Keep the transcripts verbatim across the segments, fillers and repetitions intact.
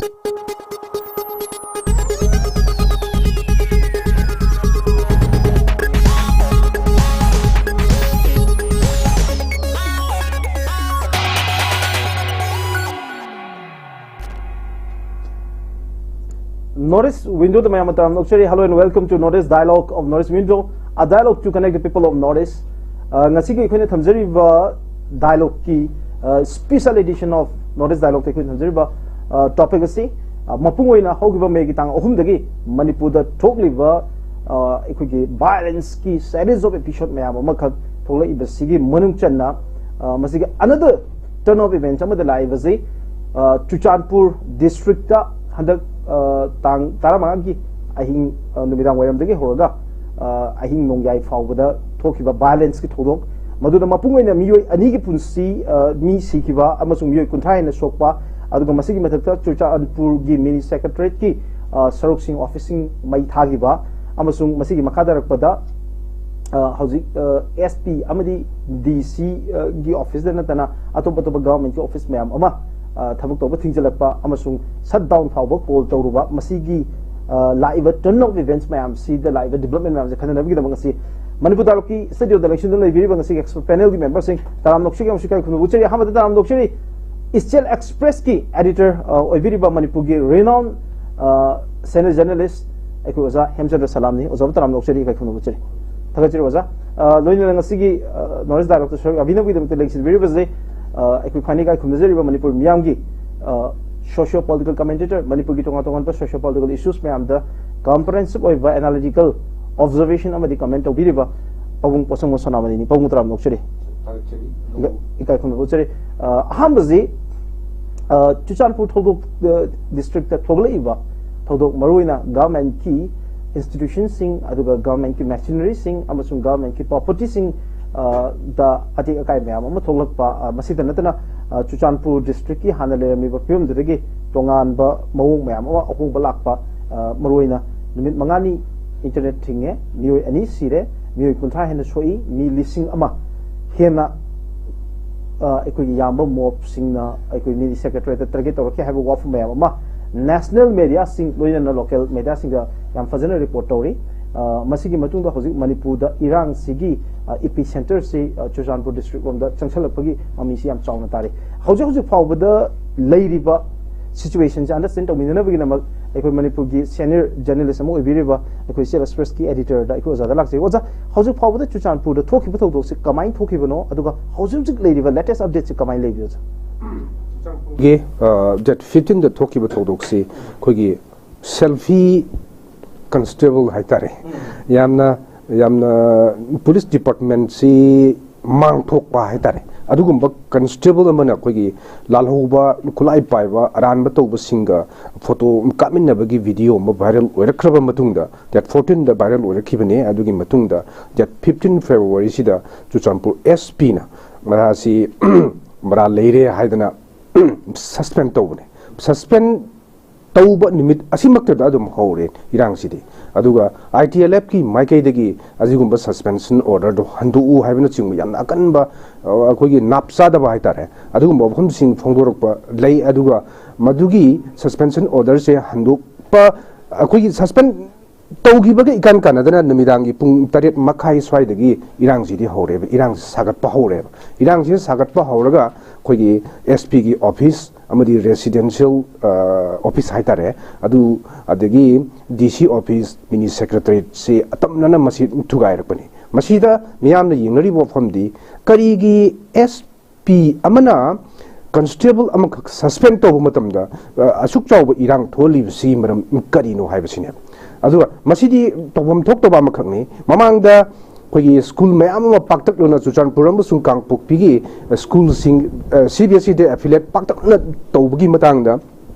North East Window ꯗ ꯃꯌꯥꯝ ꯑꯃ ꯇꯔꯥꯝꯅ ꯑꯣꯛꯆꯔꯤ꯫ Hello and welcome to North East Dialogue of North East Window, a dialogue to connect the people of North East. ꯑ, ꯉꯁꯤꯒꯤ ꯑꯩꯈꯣꯏꯅ ꯊꯝꯖꯔꯤꯕ dialogue ꯀꯤ, ꯑ, special edition of North East Dialogue ꯇ ꯑꯩꯈꯣꯏꯅ ꯊꯝꯖꯔꯤꯕ, ꯑ, topic ꯑꯁꯤ, ꯑ, ꯃꯄꯨꯡ ꯑꯣꯏꯅ ꯍꯧꯈꯤꯕ May ꯒꯤ ꯇꯥꯡ ꯑꯍꯨꯝꯗꯒꯤ ꯃꯅꯤꯄꯨꯔꯗ ꯊꯣꯛꯂꯤꯕ, ꯑ, ꯑꯩꯈꯣꯏꯒꯤ violence ꯀꯤ series of episode ꯃꯌꯥꯝ ꯑꯃꯈꯛ ꯊꯣꯛꯂꯛꯏꯕꯁꯤꯒꯤ ꯃꯅꯨꯡ ꯆꯟꯅ, ꯑ, ꯃꯁꯤꯒꯤ another turn of events ꯑꯃꯗ ꯂꯥꯛꯏꯕꯁꯤ, ꯑ, ꯆꯨꯔꯆꯥꯟꯄꯨꯔ district ꯇ ꯍꯟꯗꯛ, ꯑ, ꯇꯥꯡ ꯇꯔꯥꯃꯉꯥꯒꯤ ꯑꯍꯤꯡ, ꯑ, ꯅꯨꯃꯤꯗꯥꯡ ꯋꯥꯏꯔꯝꯗꯒꯤ ꯍꯧꯔꯒ, ꯑ, ꯑꯍꯤꯡ ꯅꯣꯡꯌꯥꯏ ꯐꯥꯎꯕꯗ ꯊꯣꯛꯈꯤꯕ violence ꯀꯤ ꯊꯧꯗꯣꯛ, ꯃꯗꯨꯗ ꯃꯄꯨꯡ ꯑꯣꯏꯅ ꯃꯤꯑꯣꯏ ꯑꯅꯤꯒꯤ ꯄꯨꯟꯁꯤ, ꯑ, ꯃꯤ ꯁꯤꯈꯤꯕ ꯑꯃꯁꯨꯡ ꯃꯤꯑꯣꯏ ꯀꯨꯟꯊ꯭ꯔꯥ ꯍꯦꯟꯅ ꯁꯣꯛꯄ, ꯑꯗꯨꯒ ꯃꯁꯤꯒꯤ ꯃꯊꯛꯇ ꯆꯨꯔꯆꯥꯟꯄꯨꯔꯒꯤ mini secretariat ꯀꯤ, ꯑ, ꯁꯔꯨꯛꯁꯤꯡ, office ꯁꯤꯡ ꯃꯩ ꯊꯥꯈꯤꯕ, ꯑꯃꯁꯨꯡ ꯃꯁꯤꯒꯤ ꯃꯈꯥ ꯇꯥꯔꯛꯄꯗ, ꯑ, ꯍꯧꯖꯤꯛ, ꯑ, S P ꯑꯃꯗꯤ D C, ꯑ, ꯒꯤ office ꯇ ꯅꯠꯇꯅ ꯑꯇꯣꯞ ꯑꯇꯣꯞꯄ government ꯀꯤ office ꯃꯌꯥꯝ ꯑꯃ, ꯑ, ꯊꯕꯛ ꯇꯧꯕ ꯊꯤꯡꯖꯤꯜꯂꯛꯄ ꯑꯃꯁꯨꯡ shutdown ꯐꯥꯎꯕ call ꯇꯧꯔꯨꯕ, ꯃꯁꯤꯒꯤ, ꯑ, ꯂꯥꯛꯏꯕ turn of events ꯃꯌꯥꯝꯁꯤꯗ, ꯂꯥꯛꯏꯕ development ꯃꯌꯥꯝꯁꯦ ꯈꯟꯅꯅꯕꯒꯤꯗꯃꯛ ꯉꯁꯤ ꯃꯅꯤꯄꯨꯔ ꯗꯥꯏꯂꯣꯒꯀꯤ studio ꯗ ꯂꯦꯡꯁꯤꯟꯗꯨꯅ ꯂꯩꯕꯤꯔꯤꯕ ꯉꯁꯤꯒꯤ expert panel ꯒꯤ member ꯁꯤꯡ ꯇꯔꯥꯝꯅ ꯑꯣꯛꯆꯔꯤ ꯑꯃꯁꯨꯡ ꯏꯀꯥꯏ ꯈꯨꯝꯅꯕ ꯎꯠꯆꯔꯤ꯫ ꯑꯍꯥꯟꯕꯗ ꯇꯔꯥꯝꯅ ꯑꯣꯛꯆꯔꯤ, Ichel Express ꯀꯤ editor, ꯑ, ꯑꯣꯏꯕꯤꯔꯤꯕ ꯃꯅꯤꯄꯨꯔꯒꯤ renowned, ꯑ, senior journalist ꯑꯩꯈꯣꯏ ꯑꯣꯖꯥ ꯍꯦꯝꯆꯟꯗ꯭ꯔ ꯁꯂꯥꯝꯅꯤ꯫ ꯑꯣꯖꯥꯕꯨ ꯇꯔꯥꯝꯅ ꯑꯣꯛꯆꯔꯤ, ꯏꯀꯥꯏ ꯈꯨꯝꯅꯕ ꯎꯠꯆꯔꯤ꯫ ꯊꯥꯒꯠꯆꯔꯤ ꯑꯣꯖꯥ꯫ ꯑ, ꯂꯣꯏꯅꯅ ꯉꯁꯤꯒꯤ, ꯑ, North East Dialogue ꯇ ꯁꯔꯨꯛ ꯌꯥꯕꯤꯅꯕꯒꯤꯗꯃꯛꯇ ꯂꯦꯡꯁꯤꯟꯕꯤꯔꯤꯕꯁꯦ, ꯑ, ꯑꯩꯈꯣꯏ ꯈ꯭ꯋꯥꯏꯅꯤ ꯏꯀꯥꯏ ꯈꯨꯝꯅꯖꯔꯤꯕ ꯃꯅꯤꯄꯨꯔ ꯃꯤꯌꯥꯝꯒꯤ, ꯑ, socio political commentator, ꯃꯅꯤꯄꯨꯔꯒꯤ ꯇꯣꯉꯥꯟ ꯇꯣꯉꯥꯟꯕ socio political issues ꯃꯌꯥꯝꯗ comprehensive ꯑꯣꯏꯕ analytical observation ꯑꯃꯗꯤ comment ꯇꯧꯕꯤꯔꯤꯕ ꯄꯥꯕꯨꯡ ꯄꯣꯠꯁꯪꯕꯝ ꯁꯣꯅꯥꯃꯅꯤꯅꯤ꯫ ꯄꯥꯕꯨꯡ ꯇꯔꯥꯝꯅ ꯑꯣꯛꯆꯔꯤ꯫ ꯊꯥꯒꯠꯆꯔꯤ꯫ ꯏꯀꯥꯏ-, ꯏꯀꯥꯏ ꯈꯨꯝꯅꯕ ꯎꯠꯆꯔꯤ꯫ ꯑ, ꯑꯍꯥꯟꯕꯁꯤ, ꯑ, ꯆꯨꯔꯆꯥꯟꯄꯨꯔ ꯊꯧꯗꯣꯛ, ꯑ, district ꯇ ꯊꯣꯛꯂꯛꯏꯕ ꯊꯧꯗꯣꯛ, ꯃꯔꯨꯑꯣꯏꯅ government ꯀꯤ institution ꯁꯤꯡ, ꯑꯗꯨꯒ government ꯀꯤ machinery ꯁꯤꯡ ꯑꯃꯁꯨꯡ government ꯀꯤ property ꯁꯤꯡ, ꯑ, ꯗ ꯑꯇꯦꯛ ꯑꯀꯥꯏ ꯃꯌꯥꯝ ꯑꯃ ꯊꯣꯛꯂꯛꯄ, ꯑ, ꯃꯁꯤꯗ ꯅꯠꯇꯅ, ꯑ, ꯆꯨꯔꯆꯥꯟꯄꯨꯔ district ꯀꯤ ꯍꯥꯟꯅ ꯂꯩꯔꯝꯃꯤꯕ ꯐꯤꯕꯝꯗꯨꯗꯒꯤ ꯇꯣꯉꯥꯟꯕ ꯃꯑꯣꯡ ꯃꯌꯥꯝ ꯑꯃ ꯑꯍꯣꯡꯕ ꯂꯥꯛꯄ, ꯑ, ꯃꯔꯨꯑꯣꯏꯅ ꯅꯨꯃꯤꯠ ꯃꯉꯥꯅꯤ internet ꯊꯤꯡꯉꯦ, ꯃꯤꯑꯣꯏ ꯑꯅꯤ ꯁꯤꯔꯦ, ꯃꯤꯑꯣꯏ ꯀꯨꯟꯊ꯭ꯔꯥ ꯍꯦꯟꯅ ꯁꯣꯛꯏ, ꯃꯤ ꯂꯤꯁꯤꯡ ꯑꯃ ꯍꯦꯟꯅ, ꯑ, ꯑꯩꯈꯣꯏꯒꯤ ꯌꯥꯝꯕ mob ꯁꯤꯡꯅ ꯑꯩꯈꯣꯏ mini secretariat ꯇ target ꯇꯧꯔꯛꯈꯤ ꯍꯥꯏꯕ ꯋꯥꯐꯝ ꯃꯌꯥꯝ ꯑꯃ, ꯅꯦꯁꯅꯦꯜ ꯃꯦꯗꯤꯌꯥꯁꯤꯡ ꯂꯣꯏꯅꯅ ꯂꯣꯀꯦꯜ ꯃꯦꯗꯤꯌꯥꯁꯤꯡꯗ ꯌꯥꯝ ꯐꯖꯅ ꯔꯤꯄꯣꯔꯠ ꯇꯧꯔꯤ꯫ ꯑ, ꯃꯁꯤꯒꯤ ꯃꯇꯨꯡꯗ ꯍꯧꯖꯤꯛ ꯃꯅꯤꯄꯨꯔꯗ ꯏꯔꯥꯡꯁꯤꯒꯤ, ꯑ, ꯏꯄꯤ ꯁꯦꯟꯇꯔꯁꯤ, ꯑ, ꯆꯨꯔꯆꯥꯟꯄꯨꯔ ꯗꯤꯁꯇ꯭ꯔꯤꯛ ꯂꯣꯝꯗ ꯆꯪꯁꯜꯂꯛꯄꯒꯤ ꯃꯃꯤꯁꯤ ꯌꯥꯝ ꯆꯥꯎꯅ ꯇꯥꯔꯤ꯫ ꯍꯧꯖꯤꯛ ꯍꯧꯖꯤꯛ ꯐꯥꯎꯕꯗ ꯂꯩꯔꯤꯕ ꯁꯤꯆꯨꯋꯦꯁꯟꯁꯦ ꯑꯟꯗꯔꯁ꯭ꯇꯦꯟ ꯇꯧꯃꯤꯟꯅꯅꯕꯒꯤꯗꯃꯛ ꯑꯩꯈꯣꯏ ꯃꯅꯤꯄꯨꯔꯒꯤ ꯁꯦꯅꯤꯌꯔ ꯖꯔꯅꯦꯂꯤꯁ ꯑꯃ ꯑꯣꯏꯕꯤꯔꯤꯕ ꯑꯩꯈꯣꯏ ꯏꯆꯦꯜ ꯑꯦꯛꯁꯄ꯭ꯔꯦꯁꯀꯤ ꯑꯦꯗꯤꯇꯔꯗ ꯑꯩꯈꯣꯏ ꯑꯣꯖꯥꯗ ꯂꯥꯛꯆꯩ꯫ ꯑꯣꯖꯥ, ꯍꯧꯖꯤꯛ ꯐꯥꯎꯕꯗ ꯆꯨꯔꯆꯥꯟꯄꯨꯔꯗ ꯊꯣꯛꯈꯤꯕ ꯊꯧꯗꯣꯛꯁꯤ ꯀꯃꯥꯏꯅ ꯊꯣꯛꯈꯤꯕꯅꯣ, ꯑꯗꯨꯒ ꯍꯧꯖꯤꯛ ꯍꯧꯖꯤꯛ ꯂꯩꯔꯤꯕ ꯂꯦꯇꯦꯁ ꯑꯞꯗꯦꯠꯁꯤ ꯀꯃꯥꯏꯅ ꯂꯩꯒꯦ, ꯑꯣꯖꯥ? ꯒꯤ ꯗꯦꯠ ꯐꯤꯐꯇꯤꯟꯗ ꯊꯣꯛꯈꯤꯕ ꯊꯧꯗꯣꯛꯁꯤ ꯑꯩꯈꯣꯏꯒꯤ ꯁꯦꯜꯐꯤ ꯀꯟꯁꯇꯦꯕꯜ ꯍꯥꯏꯇꯥꯔꯦ, ꯌꯥꯝꯅ ꯌꯥꯝꯅ ꯄꯨꯂꯤꯁ ꯗꯤꯄꯥꯔꯠꯃꯦꯟꯁꯤ ꯃꯥꯡ ꯊꯣꯛꯄ ꯍꯥꯏꯇꯥꯔꯦ꯫ ꯑꯗꯨꯒꯨꯝꯕ ꯀꯟꯁꯇꯦꯕꯜ ꯑꯃꯅ ꯑꯩꯈꯣꯏꯒꯤ ꯂꯥꯜꯍꯧꯕ, ꯈꯨꯠꯂꯥꯏ ꯄꯥꯏꯕ, ꯑꯔꯥꯟꯕ ꯇꯧꯕꯁꯤꯡꯒ ꯐꯣꯇꯣ ꯀꯥꯞꯃꯤꯟꯅꯕꯒꯤ ꯚꯤꯗꯤꯑꯣ ꯑꯃ ꯚꯥꯏꯔꯦꯜ ꯑꯣꯏꯔꯛꯈ꯭ꯔꯕ ꯃꯇꯨꯡꯗ, ꯗꯦꯠ ꯐꯣꯔꯇꯤꯟꯗ ꯚꯥꯏꯔꯦꯜ ꯑꯣꯏꯔꯛꯈꯤꯕꯅꯦ꯫ ꯑꯗꯨꯒꯤ ꯃꯇꯨꯡꯗ ꯗꯦꯠ ꯐꯤꯐꯇꯤꯟ ꯐꯦꯕ꯭ꯔꯨꯋꯥꯔꯤꯁꯤꯗ ꯆꯨꯔꯆꯥꯟꯄꯨꯔ ꯑꯦꯁ ꯄꯤꯅ ꯃꯔꯥꯁꯤ ꯃꯔꯥ ꯂꯩꯔꯦ ꯍꯥꯏꯗꯅ ꯁꯁꯄꯦꯟ ꯇꯧꯕꯅꯦ꯫ ꯁꯁꯄꯦꯟ ꯇꯧꯕ ꯅꯨꯃꯤꯠ ꯑꯁꯤꯃꯛꯇꯗ ꯑꯗꯨꯝ ꯍꯧꯔꯦ ꯏꯔꯥꯡꯁꯤꯗꯤ꯫ ꯑꯗꯨꯒ ꯑꯥꯏ ꯇꯤ ꯑꯦꯜ ꯑꯦꯐꯀꯤ ꯃꯥꯏꯀꯩꯗꯒꯤ ꯑꯁꯤꯒꯨꯝꯕ ꯁꯁꯄꯦꯟꯁꯟ ꯑꯣꯔꯗꯔꯗꯣ ꯍꯟꯗꯣꯛꯎ ꯍꯥꯏꯕꯅꯆꯤꯡꯕ ꯌꯥꯝꯅ ꯑꯀꯟꯕ, ꯑ, ꯑꯩꯈꯣꯏꯒꯤ ꯅꯥꯞ ꯆꯥꯗꯕ ꯍꯥꯏꯇꯥꯔꯦ, ꯑꯗꯨꯒꯨꯝꯕ ꯋꯥꯐꯝꯁꯤꯡ ꯐꯣꯡꯗꯣꯔꯛꯄ ꯂꯩ꯫ ꯑꯗꯨꯒ ꯃꯗꯨꯒꯤ ꯁꯁꯄꯦꯟꯁꯟ ꯑꯣꯔꯗꯔꯁꯦ ꯍꯟꯗꯣꯛꯄ, ꯑꯩꯈꯣꯏꯒꯤ ꯁꯁꯄꯦꯟ ꯇꯧꯈꯤꯕꯒ ꯏꯀꯥꯟ ꯀꯥꯟꯅꯗꯅ ꯅꯨꯃꯤꯗꯥꯡꯒꯤ ꯄꯨꯡ ꯇꯔꯦꯠ ꯃꯈꯥꯏ ꯁ꯭ꯋꯥꯏꯗꯒꯤ ꯏꯔꯥꯡꯁꯤꯗꯤ ꯍꯧꯔꯦꯕ, ꯏꯔꯥꯡꯁꯤ ꯁꯥꯒꯠꯄ ꯍꯧꯔꯦꯕ꯫ ꯏꯔꯥꯡꯁꯤ ꯁꯥꯒꯠꯄ ꯍꯧꯔꯒ ꯑꯩꯈꯣꯏꯒꯤ ꯑꯦꯁ ꯄꯤꯒꯤ ꯑꯣꯐꯤꯁ ꯑꯃꯗꯤ ꯔꯦꯁꯤꯗꯦꯟꯁꯤꯌꯦꯜ ꯑꯣꯐꯤꯁ ꯍꯥꯏꯇꯥꯔꯦ, ꯑꯗꯨ, ꯑꯗꯒꯤ ꯗꯤ ꯁꯤ ꯑꯣꯐꯤꯁ, ꯃꯤꯅꯤ ꯁꯦꯀ꯭ꯔꯦꯇꯔꯤꯌꯦꯠꯁꯤ ꯑꯇꯝꯅꯅ ꯃꯁꯤ ꯊꯨꯒꯥꯏꯔꯛꯄꯅꯤ꯫ ꯃꯁꯤꯗ ꯃꯤꯌꯥꯝꯅ ꯌꯦꯡꯅꯔꯤꯕ ꯋꯥꯐꯝꯗꯤ, ꯀꯔꯤꯒꯤ ꯑꯦꯁ ꯄꯤ ꯑꯃꯅ ꯀꯟꯁꯇꯦꯕꯜ ꯑꯃꯈꯛ ꯁꯁꯄꯦꯟ ꯇꯧꯕ ꯃꯇꯝꯗ, ꯑ, ꯑꯁꯨꯛ ꯆꯥꯎꯕ ꯏꯔꯥꯡ ꯊꯣꯛꯍꯜꯂꯤꯕꯁꯤ ꯃꯔꯝ ꯀꯔꯤꯅꯣ ꯍꯥꯏꯕꯁꯤꯅꯦꯕ꯫ ꯑꯗꯨꯒ ꯃꯁꯤꯗꯤ ꯇꯧꯐꯝ ꯊꯣꯛꯇꯕ ꯑꯃꯈꯛꯅꯤ꯫ ꯃꯃꯥꯡꯗ ꯑꯩꯈꯣꯏꯒꯤ ꯁ꯭ꯀꯨꯜ ꯃꯌꯥꯝ ꯑꯃ ꯄꯥꯛꯇꯛꯅꯅ ꯆꯨꯔꯆꯥꯟꯄꯨꯔ ꯑꯃꯁꯨꯡ ꯀꯥꯡꯄꯣꯛꯄꯤꯒꯤ ꯁ꯭ꯀꯨꯜꯁꯤꯡ, ꯑ, ꯁꯤ ꯕꯤ ꯑꯦꯁ ꯏꯗ ꯑꯦꯐꯤꯂꯦꯠ ꯄꯥꯛꯇꯛꯅ ꯇꯧꯕꯒꯤ ꯃꯇꯥꯡꯗ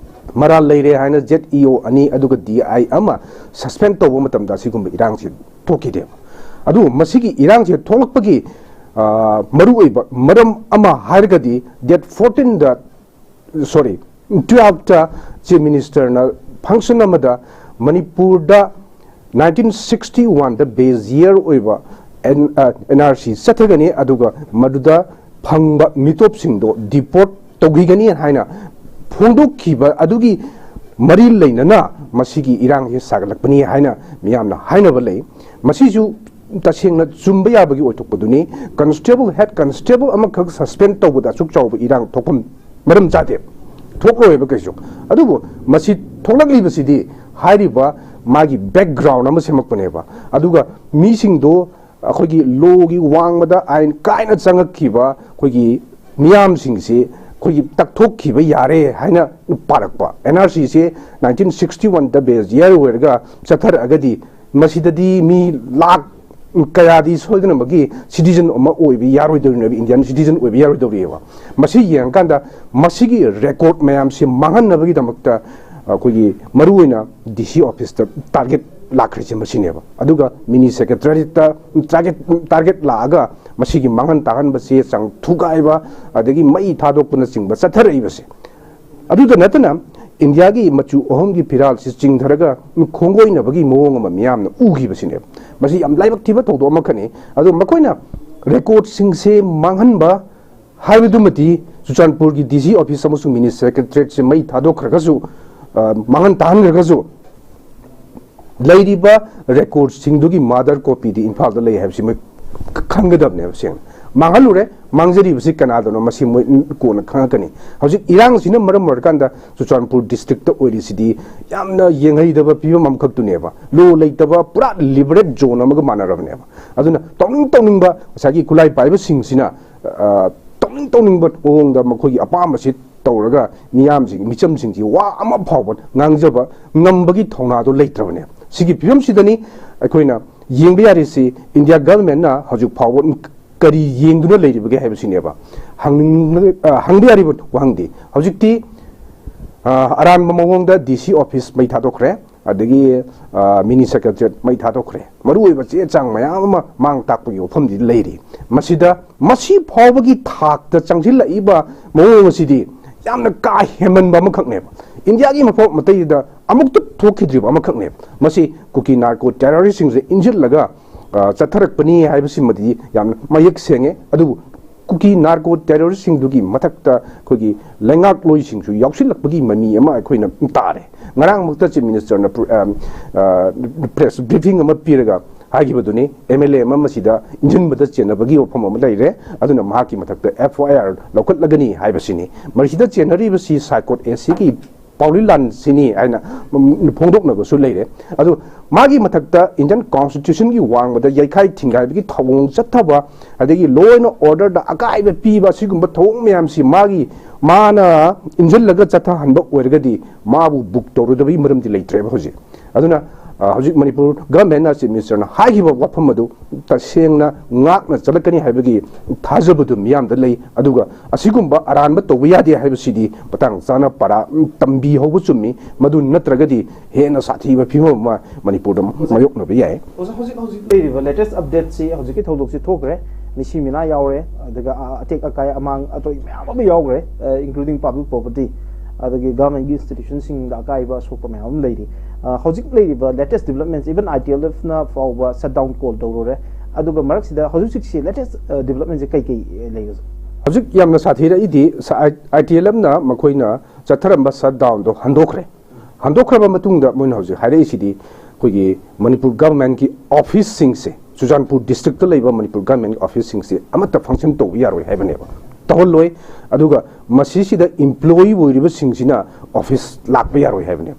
ꯃꯔꯥꯜ ꯂꯩꯔꯦ ꯍꯥꯏꯅ ꯖꯦꯠ ꯏ ꯑꯣ ꯑꯅꯤ ꯑꯗꯨꯒ ꯗꯤ ꯑꯥꯏ ꯑꯃ ꯁꯁꯄꯦꯟ ꯇꯧꯕ ꯃꯇꯝꯗ ꯑꯁꯤꯒꯨꯝꯕ ꯏꯔꯥꯡꯁꯤ ꯊꯣꯛꯈꯤꯗꯦꯕ꯫ ꯑꯗꯨꯕꯨ ꯃꯁꯤꯒꯤ ꯏꯔꯥꯡꯁꯤ ꯊꯣꯛꯂꯛꯄꯒꯤ, ꯑ, ꯃꯔꯨꯑꯣꯏꯕ ꯃꯔꯝ ꯑꯃ ꯍꯥꯏꯔꯒꯗꯤ ꯗꯦꯠ ꯐꯣꯔꯇꯤꯟꯗ, ꯁꯣꯔꯤ, ꯇꯨꯌꯦꯜꯐꯇ ꯆꯤꯐ ꯃꯤꯅꯤꯁꯇꯔꯅ ꯐꯪꯁꯟ ꯑꯃꯗ ꯃꯅꯤꯄꯨꯔꯗ ꯅꯥꯏꯟꯇꯤꯟ ꯁꯤꯛꯁꯇꯤ ꯋꯥꯟꯗ ꯕꯦꯁ ꯌꯤꯌꯔ ꯑꯣꯏꯕ ꯑꯦꯟ, ꯑ, ꯑꯦꯟ ꯑꯥꯔ ꯁꯤ ꯆꯠꯊꯒꯅꯤ, ꯑꯗꯨꯒ ꯃꯗꯨꯗ ꯐꯪꯕ ꯃꯤꯇꯣꯞꯁꯤꯡꯗꯣ ꯗꯤꯄꯣꯔꯠ ꯇꯧꯈꯤꯒꯅꯤ ꯍꯥꯏꯅ ꯐꯣꯡꯗꯣꯛꯈꯤꯕ ꯑꯗꯨꯒꯤ ꯃꯔꯤ ꯂꯩꯅꯅ ꯃꯁꯤꯒꯤ ꯏꯔꯥꯡꯁꯤ ꯁꯥꯒꯠꯂꯛꯄꯅꯤ ꯍꯥꯏꯅ ꯃꯤꯌꯥꯝꯅ ꯍꯥꯏꯅꯕ ꯂꯩ꯫ ꯃꯁꯤꯁꯨ ꯇꯁꯦꯡꯅ ꯆꯨꯝꯕ ꯌꯥꯕꯒꯤ ꯑꯣꯏꯊꯣꯛꯄꯗꯨꯅꯤ꯫ ꯀꯟꯁꯇꯦꯕꯜ, ꯍꯦꯠ ꯀꯟꯁꯇꯦꯕꯜ ꯑꯃꯈꯛ ꯁꯁꯄꯦꯟ ꯇꯧꯕꯗ ꯑꯁꯨꯛ ꯆꯥꯎꯕ ꯏꯔꯥꯡ ꯊꯣꯛꯐꯝ ꯃꯔꯝ ꯆꯥꯗꯦ, ꯊꯣꯛꯂꯣꯏꯕ ꯀꯩꯁꯨ꯫ ꯑꯗꯨꯕꯨ ꯃꯁꯤ ꯊꯣꯛꯂꯛꯂꯤꯕꯁꯤꯗꯤ ꯍꯥꯏꯔꯤꯕ ꯃꯥꯒꯤ ꯕꯦꯛꯒ꯭ꯔꯥꯎꯟ ꯑꯃ ꯁꯦꯝꯃꯛꯄꯅꯦꯕ꯫ ꯑꯗꯨꯒ ꯃꯤꯁꯤꯡꯗꯣ ꯑꯩꯈꯣꯏꯒꯤ ꯂꯣꯒꯤ ꯋꯥꯡꯃꯗ ꯑꯥꯏꯟ ꯀꯥꯏꯅ ꯆꯪꯉꯛꯈꯤꯕ ꯑꯩꯈꯣꯏꯒꯤ ꯃꯤꯌꯥꯝꯁꯤꯡꯁꯤ ꯑꯩꯈꯣꯏꯒꯤ ꯇꯛꯊꯣꯛꯈꯤꯕ ꯌꯥꯔꯦ ꯍꯥꯏꯅ ꯄꯥꯔꯛꯄ꯫ ꯑꯦꯟ ꯑꯥꯔ ꯁꯤꯁꯦ ꯅꯥꯏꯟꯇꯤꯟ ꯁꯤꯛꯁꯇꯤ ꯋꯥꯟꯗ ꯕꯦꯁ ꯌꯔ ꯑꯣꯏꯔꯒ ꯆꯠꯊꯔꯛꯑꯒꯗꯤ ꯃꯁꯤꯗꯗꯤ ꯃꯤ ꯂꯥꯛ ꯀꯌꯥꯗꯤ ꯁꯣꯏꯗꯅꯃꯛꯀꯤ ꯁꯤꯇꯤꯖꯟ ꯑꯃ ꯑꯣꯏꯕ ꯌꯥꯔꯣꯏꯗꯧꯔꯤꯅꯦꯕ, ꯏꯟꯗꯤꯌꯥꯟ ꯁꯤꯇꯤꯖꯟ ꯑꯣꯏꯕ ꯌꯥꯔꯣꯏꯗꯧꯔꯤꯑꯕ꯫ ꯃꯁꯤ ꯌꯦꯡꯉꯀꯥꯟꯗ ꯃꯁꯤꯒꯤ ꯔꯦꯀꯣꯔꯠ ꯃꯌꯥꯝꯁꯦ ꯃꯥꯡꯍꯟꯅꯕꯒꯤꯗꯃꯛꯇ ꯑꯩꯈꯣꯏꯒꯤ ꯃꯔꯨꯑꯣꯏꯅ ꯗꯤ ꯁꯤ ꯑꯣꯐꯤꯁꯇ ꯇꯥꯔꯒꯦꯠ ꯂꯥꯛꯈ꯭ꯔꯤꯁꯦ ꯃꯁꯤꯅꯦꯕ꯫ ꯑꯗꯨꯒ ꯃꯤꯅꯤ ꯁꯦꯀ꯭ꯔꯦꯇꯔꯤꯌꯦꯠꯇ ꯇꯥꯔꯒꯦꯠ, ꯇꯥꯔꯒꯦꯠ ꯂꯥꯛꯑꯒ ꯃꯁꯤꯒꯤ ꯃꯥꯡꯍꯟ ꯇꯥꯛꯍꯟꯕꯁꯦ, ꯆꯥꯡ ꯊꯨꯒꯥꯏꯕ, ꯑꯗꯒꯤ ꯃꯩ ꯊꯥꯗꯣꯛꯄꯅꯆꯤꯡꯕ ꯆꯠꯊꯔꯛꯏꯕꯁꯦ꯫ ꯑꯗꯨꯗ ꯅꯠꯇꯅ ꯏꯟꯗꯤꯌꯥꯒꯤ ꯃꯆꯨ ꯑꯍꯨꯝꯒꯤ ꯐꯤꯔꯥꯜꯁꯤ ꯆꯤꯡꯊꯔꯒ ꯈꯣꯡꯒꯣꯏꯅꯕꯒꯤ ꯃꯑꯣꯡ ꯑꯃ ꯃꯤꯌꯥꯝꯅ ꯎꯈꯤꯕꯁꯤꯅꯦꯕ꯫ ꯃꯁꯤ ꯌꯥꯝ ꯂꯥꯏꯕꯛ ꯊꯤꯕ ꯊꯧꯗꯣꯛ ꯑꯃꯈꯛꯅꯤ꯫ ꯑꯗꯣ ꯃꯈꯣꯏꯅ ꯔꯦꯀꯣꯔꯠꯁꯤꯡꯁꯦ ꯃꯥꯡꯍꯟꯕ ꯍꯥꯏꯕꯗꯨꯃꯗꯤ ꯆꯨꯔꯆꯥꯟꯄꯨꯔꯒꯤ ꯗꯤ ꯁꯤ ꯑꯣꯐꯤꯁ ꯑꯃꯁꯨꯡ ꯃꯤꯅꯤ ꯁꯦꯀ꯭ꯔꯦꯇꯔꯤꯌꯦꯠꯁꯦ ꯃꯩ ꯊꯥꯗꯣꯛꯈ꯭ꯔꯒꯁꯨ, ꯑ, ꯃꯥꯡꯍꯟ ꯇꯥꯍꯟꯈ꯭ꯔꯒꯁꯨ, ꯂꯩꯔꯤꯕ ꯔꯦꯀꯣꯔꯠꯁꯤꯡꯗꯨꯒꯤ ꯃꯥꯗꯔ ꯀꯣꯄꯤꯗꯤ ꯏꯝꯐꯥꯜꯗ ꯂꯩ ꯍꯥꯏꯕꯁꯤ ꯃꯣꯏ ꯈꯪꯒꯗꯕꯅꯦꯕ ꯁꯦꯡꯅ꯫ ꯃꯥꯡꯍꯜꯂꯨꯔꯦ, ꯃꯥꯡꯖꯔꯤꯕꯁꯤ ꯀꯅꯥꯗꯅꯣ ꯃꯁꯤ ꯃꯣꯏ ꯀꯣꯟꯅ ꯈꯪꯉꯛꯀꯅꯤ꯫ ꯍꯧꯖꯤꯛ ꯏꯔꯥꯡꯁꯤꯅ ꯃꯔꯝ ꯑꯣꯏꯔꯀꯥꯟꯗ ꯆꯨꯔꯆꯥꯟꯄꯨꯔ ꯗꯤꯁꯇ꯭ꯔꯤꯛꯇ ꯑꯣꯏꯔꯤꯁꯤꯗꯤ ꯌꯥꯝꯅ ꯌꯦꯡꯍꯩꯗꯕ ꯐꯤꯕꯝ ꯑꯃꯈꯛꯇꯨꯅꯦꯕ꯫ ꯂꯣ ꯂꯩꯇꯕ ꯄꯨꯔꯥ ꯂꯤꯕꯔꯦꯠ ꯖꯣꯟ ꯑꯃꯒ ꯃꯥꯟꯅꯔꯕꯅꯦꯕ꯫ ꯑꯗꯨꯅ ꯇꯧꯅꯤꯡ ꯇꯧꯅꯤꯡꯕ ꯉꯁꯥꯏꯒꯤ ꯈꯨꯠꯂꯥꯏ ꯄꯥꯏꯕꯁꯤꯡꯁꯤꯅ, ꯑ, ꯇꯧꯅꯤꯡ ꯇꯧꯅꯤꯡꯕ ꯃꯑꯣꯡꯗ ꯃꯈꯣꯏꯒꯤ ꯑꯄꯥꯝꯕꯁꯤ ꯇꯧꯔꯒ ꯃꯤꯌꯥꯝꯁꯤꯡ, ꯃꯤꯆꯝꯁꯤꯡꯁꯤ ꯋꯥ ꯑꯃ ꯐꯥꯎꯕ ꯉꯥꯡꯖꯕ ꯉꯝꯕꯒꯤ ꯊꯧꯅꯥꯗꯣ ꯂꯩꯇ꯭ꯔꯕꯅꯦ꯫ ꯁꯤꯒꯤ ꯐꯤꯕꯝꯁꯤꯗꯅꯤ ꯑꯩꯈꯣꯏꯅ ꯌꯦꯡꯕ ꯌꯥꯔꯤꯁꯤ, ꯏꯟꯗꯤꯌꯥ ꯒꯚꯔꯟꯃꯦꯟꯠꯅ ꯍꯧꯖꯤꯛ ꯐꯥꯎꯕ ꯀꯔꯤ ꯌꯦꯡꯗꯨꯅ ꯂꯩꯔꯤꯕꯒꯦ ꯍꯥꯏꯕꯁꯤꯅꯦꯕ꯫ ꯍꯪꯅꯤꯡ-, ꯑ, ꯍꯪꯕ ꯌꯥꯔꯤꯕ ꯋꯥꯍꯪꯗꯤ ꯍꯧꯖꯤꯛꯇꯤ, ꯑ, ꯑꯔꯥꯟꯕ ꯃꯑꯣꯡꯗ ꯗꯤ ꯁꯤ ꯑꯣꯐꯤꯁ ꯃꯩ ꯊꯥꯗꯣꯛꯈ꯭ꯔꯦ, ꯑꯗꯒꯤ, ꯑ, ꯃꯤꯅꯤ ꯁꯦꯀ꯭ꯔꯦꯇꯔꯤꯌꯦꯠ ꯃꯩ ꯊꯥꯗꯣꯛꯈ꯭ꯔꯦ꯫ ꯃꯔꯨꯑꯣꯏꯕ ꯆꯦ ꯆꯥꯡ ꯃꯌꯥꯝ ꯑꯃ ꯃꯥꯡ ꯇꯥꯛꯄꯒꯤ ꯋꯥꯐꯝꯗꯤ ꯂꯩꯔꯤ꯫ ꯃꯁꯤꯗ ꯃꯁꯤ ꯐꯥꯎꯕꯒꯤ ꯊꯥꯛꯇ ꯆꯪꯁꯤꯜꯂꯛꯏꯕ ꯃꯑꯣꯡ ꯑꯁꯤꯗꯤ ꯌꯥꯝꯅ ꯀꯥ ꯍꯦꯟꯃꯟꯕ ꯑꯃꯈꯛꯅꯦꯕ꯫ ꯏꯟꯗꯤꯌꯥꯒꯤ ꯃꯐꯝ ꯑꯇꯩꯗ ꯑꯃꯨꯛꯇ ꯊꯣꯛꯈꯤꯗ꯭ꯔꯤꯕ ꯑꯃꯈꯛꯅꯦꯕ꯫ ꯃꯁꯤ ꯀꯨꯀꯤ ꯅꯥꯔꯀꯣ ꯇꯦꯔꯣꯔꯤꯁꯁꯤꯡꯁꯦ ꯏꯟꯁꯤꯜꯂꯒ, ꯑ, ꯆꯠꯊꯔꯛꯄꯅꯤ ꯍꯥꯏꯕꯁꯤꯃꯗꯤ ꯌꯥꯝꯅ ꯃꯌꯦꯛ ꯁꯦꯡꯉꯦ꯫ ꯑꯗꯨꯕꯨ ꯀꯨꯀꯤ ꯅꯥꯔꯀꯣ ꯇꯦꯔꯣꯔꯤꯁꯁꯤꯡꯗꯨꯒꯤ ꯃꯊꯛꯇ ꯑꯩꯈꯣꯏꯒꯤ ꯂꯩꯉꯥꯛꯂꯣꯏꯁꯤꯡꯁꯨ ꯌꯥꯎꯁꯤꯜꯂꯛꯄꯒꯤ ꯃꯃꯤ ꯑꯃ ꯑꯩꯈꯣꯏꯅ ꯇꯥꯔꯦ꯫ ꯉꯔꯥꯡꯃꯛꯇ ꯆꯤꯐ ꯃꯤꯅꯤꯁꯇꯔꯅ ꯄ꯭ꯔ-, ꯑ, ꯑ, ꯄ꯭ꯔꯦꯁ ꯕ꯭ꯔꯤꯐꯤꯡ ꯑꯃ ꯄꯤꯔꯒ ꯍꯥꯏꯈꯤꯕꯗꯨꯅꯤ, ꯑꯦꯝ ꯑꯦꯜ ꯑꯦ ꯑꯃ ꯃꯁꯤꯗ ꯏꯟꯖꯤꯟꯕꯗ ꯆꯦꯟꯅꯕꯒꯤ ꯋꯥꯐꯝ ꯑꯃ ꯂꯩꯔꯦ, ꯑꯗꯨꯅ ꯃꯍꯥꯛꯀꯤ ꯃꯊꯛꯇ ꯑꯦꯐ ꯑꯥꯏ ꯑꯥꯔ ꯂꯧꯈꯠꯂꯒꯅꯤ ꯍꯥꯏꯕꯁꯤꯅꯤ꯫ ꯃꯁꯤꯗ ꯆꯦꯟꯅꯔꯤꯕꯁꯤ ꯁꯥꯏꯀꯣꯠ ꯑꯦ ꯁꯤꯒꯤ ꯄꯥꯎꯂꯤꯂꯥꯟꯁꯤꯅꯤ ꯍꯥꯏꯅ, ꯎꯝ, ꯐꯣꯡꯗꯣꯛꯅꯕꯁꯨ ꯂꯩꯔꯦ꯫ ꯑꯗꯨ ꯃꯥꯒꯤ ꯃꯊꯛꯇ ꯏꯟꯗꯤꯌꯟ ꯀꯣꯟꯁꯇꯤꯇ꯭ꯌꯨꯁꯟꯒꯤ ꯋꯥꯡꯃꯗ ꯌꯩꯈꯥꯏ ꯊꯤꯡꯒꯥꯏꯕꯒꯤ ꯊꯧꯑꯣꯡ ꯆꯠꯊꯕ, ꯑꯗꯒꯤ ꯂꯣ ꯑꯦꯟ ꯑꯣꯔꯗꯔꯗ ꯑꯀꯥꯏꯕ ꯄꯤꯕ, ꯑꯁꯤꯒꯨꯝꯕ ꯊꯧꯑꯣꯡ ꯃꯌꯥꯝꯁꯤ ꯃꯥꯒꯤ, ꯃꯥꯅ ꯏꯟꯁꯤꯜꯂꯒ ꯆꯠꯊꯍꯟꯕ ꯑꯣꯏꯔꯒꯗꯤ ꯃꯥꯕꯨ ꯕꯨꯛ ꯇꯧꯔꯨꯗꯕꯒꯤ ꯃꯔꯝꯗꯤ ꯂꯩꯇ꯭ꯔꯦꯕ ꯍꯧꯖꯤꯛ꯫ ꯑꯗꯨꯅ, ꯑ, ꯍꯧꯖꯤꯛ ꯃꯅꯤꯄꯨꯔ ꯒꯚꯔꯟꯃꯦꯟꯅ, ꯆꯤꯐ ꯃꯤꯅꯤꯁꯇꯔꯅ ꯍꯥꯏꯈꯤꯕ ꯋꯥꯐꯝ ꯑꯗꯨ ꯇꯁꯦꯡꯅ ꯉꯥꯛꯅ ꯆꯠꯂꯛꯀꯅꯤ ꯍꯥꯏꯕꯒꯤ ꯊꯥꯖꯕꯗꯨ ꯃꯤꯌꯥꯝꯗ ꯂꯩ꯫ ꯑꯗꯨꯒ ꯑꯁꯤꯒꯨꯝꯕ ꯑꯔꯥꯟꯕ ꯇꯧꯕ ꯌꯥꯗꯦ ꯍꯥꯏꯕꯁꯤꯗꯤ ꯃꯇꯥꯡ ꯆꯥꯅ ꯄꯔꯥ, ꯎꯝ, ꯇꯝꯕꯤꯍꯧꯕ ꯆꯨꯝꯃꯤ꯫ ꯃꯗꯨ ꯅꯠꯇ꯭ꯔꯒꯗꯤ ꯍꯦꯟꯅ ꯁꯥꯊꯤꯕ ꯐꯤꯕꯝ ꯑꯃ ꯃꯅꯤꯄꯨꯔꯗ ꯃꯥꯌꯣꯛꯅꯕ ꯌꯥꯏ꯫ ꯑꯣꯖꯥ, ꯍꯧꯖꯤꯛ ꯍꯧꯖꯤꯛ ꯂꯩꯔꯤꯕ latest updateꯁꯤ, ꯍꯧꯖꯤꯛꯀꯤ ꯊꯧꯗꯣꯛꯁꯤ ꯊꯣꯛꯈ꯭ꯔꯦ, ꯃꯤꯁꯤ ꯃꯤꯅꯥ ꯌꯥꯎꯔꯦ, ꯑꯗꯨꯒ, ꯑ, ꯑꯇꯦꯛ ꯑꯀꯥꯏ ꯑꯃꯥꯡ ꯑꯇꯣꯏ ꯃꯌꯥꯝ ꯑꯃ ꯌꯥꯎꯈ꯭ꯔꯦ, ꯑ, including public property, ꯑꯗꯒꯤ governmentꯀꯤ institutionꯁꯤꯡꯗ ꯑꯀꯥꯏꯕ ꯑꯁꯣꯛꯄ ꯃꯌꯥꯝ ꯑꯃ ꯂꯩꯔꯤ꯫ ꯑ, ꯍꯧꯖꯤꯛ ꯂꯩꯔꯤꯕ latest developments, even I T L Fꯅ ꯐꯥꯎꯕ shutdown call ꯇꯧꯔꯨꯔꯦ, ꯑꯗꯨꯒ ꯃꯔꯛꯁꯤꯗ ꯍꯧꯖꯤꯛ ꯍꯧꯖꯤꯛꯁꯤ latest, ꯑ, developmentꯁꯦ ꯀꯩ ꯀꯩ ꯂꯩ, ꯑꯣꯖꯥ? ꯍꯧꯖꯤꯛ ꯌꯥꯝꯅ ꯁꯥꯊꯤꯔꯛꯏꯗꯤ, ꯁ-, I-, I T L Fꯅ ꯃꯈꯣꯏꯅ ꯆꯠꯊꯔꯝꯕ shutdownꯗꯣ ꯍꯟꯗꯣꯛꯈ꯭ꯔꯦ꯫ ꯍꯟꯗꯣꯛꯈ꯭ꯔꯕ ꯃꯇꯨꯡꯗ ꯃꯣꯏꯅ ꯍꯧꯖꯤꯛ ꯍꯥꯏꯔꯛꯏꯁꯤꯗꯤ, ꯑꯩꯈꯣꯏꯒꯤ ꯃꯅꯤꯄꯨꯔ ꯒꯚꯔꯟꯃꯦꯟꯠꯀꯤ ꯑꯣꯐꯤꯁꯁꯤꯡꯁꯦ, ꯆꯨꯔꯆꯥꯟꯄꯨꯔ ꯗꯤꯁꯇ꯭ꯔꯤꯛꯇ ꯂꯩꯕ ꯃꯅꯤꯄꯨꯔ ꯒꯚꯔꯟꯃꯦꯟꯠꯀꯤ ꯑꯣꯐꯤꯁꯁꯤꯡꯁꯦ ꯑꯃꯠꯇ function ꯇꯧꯕ ꯌꯥꯔꯣꯏ ꯍꯥꯏꯕꯅꯦꯕ, ꯇꯧꯍꯜꯂꯣꯏ꯫ ꯑꯗꯨꯒ ꯃꯁꯤꯁꯤꯗ employee ꯑꯣꯏꯔꯤꯕꯁꯤꯡꯁꯤꯅ ꯑꯣꯐꯤꯁ ꯂꯥꯛꯄ ꯌꯥꯔꯣꯏ ꯍꯥꯏꯕꯅꯦꯕ꯫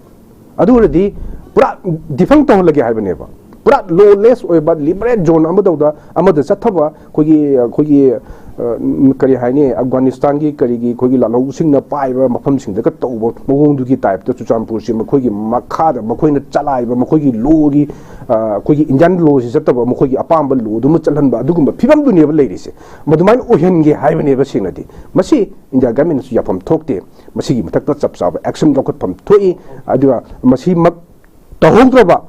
ꯑꯗꯨ ꯑꯣꯏꯔꯗꯤ ꯄꯨꯔꯥ defunct ꯇꯧꯍꯜꯂꯒꯦ ꯍꯥꯏꯕꯅꯦꯕ꯫ ꯄꯨꯔꯥ lawless ꯑꯣꯏꯕ, liberate zone ꯑꯃꯗꯧꯗ, ꯑꯃꯗ ꯆꯠꯊꯕ, ꯑꯩꯈꯣꯏꯒꯤ, ꯑꯩꯈꯣꯏꯒꯤ, ꯑ, ꯀꯔꯤ ꯍꯥꯏꯅꯤ, ꯑꯐꯒꯥꯅꯤꯁꯇꯥꯟꯒꯤ ꯀꯔꯤꯒꯤ ꯑꯩꯈꯣꯏꯒꯤ ꯂꯥꯜꯍꯧꯁꯤꯡꯅ ꯄꯥꯏꯕ ꯃꯐꯝꯁꯤꯡꯗꯒ ꯇꯧꯕ ꯃꯑꯣꯡꯗꯨꯒꯤ typeꯇ ꯆꯨꯔꯆꯥꯟꯄꯨꯔꯁꯤ ꯃꯈꯣꯏꯒꯤ ꯃꯈꯥꯗ, ꯃꯈꯣꯏꯅ ꯆꯂꯥꯏꯕ, ꯃꯈꯣꯏꯒꯤ lawꯒꯤ, ꯑ, ꯑꯩꯈꯣꯏꯒꯤ Indian lawꯁꯤ ꯆꯠꯇꯕ, ꯃꯈꯣꯏꯒꯤ ꯑꯄꯥꯝꯕ lawꯗꯨꯃ ꯆꯠꯍꯟꯕ, ꯑꯗꯨꯒꯨꯝꯕ ꯐꯤꯕꯝꯗꯨꯅꯦꯕ ꯂꯩꯔꯤꯁꯦ꯫ ꯃꯗꯨꯃꯥꯏꯅ ꯑꯣꯏꯍꯟꯒꯦ ꯍꯥꯏꯕꯅꯦꯕ ꯁꯦꯡꯅꯗꯤ꯫ ꯃꯁꯤ ꯏꯟꯗꯤꯌꯥ ꯒꯚꯔꯟꯃꯦꯟꯠꯅꯁꯨ ꯌꯥꯐꯝ ꯊꯣꯛꯇꯦ꯫ ꯃꯁꯤꯒꯤ ꯃꯊꯛꯇ ꯆꯞ ꯆꯥꯕ action ꯂꯧꯈꯠꯐꯝ ꯊꯣꯛꯏ꯫ ꯑꯗꯨꯒ ꯃꯁꯤꯃꯛ ꯇꯧꯍꯧꯗ꯭ꯔꯕ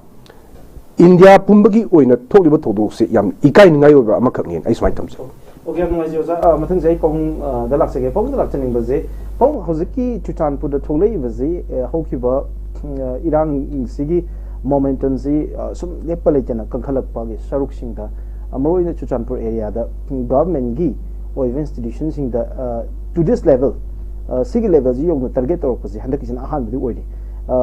ꯏꯟꯗꯤꯌꯥ ꯄꯨꯝꯕꯒꯤ ꯑꯣꯏꯅ ꯊꯣꯛꯂꯤꯕ ꯊꯧꯗꯣꯛꯁꯦ ꯌꯥꯝ ꯏꯀꯥꯏꯅꯤꯡꯉꯥꯏ ꯑꯣꯏꯕ ꯑꯃꯈꯛꯅꯦꯅ ꯑꯩ ꯁꯨꯃꯥꯏꯅ ꯊꯝꯖꯩ꯫ ꯑꯣꯀꯦ, ꯌꯥꯝ ꯅꯨꯡꯉꯥꯏꯖꯩ ꯑꯣꯖꯥ꯫ ꯑ, ꯃꯊꯪꯁꯦ ꯑꯩ ꯄꯥꯕꯨꯡꯗ ꯂꯥꯛꯆꯒꯦ꯫ ꯄꯥꯕꯨꯡꯗ ꯂꯥꯛꯆꯅꯤꯡꯕꯁꯦ, ꯄꯥꯕꯨꯡ, ꯍꯧꯖꯤꯛꯀꯤ ꯆꯨꯔꯆꯥꯟꯄꯨꯔꯗ ꯊꯣꯛꯂꯛꯏꯕꯁꯤ, ꯑ, ꯍꯧꯈꯤꯕ, ꯎꯝ, ꯑ, ꯏꯔꯥꯡꯁꯤꯒꯤ momentumꯁꯤ, ꯑ, ꯁꯨꯝ ꯂꯦꯞꯄ ꯂꯩꯇꯅ ꯀꯟꯈꯠꯂꯛꯄꯒꯤ ꯁꯔꯨꯛꯁꯤꯡꯗ, ꯑ, ꯃꯔꯨꯑꯣꯏꯅ ꯆꯨꯔꯆꯥꯟꯄꯨꯔ areaꯗ, ꯎꯝ, governmentꯀꯤ ꯑꯣꯏꯕ ꯏꯟꯁꯇꯤꯇ꯭ꯌꯨꯁꯟꯁꯤꯡꯗ, to this level, ꯁꯤꯒꯤ ꯂꯦꯚꯦꯜꯁꯤ ꯌꯧꯅ ꯇꯥꯔꯒꯦꯠ ꯇꯧꯔꯛꯄꯁꯤ ꯍꯟꯗꯛꯀꯤꯁꯤꯅ ꯑꯍꯥꯟꯕꯗꯤ ꯑꯣꯏꯔꯤ꯫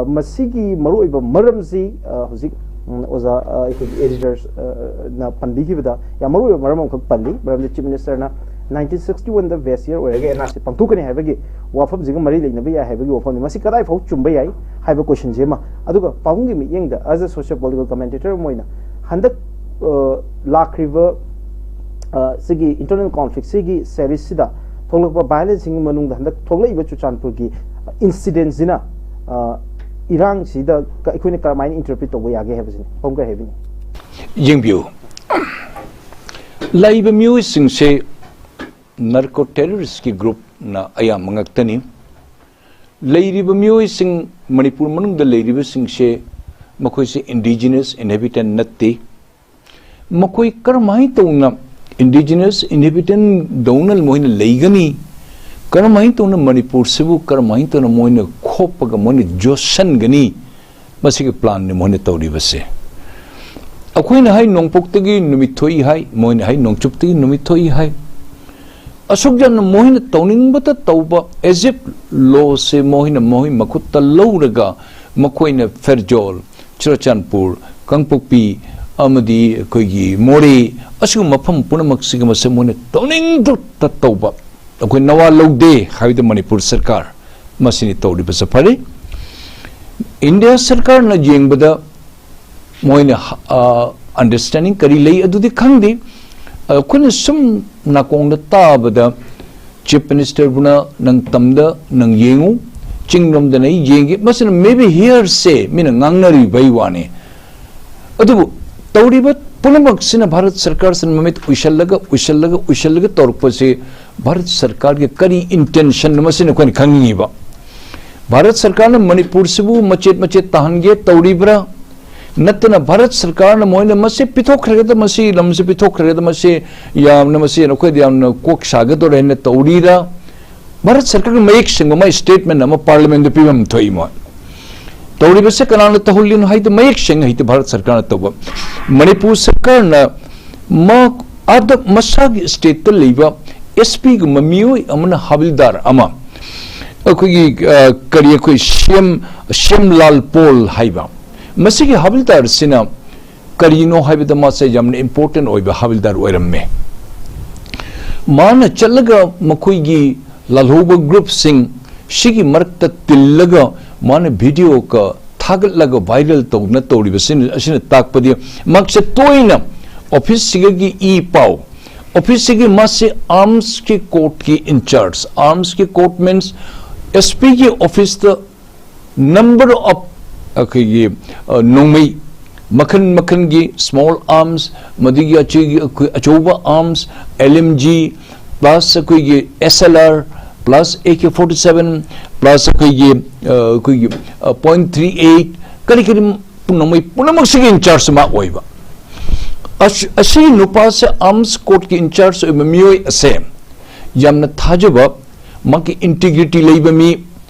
ꯃꯁꯤꯒꯤ ꯃꯔꯨꯑꯣꯏꯕ ꯃꯔꯝꯁꯤ ꯍꯧꯖꯤꯛ ꯑꯣꯖꯥ, ꯑꯩꯈꯣꯏꯒꯤ ꯑꯦꯗꯤꯇꯔꯁꯅ ꯄꯟꯕꯤꯈꯤꯕꯗ ꯌꯥꯝ ꯃꯔꯨꯑꯣꯏꯕ ꯃꯔꯝ ꯑꯃꯈꯛ ꯄꯜꯂꯤ꯫ ꯃꯔꯝꯗꯤ ꯆꯤꯐ ꯃꯤꯅꯤꯁꯇꯔꯅ ꯅꯥꯏꯟꯇꯤꯟ ꯁꯤꯛꯁꯇꯤ ꯋꯥꯟꯗ ꯕꯦꯁ ꯌꯔ ꯑꯣꯏꯔꯒ ꯑꯦꯟ ꯑꯥꯔ ꯁꯤ ꯄꯥꯡꯊꯣꯛꯀꯅꯤ ꯍꯥꯏꯕꯒꯤ ꯋꯥꯐꯝꯁꯤꯒ ꯃꯔꯤ ꯂꯩꯅꯕ ꯌꯥꯏ ꯍꯥꯏꯕꯒꯤ ꯋꯥꯐꯝꯅꯤ꯫ ꯃꯁꯤ ꯀꯗꯥꯏ ꯐꯥꯎ ꯆꯨꯝꯕ ꯌꯥꯏ ꯍꯥꯏꯕ ꯀꯣꯏꯁꯟꯁꯤ ꯑꯃ꯫ ꯑꯗꯨꯒ ꯄꯥꯕꯨꯡꯒꯤ ꯃꯤꯠꯌꯦꯡꯗ, as a socio political commentator ꯑꯃ ꯑꯣꯏꯅ, ꯍꯟꯗꯛ ꯂꯥꯛꯈ꯭ꯔꯤꯕ ꯁꯤꯒꯤ ꯏꯟꯇꯔꯅꯦꯜ ꯀꯣꯟꯐ꯭ꯂꯤꯛꯁꯤꯒꯤ ꯁꯦꯔꯤꯁꯁꯤꯗ ꯊꯣꯛꯂꯛꯄ ꯚꯥꯏꯑꯣꯂꯦꯟꯁꯁꯤꯡꯒꯤ ꯃꯅꯨꯡꯗ ꯍꯟꯗꯛ ꯊꯣꯛꯂꯛꯏꯕ ꯆꯨꯔꯆꯥꯟꯄꯨꯔꯒꯤ ꯏꯟꯁꯤꯗꯦꯟꯁꯤꯅ ꯏꯔꯥꯡꯁꯤꯗ ꯑꯩꯈꯣꯏꯅ ꯀꯔꯝꯍꯥꯏꯅ ꯏꯟꯇꯔꯄ꯭ꯔꯤꯠ ꯇꯧꯕ ꯌꯥꯒꯦ ꯍꯥꯏꯕꯁꯤꯅꯤ꯫ ꯄꯥꯕꯨꯡ ꯀꯔꯤ ꯍꯥꯏꯕꯤꯅꯤ? ꯌꯦꯡꯕꯤꯌꯨ, ꯂꯩꯕ ꯃꯤꯑꯣꯏꯁꯤꯡꯁꯦ ꯅꯥꯔꯀꯣ ꯇꯦꯔꯣꯔꯤꯁꯀꯤ ꯒ꯭ꯔꯨꯞꯅ ꯑꯌꯥꯝꯕ ꯉꯥꯛꯇꯅꯤ꯫ ꯂꯩꯔꯤꯕ ꯃꯤꯑꯣꯏꯁꯤꯡ, ꯃꯅꯤꯄꯨꯔ ꯃꯅꯨꯡꯗ ꯂꯩꯔꯤꯕꯁꯤꯡꯁꯦ ꯃꯈꯣꯏꯁꯦ ꯏꯟꯗꯤꯖꯤꯅꯁ ꯏꯟꯍꯦꯕꯤꯇꯦꯟ ꯅꯠꯇꯦ꯫ ꯃꯈꯣꯏ ꯀꯔꯝꯍꯥꯏꯅ ꯇꯧꯅ ꯏꯟꯗꯤꯖꯤꯅꯁ ꯏꯟꯍꯦꯕꯤꯇꯦꯟ ꯗꯧꯅ ꯃꯣꯏꯅ ꯂꯩꯒꯅꯤ? ꯀꯔꯝꯍꯥꯏꯅ ꯇꯧꯅ ꯃꯅꯤꯄꯨꯔꯁꯤꯕꯨ ꯀꯔꯝꯍꯥꯏꯅ ꯇꯧꯅ ꯃꯣꯏꯅ ꯈꯣꯞꯄꯒ ꯃꯣꯏꯅ ꯌꯣꯠꯁꯟꯒꯅꯤ? ꯃꯁꯤꯒꯤ ꯄ꯭ꯂꯥꯟꯅꯤ ꯃꯣꯏꯅ ꯇꯧꯔꯤꯕꯁꯦ꯫ ꯑꯩꯈꯣꯏꯅ ꯍꯥꯏ ꯅꯣꯡꯄꯣꯛꯇꯒꯤ ꯅꯨꯃꯤꯠ ꯊꯣꯛꯏ ꯍꯥꯏ, ꯃꯣꯏꯅ ꯍꯥꯏ ꯅꯣꯡꯆꯨꯞꯇꯒꯤ ꯅꯨꯃꯤꯠ ꯊꯣꯛꯏ ꯍꯥꯏ꯫ ꯑꯁꯨꯛ ꯌꯥꯝꯅ ꯃꯣꯏꯅ ꯇꯧꯅꯤꯡꯕꯇ ꯇꯧꯕ, as if ꯂꯣꯁꯦ ꯃꯣꯏꯅ ꯃꯣꯏ ꯃꯈꯨꯠꯇ ꯂꯧꯔꯒ ꯃꯈꯣꯏꯅ ꯐꯦꯔꯖꯣꯜ, ꯆꯨꯔꯆꯥꯟꯄꯨꯔ, ꯀꯥꯡꯄꯣꯛꯄꯤ ꯑꯃꯗꯤ ꯑꯩꯈꯣꯏꯒꯤ ꯃꯣꯔꯦ, ꯑꯁꯤꯒꯨꯝꯕ ꯃꯐꯝ ꯄꯨꯝꯅꯃꯛꯁꯤꯒꯤ ꯃꯁꯦ ꯃꯣꯏꯅ ꯇꯧꯅꯤꯡꯗꯇ ꯇꯧꯕ꯫ ꯑꯩꯈꯣꯏ ꯅꯋꯥ ꯂꯧꯗꯦ ꯍꯥꯏꯕꯗ ꯃꯅꯤꯄꯨꯔ ꯁꯔꯀꯥꯔ ꯃꯁꯤꯅꯤ ꯇꯧꯔꯤꯕꯁꯦ꯫ ꯐꯔꯦ, ꯏꯟꯗꯤꯌꯥ ꯁꯔꯀꯥꯔꯅ ꯌꯦꯡꯕꯗ ꯃꯣꯏꯅ ꯑꯟꯗꯔꯁ꯭ꯇꯦꯟꯗꯤꯡ ꯀꯔꯤ ꯂꯩ ꯑꯗꯨꯗꯤ ꯈꯪꯗꯦ꯫ ꯑꯩꯈꯣꯏꯅ ꯁꯨꯝ ꯅꯥꯀꯣꯡꯗ ꯇꯥꯕꯗ ꯆꯤꯐ ꯃꯤꯅꯤꯁꯇꯔꯕꯨꯅ ꯅꯪ ꯇꯝꯗ ꯅꯪ ꯌꯦꯡꯉꯨ, ꯆꯤꯡꯂꯣꯝꯗꯅ ꯑꯩ ꯌꯦꯡꯒꯦ, ꯃꯁꯤꯅ maybe hearsay, ꯃꯤꯅ ꯉꯥꯡꯅꯔꯤꯕꯩ ꯋꯥꯅꯤ꯫ ꯑꯗꯨꯕꯨ ꯇꯧꯔꯤꯕ ꯄꯨꯝꯅꯃꯛꯁꯤꯅ ꯚꯥꯔꯠ ꯁꯔꯀꯥꯔꯁꯤꯅ ꯃꯃꯤꯠ ꯎꯏꯁꯜꯂꯒ, ꯎꯏꯁꯜꯂꯒ, ꯎꯏꯁꯜꯂꯒ ꯇꯧꯔꯛꯄꯁꯤ ꯚꯥꯔꯠ ꯁꯔꯀꯥꯔꯒꯤ ꯀꯔꯤ ꯏꯟꯇꯦꯟꯁꯟꯅꯣ, ꯃꯁꯤꯅ ꯑꯩꯈꯣꯏꯅ ꯈꯪꯅꯤꯡꯉꯤꯕ꯫ ꯚꯥꯔꯠ ꯁꯔꯀꯥꯔꯅ ꯃꯅꯤꯄꯨꯔꯁꯤꯕꯨ ꯃꯆꯦꯠ ꯃꯆꯦꯠ ꯇꯥꯍꯟꯒꯦ ꯇꯧꯔꯤꯕ꯭ꯔꯥ? ꯅꯠꯇꯅ ꯚꯥꯔꯠ ꯁꯔꯀꯥꯔꯅ ꯃꯣꯏꯅ ꯃꯁꯤ ꯄꯤꯊꯣꯛꯈ꯭ꯔꯒꯗ, ꯃꯁꯤ ꯂꯝꯁꯤ ꯄꯤꯊꯣꯛꯈ꯭ꯔꯒꯗ, ꯃꯁꯤ ꯌꯥꯝꯅ, ꯃꯁꯤ ꯑꯩꯈꯣꯏꯗ ꯌꯥꯝꯅ ꯀꯣꯛ ꯁꯥꯒꯗꯧꯔꯦ ꯍꯥꯏꯅ ꯇꯧꯔꯤꯔꯥ? ꯚꯥꯔꯠ ꯁꯔꯀꯥꯔꯒꯤ ꯃꯌꯦꯛ ꯁꯦꯡꯕ ꯃꯥꯏ ꯁ꯭ꯇꯦꯠꯃꯦꯟ ꯑꯃ ꯄꯥꯔꯂꯤꯌꯥꯃꯦꯟꯗ ꯄꯤꯐꯝ ꯊꯣꯛꯏ꯫ ꯃꯣꯏ ꯇꯧꯔꯤꯕꯁꯦ ꯀꯅꯥꯅ ꯇꯧꯍꯜꯂꯤꯅꯣ ꯍꯥꯏꯗꯤ ꯃꯌꯦꯛ ꯁꯦꯡꯅ ꯍꯦꯛꯇ ꯚꯥꯔꯠ ꯁꯔꯀꯥꯔꯅ ꯇꯧꯕ꯫ ꯃꯅꯤꯄꯨꯔ ꯁꯔꯀꯥꯔꯅ ꯃꯥ ꯑꯥꯗ ꯃꯁꯥꯒꯤ ꯁ꯭ꯇꯦꯠꯇ ꯂꯩꯕ ꯑꯦꯁ ꯄꯤꯒꯨꯝꯕ ꯃꯤꯑꯣꯏ ꯑꯃꯅ ꯍꯥꯕꯤꯜꯗꯥꯔ ꯑꯃ, ꯑꯩꯈꯣꯏꯒꯤ ꯑ, ꯀꯔꯤ, ꯑꯩꯈꯣꯏ ꯁꯦꯝ ꯁꯦꯝꯂꯥꯜ ꯄꯣꯜ ꯍꯥꯏꯕ, ꯃꯁꯤꯒꯤ ꯍꯥꯕꯤꯜꯗꯥꯔꯁꯤꯅ ꯀꯔꯤꯅꯣ ꯍꯥꯏꯕꯗ ꯃꯥꯁꯦ ꯌꯥꯝꯅ ꯏꯝꯄꯣꯔꯇꯦꯟ ꯑꯣꯏꯕ ꯍꯥꯕꯤꯜꯗꯥꯔ ꯑꯣꯏꯔꯝꯃꯦ꯫ ꯃꯥꯅ ꯆꯠꯂꯒ ꯃꯈꯣꯏꯒꯤ ꯂꯥꯜꯍꯧꯕ ꯒ꯭ꯔꯨꯞꯁꯤꯡ ꯁꯤꯒꯤ ꯃꯔꯛꯇ ꯇꯤꯜꯂꯒ ꯃꯥꯅ ꯚꯤꯗꯤꯑꯣꯒ ꯊꯥꯒꯠꯂꯒ ꯚꯥꯏꯔꯦꯜ ꯇꯧꯗꯅ ꯇꯧꯔꯤꯕꯁꯤꯅ, ꯑꯁꯤꯅ ꯇꯥꯛꯄꯗꯤ ꯃꯍꯥꯛꯁꯦ ꯇꯣꯏꯅ ꯑꯣꯐꯤꯁꯁꯤꯒꯤ ꯏ ꯄꯥꯎ, ꯑꯣꯐꯤꯁꯁꯤꯒꯤ ꯃꯥꯁꯤ ꯑꯥꯔꯝꯁꯀꯤ ꯀꯣꯔꯠꯀꯤ ꯏꯟꯆꯥꯔꯖ, ꯑꯥꯔꯝꯁꯀꯤ ꯀꯣꯔꯠ ꯃꯤꯟꯁ ꯑꯦꯁ ꯄꯤꯒꯤ ꯑꯣꯐꯤꯁꯇ ꯅꯝꯕꯔ ꯑꯣꯐ ꯑꯩꯈꯣꯏꯒꯤ ꯑ, ꯅꯣꯡꯃꯩ ꯃꯈꯜ ꯃꯈꯜꯒꯤ ꯁ꯭ꯃꯣꯜ ꯑꯥꯔꯝꯁ, ꯃꯗꯨꯒꯤ ꯑꯆꯤ-, ꯑꯩꯈꯣꯏ ꯑꯆꯧꯕ arms, L M G, plus ꯑꯩꯈꯣꯏꯒꯤ S L R, plus A K forty seven, plus ꯑꯩꯈꯣꯏꯒꯤ ꯑ, ꯑꯩꯈꯣꯏꯒꯤ ꯄꯣꯏꯟ ꯊ꯭ꯔꯤ ꯑꯩꯠ, ꯀꯔꯤ ꯀꯔꯤ ꯅꯣꯡꯃꯩ ꯄꯨꯝꯅꯃꯛꯁꯤꯒꯤ ꯏꯟꯆꯥꯔꯖ ꯃꯥ ꯑꯣꯏꯕ꯫ ꯑꯁ-, ꯑꯁꯤ ꯅꯨꯄꯥꯁꯦ ꯑꯥꯔꯝꯁ ꯀꯣꯔꯠꯀꯤ ꯏꯟꯆꯥꯔꯖ ꯑꯣꯏꯕ ꯃꯤꯑꯣꯏ ꯑꯁꯦ ꯌꯥꯝꯅ ꯊꯥꯖꯕ, ꯃꯥꯒꯤ ꯏꯟꯇꯤꯒ꯭ꯔꯤꯇꯤ ꯂꯩꯕ ꯃꯤ,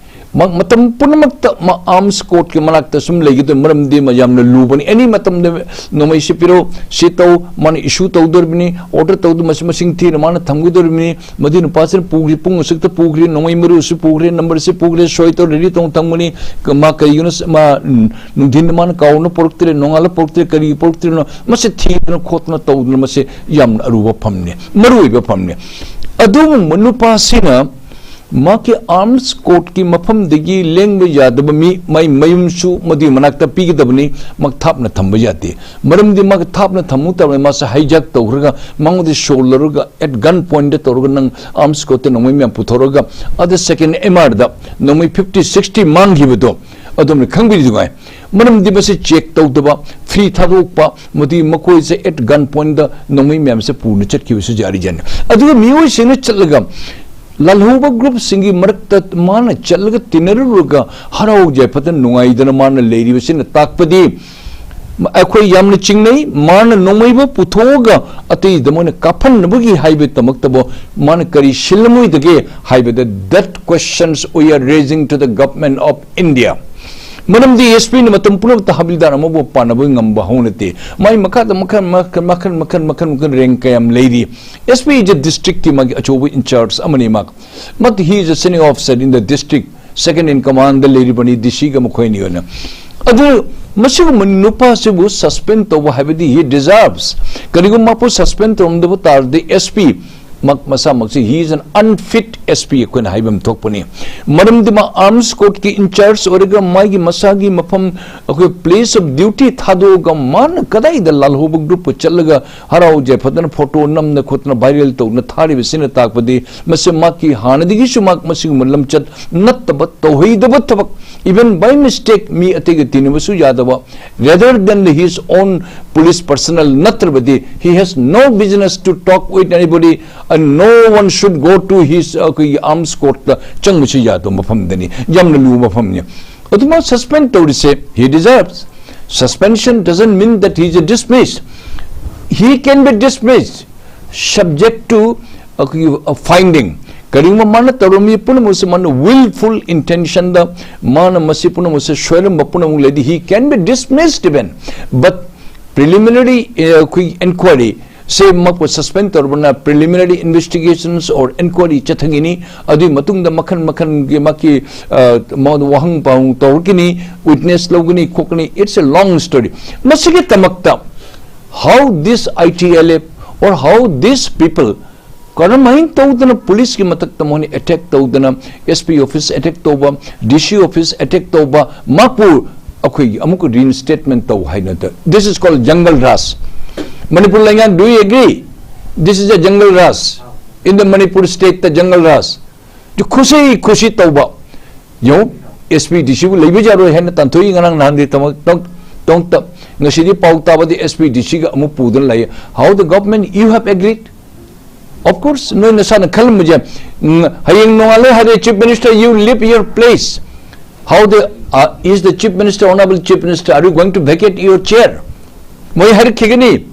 ꯃꯥ ꯃꯇꯝ ꯄꯨꯝꯅꯃꯛꯇ ꯃꯥ ꯑꯥꯔꯝꯁ ꯀꯣꯔꯠꯀꯤ ꯃꯅꯥꯛꯇ ꯁꯨꯝ ꯂꯩꯒꯗꯕ, ꯃꯔꯝꯗꯤ ꯃꯥ ꯌꯥꯝꯅ ꯂꯨꯕꯅꯤ꯫ ꯑꯦꯅꯤ ꯃꯇꯝꯗ ꯅꯣꯡꯃꯩꯁꯤ ꯄꯤꯔꯛꯎ, ꯁꯤ ꯇꯧ, ꯃꯥꯅ ꯏꯁꯨ ꯇꯧꯗꯧꯔꯤꯕꯅꯤ, ꯑꯣꯔꯗꯔ ꯇꯧꯗꯨꯅ ꯃꯁꯤ ꯃꯁꯤꯡ ꯊꯤꯅ ꯃꯥꯅ ꯊꯝꯒꯗꯧꯔꯤꯕꯅꯤ꯫ ꯃꯗꯨ ꯅꯨꯄꯥꯁꯤꯅ ꯄꯨꯈ꯭ꯔꯤ, ꯄꯨꯡ ꯑꯁꯨꯛꯇ ꯄꯨꯈ꯭ꯔꯤ, ꯅꯣꯡꯃꯩ ꯃꯔꯨ ꯑꯁꯨꯛ ꯄꯨꯈ꯭ꯔꯤ, ꯅꯝꯕꯔ ꯑꯁꯤ ꯄꯨꯈ꯭ꯔꯤ, ꯁꯣꯏ ꯇꯧꯔ ꯔꯦꯗꯤ ꯇꯧꯅ ꯊꯝꯒꯅꯤ꯫ ꯃꯥ ꯀꯔꯤꯒꯤꯅꯣ ꯃꯥ, ꯎꯝ, ꯅꯨꯡꯊꯤꯟꯗ ꯃꯥꯅ ꯀꯥꯎꯅ ꯄꯨꯔꯛꯇ꯭ꯔꯦ, ꯅꯣꯡꯉꯥꯜꯂ ꯄꯨꯔꯛꯇ꯭ꯔꯦ, ꯀꯔꯤꯒꯤ ꯄꯨꯔꯛꯇ꯭ꯔꯤꯅꯣ, ꯃꯁꯤ ꯊꯤꯗꯅ ꯈꯣꯠꯇꯅ ꯇꯧꯗꯅ, ꯃꯁꯤ ꯌꯥꯝꯅ ꯑꯔꯨꯕ ꯐꯝꯅꯤ, ꯃꯔꯨ ꯑꯣꯏꯕ ꯐꯝꯅꯤ꯫ ꯑꯗꯨꯒꯨꯝꯕ ꯅꯨꯄꯥꯁꯤꯅ ꯃꯍꯥꯛꯀꯤ ꯑꯥꯔꯝꯁ ꯀꯣꯔꯠꯀꯤ ꯃꯐꯝꯗꯒꯤ ꯂꯦꯡꯕ ꯌꯥꯗꯕ ꯃꯤ, ꯃꯥꯏ ꯃꯌꯨꯝꯁꯨ ꯃꯗꯨꯒꯤ ꯃꯅꯥꯛꯇ ꯄꯤꯒꯗꯕꯅꯤ, ꯃꯍꯥꯛ ꯊꯥꯞꯅ ꯊꯝꯕ ꯌꯥꯗꯦ꯫ ꯃꯔꯝꯗꯤ ꯃꯍꯥꯛ ꯊꯥꯞꯅ ꯊꯝꯃꯨ ꯇꯧꯔꯕꯅꯤ, ꯃꯥꯁꯦ ꯍꯥꯏꯖꯥꯛ ꯇꯧꯈ꯭ꯔꯒ, ꯃꯉꯣꯟꯗ ꯁꯣꯜꯂꯔꯒ, ꯑꯦꯠ ꯒꯟ ꯄꯣꯏꯟꯗ ꯇꯧꯔꯒ, ꯅꯪ ꯑꯥꯔꯝꯁ ꯀꯣꯔꯠꯇ ꯅꯣꯡꯃꯩ ꯃꯌꯥꯝ ꯄꯨꯊꯣꯔꯛꯑꯒ, ꯑꯗ ꯁꯦꯀꯦꯟ ꯑꯦꯝ ꯑꯥꯔꯗ ꯅꯣꯡꯃꯩ ꯐꯤꯐꯇꯤ ꯁꯤꯛꯁꯇꯤ ꯃꯥꯡꯈꯤꯕꯗꯣ, ꯑꯗꯣꯝꯅ ꯈꯪꯕꯤꯔꯤꯗꯨꯉꯥꯏ꯫ ꯃꯔꯝꯗꯤ ꯃꯁꯤ ꯆꯦꯛ ꯇꯧꯗꯕ, ꯐ꯭ꯔꯤ ꯊꯥꯗꯣꯛꯄ, ꯃꯗꯨꯒꯤ ꯃꯈꯣꯏꯁꯦ ꯑꯦꯠ ꯒꯟ ꯄꯣꯏꯟꯗ ꯅꯣꯡꯃꯩ ꯃꯌꯥꯝꯁꯦ ꯄꯨꯅ ꯆꯠꯈꯤꯕꯁꯨ ꯌꯥꯔꯤꯖꯥꯠꯅꯤ꯫ ꯑꯗꯨꯒ ꯃꯤꯑꯣꯏꯁꯤꯡꯅ ꯆꯠꯂꯒ ꯂꯥꯜꯍꯧꯕ ꯒ꯭ꯔꯨꯞꯁꯤꯡꯒꯤ ꯃꯔꯛꯇ ꯃꯥꯅ ꯆꯠꯂꯒ ꯇꯤꯟꯅꯔꯨꯔꯒ ꯍꯔꯥꯎ ꯌꯥꯏꯐꯗꯅ ꯅꯨꯡꯉꯥꯏꯗꯅ ꯃꯥꯅ ꯂꯩꯔꯤꯕꯁꯤꯅ ꯇꯥꯛꯄꯗꯤ ꯑꯩꯈꯣꯏ ꯌꯥꯝꯅ ꯆꯤꯡꯅꯩ꯫ ꯃꯥꯅ ꯅꯣꯡꯃꯩꯕꯨ ꯄꯨꯊꯣꯛꯑꯒ ꯑꯇꯩꯗ ꯃꯣꯏꯅ ꯀꯥꯞꯍꯟꯅꯕꯒꯤ ꯍꯥꯏꯕꯒꯤꯗꯃꯛꯇꯕꯨ ꯃꯥꯅ ꯀꯔꯤ ꯁꯤꯜꯂꯝꯃꯣꯏꯗꯒꯦ ꯍꯥꯏꯕꯗ, that questions we are raising to the government of India꯫ ꯃꯔꯝꯗꯤ S P ꯅ ꯃꯇꯝ ꯄꯨꯝꯅꯃꯛꯇ ꯍꯕꯤꯜꯗꯥꯔ ꯑꯃꯕꯨ ꯄꯥꯟꯅꯕ ꯉꯝꯕ ꯍꯧꯅꯗꯦ꯫ ꯃꯥꯒꯤ ꯃꯈꯥꯗ ꯃꯈꯜ ꯃꯈꯜ ꯃꯈꯜ ꯃꯈꯜ ꯃꯈꯜ ꯃꯈꯜ ꯔꯦꯡ ꯀꯌꯥꯝ ꯂꯩꯔꯤ꯫ S P is a district ꯀꯤ ꯃꯥꯒꯤ ꯑꯆꯧꯕ incharge ꯑꯃꯅꯤ꯫ ꯃꯥ ꯃꯠ he is a senior officer in the district, second in command ꯗ ꯂꯩꯔꯤꯕꯅꯤ D C ꯒ ꯃꯈꯣꯏ ꯑꯅꯤ ꯑꯣꯏꯅ꯫ ꯑꯗꯨ ꯃꯁꯤꯒꯨꯝꯕ ꯅꯨꯄꯥꯁꯤꯕꯨ suspend ꯇꯧꯕ ꯍꯥꯏꯕꯗꯤ he deserves꯫ ꯀꯔꯤꯒꯨꯝꯕ ꯃꯥꯄꯨ suspend ꯇꯧꯔꯝꯗꯕ ꯇꯥꯔꯗꯤ S P ꯃꯛ ꯃꯁꯥꯃꯛꯁꯤ he is an unfit S P ꯑꯩꯈꯣꯏꯅ ꯍꯥꯏꯕ ꯑꯃ ꯊꯣꯛꯄꯅꯤ꯫ ꯃꯔꯝꯗꯤ ꯃꯥ arms court ꯀꯤ incharge ꯑꯣꯏꯔꯒ ꯃꯥꯒꯤ ꯃꯁꯥꯒꯤ ꯃꯐꯝ ꯑꯩꯈꯣꯏ place of duty ꯊꯥꯗꯣꯛꯑꯒ ꯃꯥꯅ ꯀꯗꯥꯏꯗ ꯂꯥꯜꯍꯧꯕ group ꯄꯨ ꯆꯠꯂꯒ ꯍꯔꯥꯎ ꯌꯥꯏꯐꯗꯅ photo ꯅꯝꯅ ꯈꯣꯠꯇꯅ viral ꯇꯧꯗꯅ ꯊꯥꯔꯤꯕꯁꯤꯅ ꯇꯥꯛꯄꯗꯤ ꯃꯁꯤ ꯃꯍꯥꯛꯀꯤ ꯍꯥꯟꯅꯗꯒꯤꯁꯨ ꯃꯍꯥꯛ ꯃꯁꯤꯒꯨꯝꯕ ꯂꯝꯆꯠ ꯅꯠꯇꯕ ꯇꯧꯍꯩꯗꯕ ꯊꯕꯛ, even by mistake ꯃꯤ ꯑꯇꯩꯒ ꯇꯤꯟꯅꯕꯁꯨ ꯌꯥꯗꯕ, rather than his own police personnel ꯅꯠꯇ꯭ꯔꯕꯗꯤ he has no business to talk with anybody and no one should go to his ꯑꯩꯈꯣꯏꯒꯤ arms court ꯇ ꯆꯪꯕꯁꯨ ꯌꯥꯗꯕ ꯃꯐꯝꯗꯅꯤ꯫ ꯌꯥꯝꯅ ꯂꯨꯕ ꯃꯐꯝꯅꯤ꯫ ꯑꯗꯨꯃꯛ suspend ꯇꯧꯔꯤꯁꯦ he deserves. Suspension doesn't mean that he is dismissed. He can be dismissed subject to ꯑꯩꯈꯣꯏꯒꯤ finding꯫ ꯀꯔꯤꯒꯨꯝꯕ ꯃꯥꯅ ꯇꯧꯔꯝꯃꯤ ꯄꯨꯝꯅꯃꯛꯁꯦ ꯃꯥꯅ willful intention ꯗ ꯃꯥꯅ ꯃꯁꯤ ꯄꯨꯝꯅꯃꯛꯁꯦ ꯁꯣꯏꯔꯝꯕ ꯄꯨꯝꯅꯃꯛ ꯂꯩꯔꯗꯤ he can be dismissed even, but preliminary ꯑꯩꯈꯣꯏ inquiry ꯁꯦ ꯃꯥꯕꯨ suspend ꯇꯧꯔꯕꯅ preliminary investigations or inquiry ꯆꯠꯊꯈꯤꯅꯤ꯫ ꯑꯗꯨꯒꯤ ꯃꯇꯨꯡꯗ ꯃꯈꯜ ꯃꯈꯜꯒꯤ ꯃꯥꯒꯤ ꯃꯉꯣꯟꯗ ꯋꯥꯍꯪ ꯄꯥꯎ ꯇꯧꯔꯛꯀꯅꯤ, witness ꯂꯧꯒꯅꯤ ꯈꯣꯠꯀꯅꯤ꯫ It's a long story. ꯃꯁꯤꯒꯤꯗꯃꯛꯇ how this I T L F or how this people ꯀꯔꯝꯍꯥꯏꯅ ꯇꯧꯗꯅ police ꯀꯤ ꯃꯊꯛꯇ ꯃꯣꯏꯅ attack ꯇꯧꯗꯅ S P office attack ꯇꯧꯕ, D C office attack ꯇꯧꯕ, ꯃꯥꯄꯨ ꯑꯩꯈꯣꯏꯒꯤ ꯑꯃꯨꯛꯀ reinstatement ꯇꯧ ꯍꯥꯏꯅ ꯇ-, this is called jungle raj. Manipur ꯂꯩꯉꯥꯛ, do you agree? This is a jungle raj. In the Manipur state ꯇ jungle raj. ꯈꯨꯁꯤ ꯈꯨꯁꯤ ꯇꯧꯕ꯫ ꯌꯦꯡꯉꯨ, S P D C ꯕꯨ ꯂꯩꯕ ꯌꯥꯔꯣꯏ ꯍꯥꯏꯅ ꯇꯥꯟꯊꯣꯛꯏ ꯉꯔꯥꯡ ꯅꯍꯥꯟꯗꯤ ꯇꯃꯛ-, ꯇꯧ-, ꯇꯧ-, ꯉꯁꯤꯗꯤ ꯄꯥꯎ ꯇꯥꯕꯗꯤ S P D C ꯒ ꯑꯃꯨꯛ ꯄꯨꯗꯨꯅ ꯂꯩ꯫ How the government, you have agreed? Of course, ꯅꯣꯏ ꯅꯁꯥꯅ ꯈꯜꯂꯝꯕꯁꯦ, ꯎꯝ, ꯍꯌꯦꯡ ꯅꯣꯡꯉꯥꯜꯂꯦ ꯍꯥꯏꯔꯦ, Chief Minister, you leave your place. How the, uh, is the Chief Minister, Honorable Chief Minister, are you going to vacate your chair? ꯃꯣꯏ ꯍꯥꯏꯔꯛꯈꯤꯒꯅꯤ꯫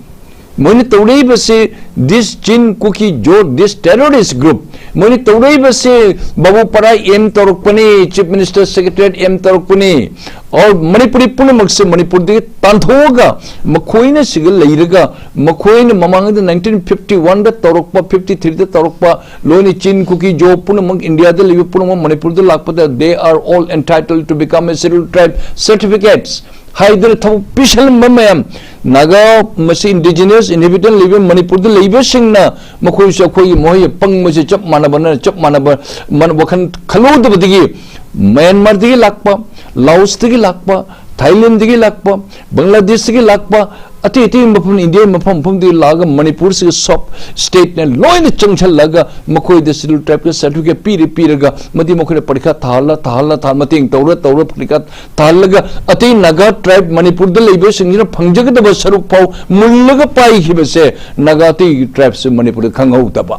ꯃꯣꯏꯅ ꯇꯧꯔꯛꯏꯕꯁꯤ, this Chin Kuki Zo, this terrorist group, ꯃꯣꯏꯅ ꯇꯧꯔꯛꯏꯕꯁꯦ ꯕꯥꯕꯨ ꯄꯔꯥ M ꯇꯧꯔꯛꯄꯅꯤ, chief minister secretariat M ꯇꯧꯔꯛꯄꯅꯤ꯫ Or Manipuri ꯄꯨꯝꯅꯃꯛꯁꯦ ꯃꯅꯤꯄꯨꯔꯗꯒꯤ ꯇꯥꯟꯊꯣꯛꯑꯒ ꯃꯈꯣꯏꯅ ꯁꯤꯒ ꯂꯩꯔꯒ ꯃꯈꯣꯏꯅ ꯃꯃꯥꯡꯗ ꯅꯥꯏꯟꯇꯤꯟ ꯐꯤꯐꯇꯤ ꯋꯥꯟꯗ ꯇꯧꯔꯛꯄ, ꯐꯤꯐꯇꯤ ꯊ꯭ꯔꯤꯗ ꯇꯧꯔꯛꯄ, ꯂꯣꯏꯅ ꯆꯤꯟ, ꯀꯨꯀꯤ, ꯖꯣ ꯄꯨꯝꯅꯃꯛ, ꯏꯟꯗꯤꯌꯥꯗ ꯂꯩꯕ ꯄꯨꯝꯅꯃꯛ ꯃꯅꯤꯄꯨꯔꯗ ꯂꯥꯛꯄꯗ they are all entitled to become a scheduled tribe certificates ꯍꯥꯏꯗꯅ ꯊꯕꯛ ꯄꯤꯁꯜꯂꯝꯕ ꯃꯌꯥꯝ, ꯅꯥꯒꯥ, ꯃꯁꯤ indigenous inhabitant ꯂꯩꯕ ꯃꯅꯤꯄꯨꯔꯗ ꯂꯩꯕꯁꯤꯡꯅ ꯃꯈꯣꯏꯁꯨ ꯑꯩꯈꯣꯏꯒꯤ ꯃꯈꯣꯏꯒꯤ ꯄꯪꯕꯁꯦ ꯆꯞ ꯃꯥꯟꯅꯕꯅ, ꯆꯞ ꯃꯥꯟꯅꯕ ꯃꯥꯟꯅꯕ ꯋꯥꯈꯜ ꯈꯜꯂꯨꯗꯕꯗꯒꯤ ꯃ꯭ꯌꯥꯟꯃꯥꯔꯗꯒꯤ ꯂꯥꯛꯄ, ꯂꯥꯑꯣꯁꯇꯒꯤ ꯂꯥꯛꯄ, ꯊꯥꯏꯂꯦꯟꯗꯒꯤ ꯂꯥꯛꯄ, ꯕꯪꯒ꯭ꯂꯥꯗꯦꯁꯇꯒꯤ ꯂꯥꯛꯄ, ꯑꯇꯩ ꯑꯇꯩ ꯃꯐꯝ, ꯏꯟꯗꯤꯌꯥꯒꯤ ꯃꯐꯝ ꯃꯐꯝꯗꯒꯤ ꯂꯥꯛꯑꯒ ꯃꯅꯤꯄꯨꯔꯁꯤꯒ ꯁꯕ ꯁ꯭ꯇꯦꯠꯅ ꯂꯣꯏꯅ ꯆꯪꯁꯜꯂꯒ ꯃꯈꯣꯏꯗ ꯁꯦꯗ꯭ꯌꯨꯜ ꯇ꯭ꯔꯥꯏꯕꯀꯤ ꯁꯥꯔꯇꯤꯐꯤꯀꯦꯠ ꯄꯤꯔ ꯄꯤꯔꯒ, ꯃꯗꯤ ꯃꯈꯣꯏꯅ ꯄꯔꯤꯈꯥ ꯊꯥꯍꯜꯂ ꯊꯥꯍꯜꯂ ꯊꯥꯍꯜ ꯃꯇꯦꯡ ꯇꯧꯔ ꯇꯧꯔ ꯄꯔꯤꯈꯥ ꯊꯥꯍꯜꯂꯒ ꯑꯇꯩ ꯅꯥꯒꯥ ꯇ꯭ꯔꯥꯏꯕ ꯃꯅꯤꯄꯨꯔꯗ ꯂꯩꯕꯁꯤꯡꯁꯤꯅ ꯐꯪꯖꯒꯗꯕ ꯁꯔꯨꯛ ꯐꯥꯎ ꯃꯨꯜꯂꯒ ꯄꯥꯏꯈꯤꯕꯁꯦ ꯅꯥꯒꯥ ꯑꯇꯩ ꯇ꯭ꯔꯥꯏꯕꯁꯦ ꯃꯅꯤꯄꯨꯔꯗ ꯈꯪꯍꯧꯗꯕ꯫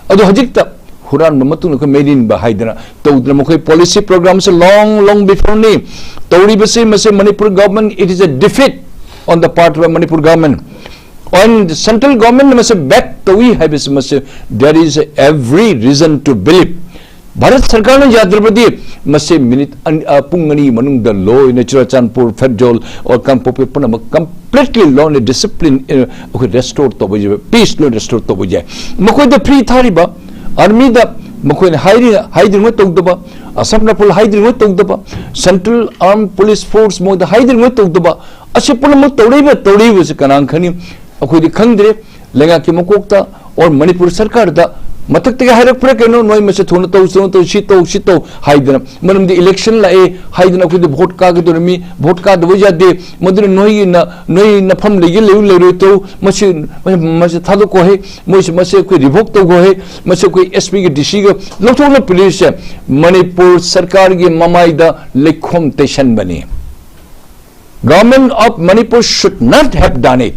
ꯑꯗꯣ ꯍꯧꯖꯤꯛꯇ ꯍꯨꯔꯥꯟꯕ ꯃꯇꯨꯡꯗ ꯑꯩꯈꯣꯏ ꯃꯩꯔꯤꯟꯕ ꯍꯥꯏꯗꯅ ꯇꯧꯗꯅ ꯃꯈꯣꯏ ꯄꯣꯂꯤꯁꯤ ꯄ꯭ꯔꯣꯒ꯭ꯔꯥꯝꯁꯦ long, long before ꯅꯤ ꯇꯧꯔꯤꯕꯁꯦ꯫ ꯃꯁꯤ Manipur government, it is a defeat on the part of Manipur government꯫ And central government ꯅ ꯃꯁꯤ ꯕꯦꯛ ꯇꯧꯏ ꯍꯥꯏꯕꯁꯤ ꯃꯁꯤ there is every reason to believe꯫ Bharat ꯁꯔꯀꯥꯔꯅ ꯌꯥꯗ꯭ꯔꯕꯗꯤ ꯃꯁꯤ ꯃꯤꯅꯤꯠ ꯑꯅꯤ, ꯑ, ꯄꯨꯡ ꯑꯅꯤ ꯃꯅꯨꯡꯗ ꯂꯣꯏꯅ ꯆꯨꯔꯥꯆꯥꯟꯄꯨꯔ, ꯐꯦꯔꯖꯣꯜ, ꯑꯣꯔ ꯀꯥꯡꯄꯣꯛꯄꯤ ꯄꯨꯝꯅꯃꯛ completely ꯂꯣꯏꯅ ꯗꯤꯁꯤꯄ꯭ꯂꯤꯟ, ꯑ, ꯑꯩꯈꯣꯏ ꯔꯦꯁꯇꯣꯔ ꯇꯧꯕ ꯌꯥꯏ, ꯄꯤꯁ ꯂꯣꯏ ꯔꯦꯁꯇꯣꯔ ꯇꯧꯕ ꯌꯥꯏ꯫ ꯃꯈꯣꯏꯗ ꯐ꯭ꯔꯤ ꯊꯥꯔꯤꯕ ꯑꯥꯔꯃꯤꯗ ꯃꯈꯣꯏꯅ ꯍꯥꯏꯔꯤ, ꯍꯥꯏꯗ꯭ꯔꯤꯉꯩ ꯇꯧꯗꯕ, ꯑꯁꯥꯝ ꯔꯥꯏꯐꯜ ꯍꯥꯏꯗ꯭ꯔꯤꯉꯩ ꯇꯧꯗꯕ, ꯁꯦꯟꯇ꯭ꯔꯦꯜ ꯑꯥꯔꯝ ꯄꯨꯂꯤꯁ ꯐꯣꯔꯁ ꯃꯣꯏꯗ ꯍꯥꯏꯗ꯭ꯔꯤꯉꯩ ꯇꯧꯗꯕ, ꯑꯁꯤ ꯄꯨꯝꯅꯃꯛ ꯇꯧꯔꯛꯏꯕ, ꯇꯧꯔꯛꯏꯕꯁꯤ ꯀꯅꯥꯅ ꯈꯪꯏ? ꯑꯩꯈꯣꯏꯗꯤ ꯈꯪꯗ꯭ꯔꯦ꯫ ꯂꯩꯉꯥꯛꯀꯤ ꯃꯀꯣꯛꯇ ꯑꯣꯔ ꯃꯅꯤꯄꯨꯔ ꯁꯔꯀꯥꯔꯗ ꯃꯊꯛꯇꯒꯤ ꯍꯥꯏꯔꯛꯄ꯭ꯔꯥ ꯀꯩꯅꯣ, "ꯅꯣꯏ ꯃꯁꯤ ꯊꯨꯅ ꯇꯧ, ꯊꯨꯅ ꯇꯧ, ꯁꯤ ꯇꯧ, ꯁꯤ ꯇꯧ" ꯍꯥꯏꯗꯅ, ꯃꯔꯝꯗꯤ ꯏꯂꯦꯛꯁꯟ ꯂꯥꯛꯑꯦ ꯍꯥꯏꯗꯅ ꯑꯩꯈꯣꯏꯗ ꯚꯣꯠ ꯀꯥꯒꯗꯧꯔꯤꯃꯤ, ꯚꯣꯠ ꯀꯥꯗꯕ ꯌꯥꯗꯦ꯫ ꯃꯗꯨꯅ ꯅꯣꯏꯒꯤꯅ, ꯅꯣꯏ ꯅꯐꯝ ꯂꯩꯒꯦ ꯂꯩꯌꯨ, ꯂꯩꯔꯣꯏ ꯇꯧ, ꯃꯁꯤ, ꯃꯁꯤ ꯊꯥꯗꯣꯛꯈꯣ ꯍꯥꯏ, ꯃꯣꯏꯁꯤ, ꯃꯁꯤ ꯑꯩꯈꯣꯏ ꯔꯤꯚꯣꯛ ꯇꯧꯈꯣ ꯍꯥꯏ, ꯃꯁꯤ ꯑꯩꯈꯣꯏ ꯑꯦꯁ ꯄꯤꯒ ꯗꯤ ꯁꯤꯒ ꯂꯧꯊꯣꯛꯅ ꯄꯨꯂꯤꯁꯁꯦ ꯃꯅꯤꯄꯨꯔ ꯁꯔꯀꯥꯔꯒꯤ ꯃꯃꯥꯏꯗ ꯂꯩꯈꯣꯝ ꯇꯩꯁꯟꯕꯅꯤ꯫ Government of Manipur should not have done it.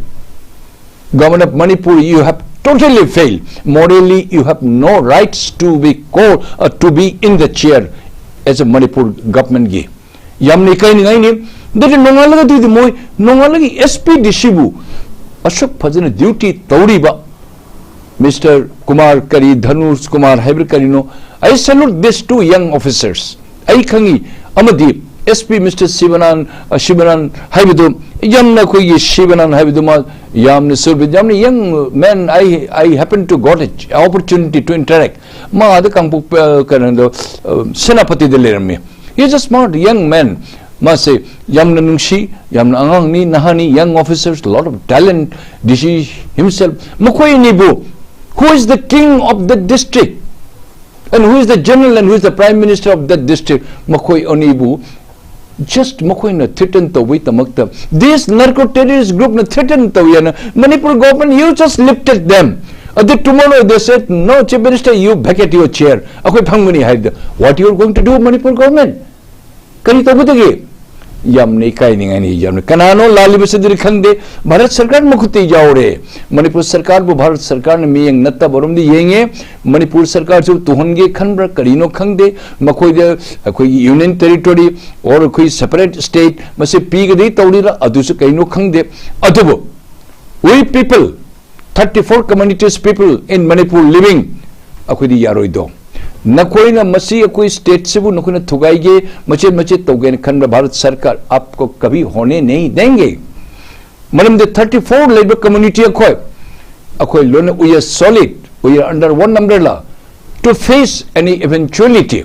Government of Manipur, you have totally failed. Morally, you have no rights to be called, uh, to be in the chair as a Manipur government ꯒꯤ꯫ ꯌꯥꯝꯅ ꯏꯀꯥꯏꯅꯤꯡꯉꯥꯏꯅꯤ꯫ ꯑꯗꯨꯗꯤ ꯅꯣꯡꯉꯥꯜꯂꯒ ꯑꯗꯨꯗꯤ ꯃꯣꯏ ꯅꯣꯡꯉꯥꯜꯂꯒ S P ꯗꯤ ꯁꯤꯕꯨ ꯑꯁꯨꯛ ꯐꯖꯅ ꯗ꯭ꯌꯨꯇꯤ ꯇꯧꯔꯤꯕ Mister Kumar ꯀꯔꯤ, ꯙꯅꯨꯁ ꯀꯨꯃꯥꯔ ꯍꯥꯏꯕ꯭ꯔꯥ ꯀꯔꯤꯅꯣ? I salute these two young officers. ꯑꯩ ꯈꯪꯉꯤ꯫ ꯑꯃꯗꯤ S P Mister Shivanand, ꯑ, Shivanand ꯍꯥꯏꯕꯗꯨ, ꯌꯥꯝꯅ ꯑꯩꯈꯣꯏꯒꯤ ꯁꯤꯕꯅꯥꯟ ꯍꯥꯏꯕꯗꯨ ꯃꯥ ꯌꯥꯝꯅ ꯁꯨꯔꯕꯤ, ꯌꯥꯝꯅ young man. I, I happen to got an opportunity to interact. ꯃꯥ ꯑꯥꯗ ꯀꯥꯡꯄꯣꯛꯄꯤ, ꯑ, ꯀꯩꯅꯣꯗꯣ, ꯑ, ꯁꯦꯅꯥꯄꯇꯤꯗ ꯂꯩꯔꯝꯃꯤ꯫ He is a smart young man. ꯃꯥꯁꯦ ꯌꯥꯝꯅ ꯅꯨꯡꯁꯤ, ꯌꯥꯝꯅ ꯑꯉꯥꯡꯅꯤ, ꯅꯍꯥꯅꯤ, young officers, lot of talent, D C himself. ꯃꯈꯣꯏ ꯑꯅꯤꯕꯨ, who is the king of the district? And who is the general and who is the prime minister of that district? ꯃꯈꯣꯏ ꯑꯅꯤꯕꯨ just ꯃꯈꯣꯏꯅ threaten ꯇꯧꯕꯒꯤꯗꯃꯛꯇ, this narco terrorist groupꯅ threaten ꯇꯧꯏ ꯍꯥꯏꯅ Manipur government, you just lifted them. ꯑꯗꯨ tomorrow they said, "No, Chief Minister, you vacate your chair." ꯑꯩꯈꯣꯏ ꯐꯝꯒꯅꯤ ꯍꯥꯏꯕꯗ, what you are going to do, Manipur government? ꯀꯔꯤ ꯇꯧꯒꯗꯒꯦ? ꯌꯥꯝꯅ ꯏꯀꯥꯏꯅꯤꯡꯉꯥꯏꯅꯤ, ꯌꯥꯝꯅ꯫ ꯀꯅꯥꯅꯣ ꯂꯥꯜꯂꯤꯕꯁꯤꯗꯤ ꯈꯪꯗꯦ, ꯚꯥꯔꯠ ꯁꯔꯀꯥꯔ ꯃꯈꯨꯠꯇ ꯌꯥꯎꯔꯦ꯫ ꯃꯅꯤꯄꯨꯔ ꯁꯔꯀꯥꯔꯕꯨ ꯚꯥꯔꯠ ꯁꯔꯀꯥꯔꯅ ꯃꯤꯠꯌꯦꯡ ꯅꯠꯇꯕꯔꯣꯝꯗ ꯌꯦꯡꯉꯦ꯫ ꯃꯅꯤꯄꯨꯔ ꯁꯔꯀꯥꯔꯁꯨ ꯇꯨꯍꯟꯒꯦ ꯈꯟꯕ꯭ꯔꯥ ꯀꯔꯤꯅꯣ ꯈꯪꯗꯦ꯫ ꯃꯈꯣꯏꯗ ꯑꯩꯈꯣꯏꯒꯤ union territory or ꯑꯩꯈꯣꯏ separate state ꯃꯁꯤ ꯄꯤꯒꯗꯤ ꯇꯧꯔꯤꯔꯥ, ꯑꯗꯨꯁꯨ ꯀꯩꯅꯣ ꯈꯪꯗꯦ꯫ ꯑꯗꯨꯕꯨ we people, thirty-four communities people in Manipur living, ꯑꯩꯈꯣꯏꯗꯤ ꯌꯥꯔꯣꯏꯗꯣ꯫ ꯅꯈꯣꯏꯅ ꯃꯁꯤ ꯑꯩꯈꯣꯏ stateꯁꯤꯕꯨ ꯅꯈꯣꯏꯅ ꯊꯨꯒꯥꯏꯒꯦ, ꯃꯆꯦꯠ ꯃꯆꯦꯠ ꯇꯧꯒꯦꯅ ꯈꯟꯕ ꯚꯥꯔꯠ ꯁꯔꯀꯥꯔ ꯑꯥꯞꯀꯣ ꯀꯚꯤ ꯍꯣꯅꯦ ꯅꯍꯤ ꯗꯦꯡꯒꯦ꯫ ꯃꯔꯝꯗꯤ thirty-four ꯂꯩꯕ community ꯑꯩꯈꯣꯏ, ꯑꯩꯈꯣꯏ ꯂꯣꯏꯅ we are solid, we are under one umbrella to face any eventuality.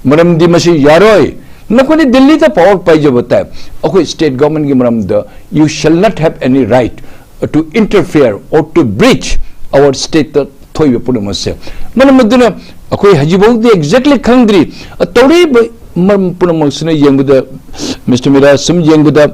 ꯃꯔꯝꯗꯤ ꯃꯁꯤ ꯌꯥꯔꯣꯏ꯫ ꯅꯈꯣꯏꯅ ꯗꯤꯜꯂꯤꯗ power ꯄꯥꯏꯖꯕ ꯇꯥꯏ꯫ ꯑꯩꯈꯣꯏ state governmentꯀꯤ ꯃꯔꯝꯗ you shall not have any right to interfere or to breach our stateꯇ ꯊꯣꯛꯏꯕ ꯄꯨꯝꯅꯃꯛꯁꯦ꯫ ꯃꯔꯝ ꯑꯗꯨꯅ ꯑꯩꯈꯣꯏ ꯍꯧꯖꯤꯛꯐꯥꯎꯗꯤ exactly ꯈꯪꯗ꯭ꯔꯤ꯫ ꯇꯧꯔꯤꯕ ꯃꯔꯝ ꯄꯨꯝꯅꯃꯛꯁꯤꯅ ꯌꯦꯡꯕꯗ, Mister ꯃꯤꯔꯥ, ꯁꯨꯝ ꯌꯦꯡꯕꯗ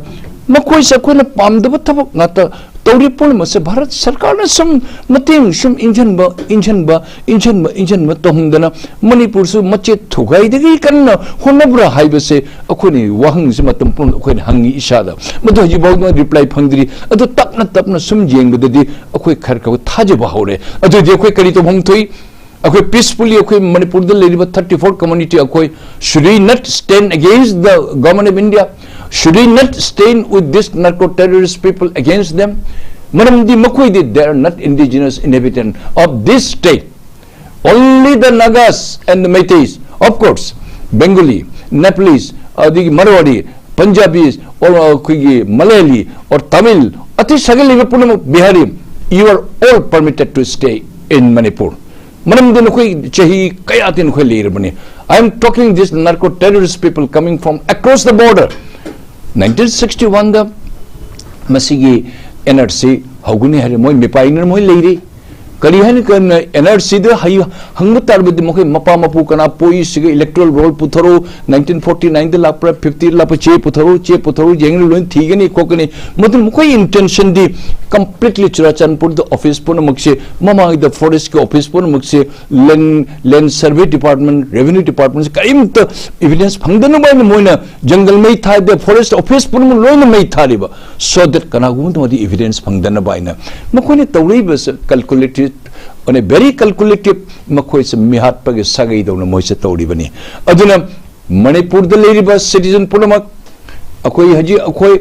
ꯃꯈꯣꯏꯁꯦ ꯑꯩꯈꯣꯏꯅ ꯄꯥꯝꯗꯕ ꯊꯕꯛ ꯉꯥꯛꯇ ꯇꯧꯔꯤ ꯄꯨꯝꯅꯃꯛꯁꯦ ꯚꯥꯔꯠ ꯁꯔꯀꯥꯔꯅ ꯁꯨꯝ ꯃꯇꯦꯡ ꯁꯨꯝ ꯏꯟꯁꯤꯟꯕ, ꯏꯟꯁꯤꯟꯕ, ꯏꯟꯁꯤꯟꯕ, ꯏꯟꯁꯤꯟꯕ ꯇꯧꯍꯟꯗꯅ ꯃꯅꯤꯄꯨꯔꯁꯨ ꯃꯆꯦꯠ ꯊꯨꯒꯥꯏꯗꯒꯤ ꯀꯟꯅ ꯍꯣꯠꯅꯕ꯭ꯔꯥ ꯍꯥꯏꯕꯁꯦ ꯑꯩꯈꯣꯏꯅ ꯋꯥꯍꯪꯁꯤ ꯃꯇꯝ ꯄꯨꯝꯅꯃꯛ ꯑꯩꯈꯣꯏꯅ ꯍꯪꯉꯤ ꯏꯁꯥꯗ꯫ ꯃꯗꯨ ꯍꯧꯖꯤꯛꯐꯥꯎꯗ reply ꯐꯪꯗ꯭ꯔꯤ꯫ ꯑꯗꯨ ꯇꯞꯅ ꯇꯞꯅ ꯁꯨꯝ ꯌꯦꯡꯕꯗꯗꯤ ꯑꯩꯈꯣꯏ ꯈꯔ ꯈꯔ ꯊꯥꯖꯕ ꯍꯧꯔꯦ꯫ ꯑꯗꯨꯗꯤ ꯑꯩꯈꯣꯏ ꯀꯔꯤ ꯇꯧꯐꯝ ꯊꯣꯛꯏ? ꯑꯩꯈꯣꯏ peacefully ꯑꯩꯈꯣꯏ ꯃꯅꯤꯄꯨꯔꯗ ꯂꯩꯔꯤꯕ thirty-four community ꯑꯩꯈꯣꯏ, should we not stand against the government of India? Should we not stand with this narco terrorist people against them? ꯃꯔꯝꯗꯤ ꯃꯈꯣꯏꯗꯤ they are not indigenous inhabitant of this state. Only the Nagas and the Meiteis, of course, Bengali, Nepalese, ꯑꯗꯒꯤ ꯃꯔꯋꯥꯔꯤ, ꯄꯟꯖꯥꯕꯤꯁ, or ꯑꯩꯈꯣꯏꯒꯤ ꯃꯂꯌꯥꯂꯤ, or Tamil, ꯑꯇꯩ ꯁꯥꯒꯩ ꯂꯩꯕ ꯄꯨꯝꯅꯃꯛ, Bihari, you are all permitted to stay in Manipur. ꯃꯔꯝꯗꯤ ꯅꯈꯣꯏ ꯆꯍꯤ ꯀꯌꯥꯗꯤ ꯅꯈꯣꯏ ꯂꯩꯔꯕꯅꯤ. I am talking this narco terrorist people coming from across the border. Nineteen sixty-one ꯗ ꯃꯁꯤꯒꯤ NRC ꯍꯧꯒꯅꯤ ꯍꯥꯏꯔꯦ, ꯃꯣꯏ ꯃꯤꯄꯥꯏꯅ ꯃꯣꯏ ꯂꯩꯔꯤ. ꯀꯔꯤ ꯍꯥꯏꯅ ꯀꯔꯝꯅ NRC ꯗ ꯍꯩ-, ꯍꯪꯕ ꯇꯥꯔꯕꯗꯤ ꯃꯈꯣꯏ ꯃꯄꯥ ꯃꯄꯨ ꯀꯅꯥ ꯄꯣꯛꯏ, ꯁꯤꯒ electoral roll ꯄꯨꯊꯣꯔꯛꯎ, nineteen forty nine ꯗ ꯂꯥꯛꯄ꯭ꯔꯥ, fifty ꯗ ꯂꯥꯛꯄ ꯆꯦ ꯄꯨꯊꯣꯔꯛꯎ, ꯆꯦ ꯄꯨꯊꯣꯔꯛꯎ, ꯌꯦꯡꯂꯒ ꯂꯣꯏꯅ ꯊꯤꯒꯅꯤ ꯈꯣꯠꯀꯅꯤ. ꯃꯗꯨ ꯃꯈꯣꯏ intention ꯗꯤ completely ꯆꯨꯔꯥꯆꯥꯟꯄꯨꯔꯗ office ꯄꯨꯝꯅꯃꯛꯁꯦ, ꯃꯃꯥꯡꯗ forest ꯀꯤ office ꯄꯨꯝꯅꯃꯛꯁꯦ, land, land survey department, revenue department ꯁꯦ ꯀꯔꯤꯝꯇ evidence ꯐꯪꯗꯅꯕ ꯍꯥꯏꯅ ꯃꯣꯏꯅ ꯖꯪꯒꯜ ꯃꯩ ꯊꯥꯗꯦ, forest office ꯄꯨꯝꯅꯃꯛ ꯂꯣꯏꯅ ꯃꯩ ꯊꯥꯔꯤꯕ, so that ꯀꯅꯥꯒꯨꯝꯕ ꯑꯃꯗꯤ evidence ꯐꯪꯗꯅꯕ ꯍꯥꯏꯅ ꯃꯈꯣꯏꯅ ꯇꯧꯔꯛꯏꯕꯁꯦ calculative, on a very calculative, ꯃꯈꯣꯏꯁꯦ ꯃꯤꯍꯥꯠꯄꯒꯤ ꯁꯥꯒꯩꯗꯧꯅ ꯃꯣꯏꯁꯦ ꯇꯧꯔꯤꯕꯅꯤ. ꯑꯗꯨꯅ ꯃꯅꯤꯄꯨꯔꯗ ꯂꯩꯔꯤꯕ citizen ꯄꯨꯝꯅꯃꯛ, ꯑꯩꯈꯣꯏ ꯍꯧꯖꯤꯛ ꯑꯩꯈꯣꯏ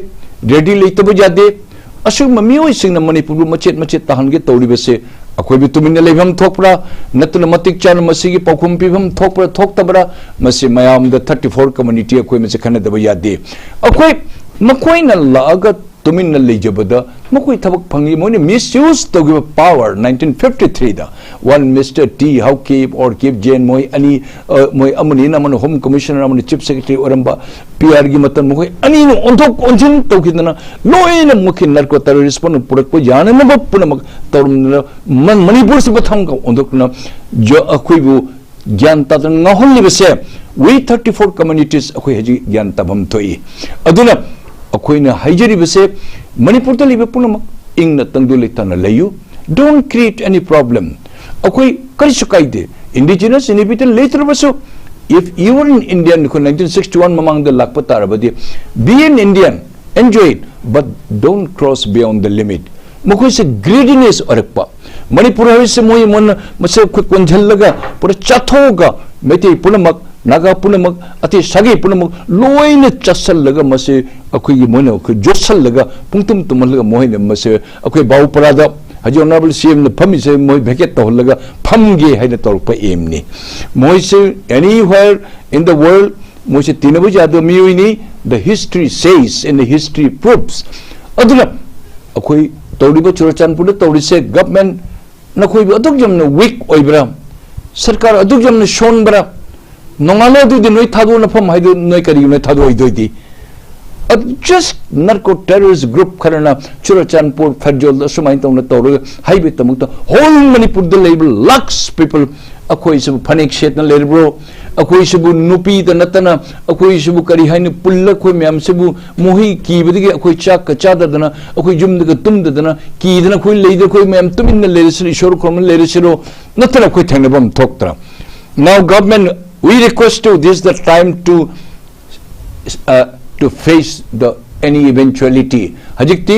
ready ꯂꯩꯇꯕ ꯌꯥꯗꯦ. ꯑꯁꯤꯒꯨꯝꯕ ꯃꯤꯑꯣꯏꯁꯤꯡꯅ ꯃꯅꯤꯄꯨꯔꯕꯨ ꯃꯆꯦꯠ ꯃꯆꯦꯠ ꯇꯥꯍꯟꯒꯦ ꯇꯧꯔꯤꯕꯁꯦ, ꯑꯩꯈꯣꯏꯕꯨ ꯇꯨꯃꯤꯟꯅ ꯂꯩꯐꯝ ꯊꯣꯛꯄ꯭ꯔꯥ, ꯅꯠꯇꯅ ꯃꯇꯤꯛ ꯆꯥꯅ ꯃꯁꯤꯒꯤ ꯄꯥꯎꯈꯨꯝ ꯄꯤꯐꯝ ꯊꯣꯛꯄ꯭ꯔꯥ ꯊꯣꯛꯇꯕ꯭ꯔꯥ, ꯃꯁꯤ ꯃꯌꯥꯝꯗ thirty four community ꯑꯩꯈꯣꯏ ꯃꯁꯦ ꯈꯟꯅꯗꯕ ꯌꯥꯗꯦ. ꯑꯩꯈꯣꯏ, ꯃꯈꯣꯏꯅ ꯂꯥꯛꯑꯒ ꯇꯨꯃꯤꯟꯅ ꯂꯩꯖꯕꯗ ꯃꯈꯣꯏ ꯊꯕꯛ ꯐꯪꯉꯤ, ꯃꯣꯏꯅ misuse ꯇꯧꯈꯤꯕ power nineteen fifty three the, one Mister T Haokip or Kip Jain, ꯃꯣꯏ ꯑꯅꯤ, ꯑ, ꯃꯣꯏ ꯑꯃꯅꯤꯅ, ꯑꯃꯅ Home Commissioner, ꯑꯃꯅ Chief Secretary ꯑꯣꯏꯔꯝꯕ, P R ꯒꯤ ꯃꯇꯝ ꯃꯈꯣꯏ ꯑꯅꯤꯅ ꯑꯣꯟꯊꯣꯛ ꯑꯣꯟꯁꯤꯟ ꯇꯧꯈꯤꯗꯅ ꯂꯣꯏꯅꯃꯛꯀꯤ narco terrorist ꯄꯨꯝꯅꯃꯛ ꯄꯨꯔꯛꯄ ꯌꯥꯅꯅꯕ ꯄꯨꯝꯅꯃꯛ ꯇꯧꯔꯝꯗꯅ ꯃ-, ꯃꯅꯤꯄꯨꯔꯁꯤ ꯃꯊꯪꯒ ꯑꯣꯟꯊꯣꯛꯇꯨꯅ ꯖ-, ꯑꯩꯈꯣꯏꯕꯨ ꯒ꯭ꯌꯥꯟ ꯇꯥꯗꯅ ꯉꯥꯎꯍꯜꯂꯤꯕꯁꯦ, we thirty four communities ꯑꯩꯈꯣꯏ ꯍꯧꯖꯤꯛ ꯒ꯭ꯌꯥꯟ ꯇꯥꯐꯝ ꯊꯣꯛꯏ꯫ ꯑꯗꯨꯅ ꯑꯩꯈꯣꯏꯅ ꯍꯥꯏꯖꯔꯤꯕꯁꯦ, ꯃꯅꯤꯄꯨꯔꯗ ꯂꯩꯕ ꯄꯨꯝꯅꯃꯛ ꯏꯪꯅ ꯇꯪꯗꯨ ꯂꯩꯇꯥꯅ ꯂꯩꯌꯨ, don't create any problem. ꯑꯩꯈꯣꯏ ꯀꯔꯤꯁꯨ ꯀꯥꯏꯗꯦ, indigenous inhabitant ꯂꯩꯇ꯭ꯔꯕꯁꯨ, if you are an Indian, ꯑꯩꯈꯣꯏ nineteen sixty one ꯃꯃꯥꯡꯗ ꯂꯥꯛꯄ ꯇꯥꯔꯕꯗꯤ, be an Indian, enjoy it, but don't cross beyond the limit. ꯃꯈꯣꯏꯁꯦ greediness ꯑꯣꯏꯔꯛꯄ, ꯃꯅꯤꯄꯨꯔ ꯍꯥꯏꯔꯤꯁꯦ ꯃꯣꯏ ꯃꯣꯟ-, ꯃꯁꯦ ꯑꯩꯈꯣꯏ ꯀꯣꯟꯁꯤꯜꯂꯒ ꯄꯨꯔꯥ ꯆꯥꯊꯣꯛꯑꯒ ꯃꯩꯇꯩ ꯄꯨꯝꯅꯃꯛ ꯅꯥꯒꯥ ꯄꯨꯝꯅꯃꯛ, ꯑꯇꯩ ꯁꯥꯒꯩ ꯄꯨꯝꯅꯃꯛ ꯂꯣꯏꯅ ꯆꯠꯁꯜꯂꯒ ꯃꯁꯤ ꯑꯩꯈꯣꯏꯒꯤ ꯃꯣꯏꯅ ꯑꯩꯈꯣꯏ ꯌꯣꯠꯁꯜꯂꯒ ꯄꯨꯡꯇꯨꯝ ꯇꯨꯝꯍꯜꯂꯒ ꯃꯣꯏꯅ ꯃꯁꯤ ꯑꯩꯈꯣꯏ ꯕꯥꯎꯄꯔꯥꯗ ꯍꯧꯖꯤꯛ Honourable C M ꯅ ꯐꯝꯃꯤꯁꯦ ꯃꯣꯏ vacate ꯇꯧꯍꯜꯂꯒ ꯐꯝꯒꯦ ꯍꯥꯏꯅ ꯇꯧꯔꯛꯄ aim ꯅꯤ꯫ ꯃꯣꯏꯁꯦ anywhere in the world ꯃꯣꯏꯁꯦ ꯇꯤꯟꯅꯕ ꯌꯥꯗꯕ ꯃꯤꯑꯣꯏꯅꯤ꯫ The history says, in the history proves. ꯑꯗꯨꯅ ꯑꯩꯈꯣꯏ ꯇꯧꯔꯤꯕ ꯆꯨꯔꯆꯥꯟꯄꯨꯔꯗ ꯇꯧꯔꯤꯁꯦ, government ꯅꯈꯣꯏꯕꯨ ꯑꯗꯨꯛ ꯌꯥꯝꯅ weak ꯑꯣꯏꯕ꯭ꯔꯥ? ꯁꯔꯀꯥꯔ ꯑꯗꯨꯛ ꯌꯥꯝꯅ ꯁꯣꯟꯕ꯭ꯔꯥ? ꯅꯣꯡꯉꯥꯜꯂꯦ ꯑꯗꯨꯗꯤ ꯅꯣꯏ ꯊꯥꯗꯣꯛꯅꯐꯝ ꯍꯥꯏꯗꯨ ꯅꯣꯏ ꯀꯔꯤꯒꯤ ꯅꯣꯏ ꯊꯥꯗꯣꯛꯑꯣꯏꯗꯣꯏꯗꯤ? ꯑꯗꯨ just narco terrorist group ꯈꯔꯅ ꯆꯨꯔꯆꯥꯟꯄꯨꯔ ꯐꯦꯔꯖꯣꯜꯗ ꯑꯁꯨꯃꯥꯏꯅ ꯇꯧꯅ ꯇꯧꯔꯒ ꯍꯥꯏꯕꯒꯤꯗꯃꯛꯇ whole ꯃꯅꯤꯄꯨꯔꯗ ꯂꯩꯕ lakhs people ꯑꯩꯈꯣꯏꯁꯤꯕꯨ ꯐꯅꯦꯛ ꯁꯦꯠꯅ ꯂꯩꯔꯤꯕ꯭ꯔꯣ? ꯑꯩꯈꯣꯏꯁꯤꯕꯨ ꯅꯨꯄꯤꯗ ꯅꯠꯇꯅ ꯑꯩꯈꯣꯏꯁꯤꯕꯨ ꯀꯔꯤ ꯍꯥꯏꯅꯤ, ꯄꯨꯜꯂ ꯑꯩꯈꯣꯏ ꯃꯌꯥꯝꯁꯤꯕꯨ ꯃꯈꯣꯏ ꯀꯤꯕꯗꯒꯤ ꯑꯩꯈꯣꯏ ꯆꯥꯛꯀ ꯆꯥꯗꯗꯅ ꯑꯩꯈꯣꯏ ꯌꯨꯝꯗꯒ ꯇꯨꯝꯗꯗꯅ ꯀꯤꯗꯅ ꯑꯩꯈꯣꯏ ꯂꯩꯗ ꯑꯩꯈꯣꯏ ꯃꯌꯥꯝ ꯇꯨꯃꯤꯟꯅ ꯂꯩꯔꯁꯤꯔꯣ, ꯏꯁꯣꯔ ꯈꯨꯔꯨꯝꯅ ꯂꯩꯔꯁꯤꯔꯣ? ꯅꯠꯇꯅ ꯑꯩꯈꯣꯏ ꯊꯦꯡꯅꯐꯝ ꯊꯣꯛꯇ꯭ꯔꯥ? Now government, we request you, this is the time to, uh, to face the any eventuality. ꯍꯧꯖꯤꯛꯇꯤ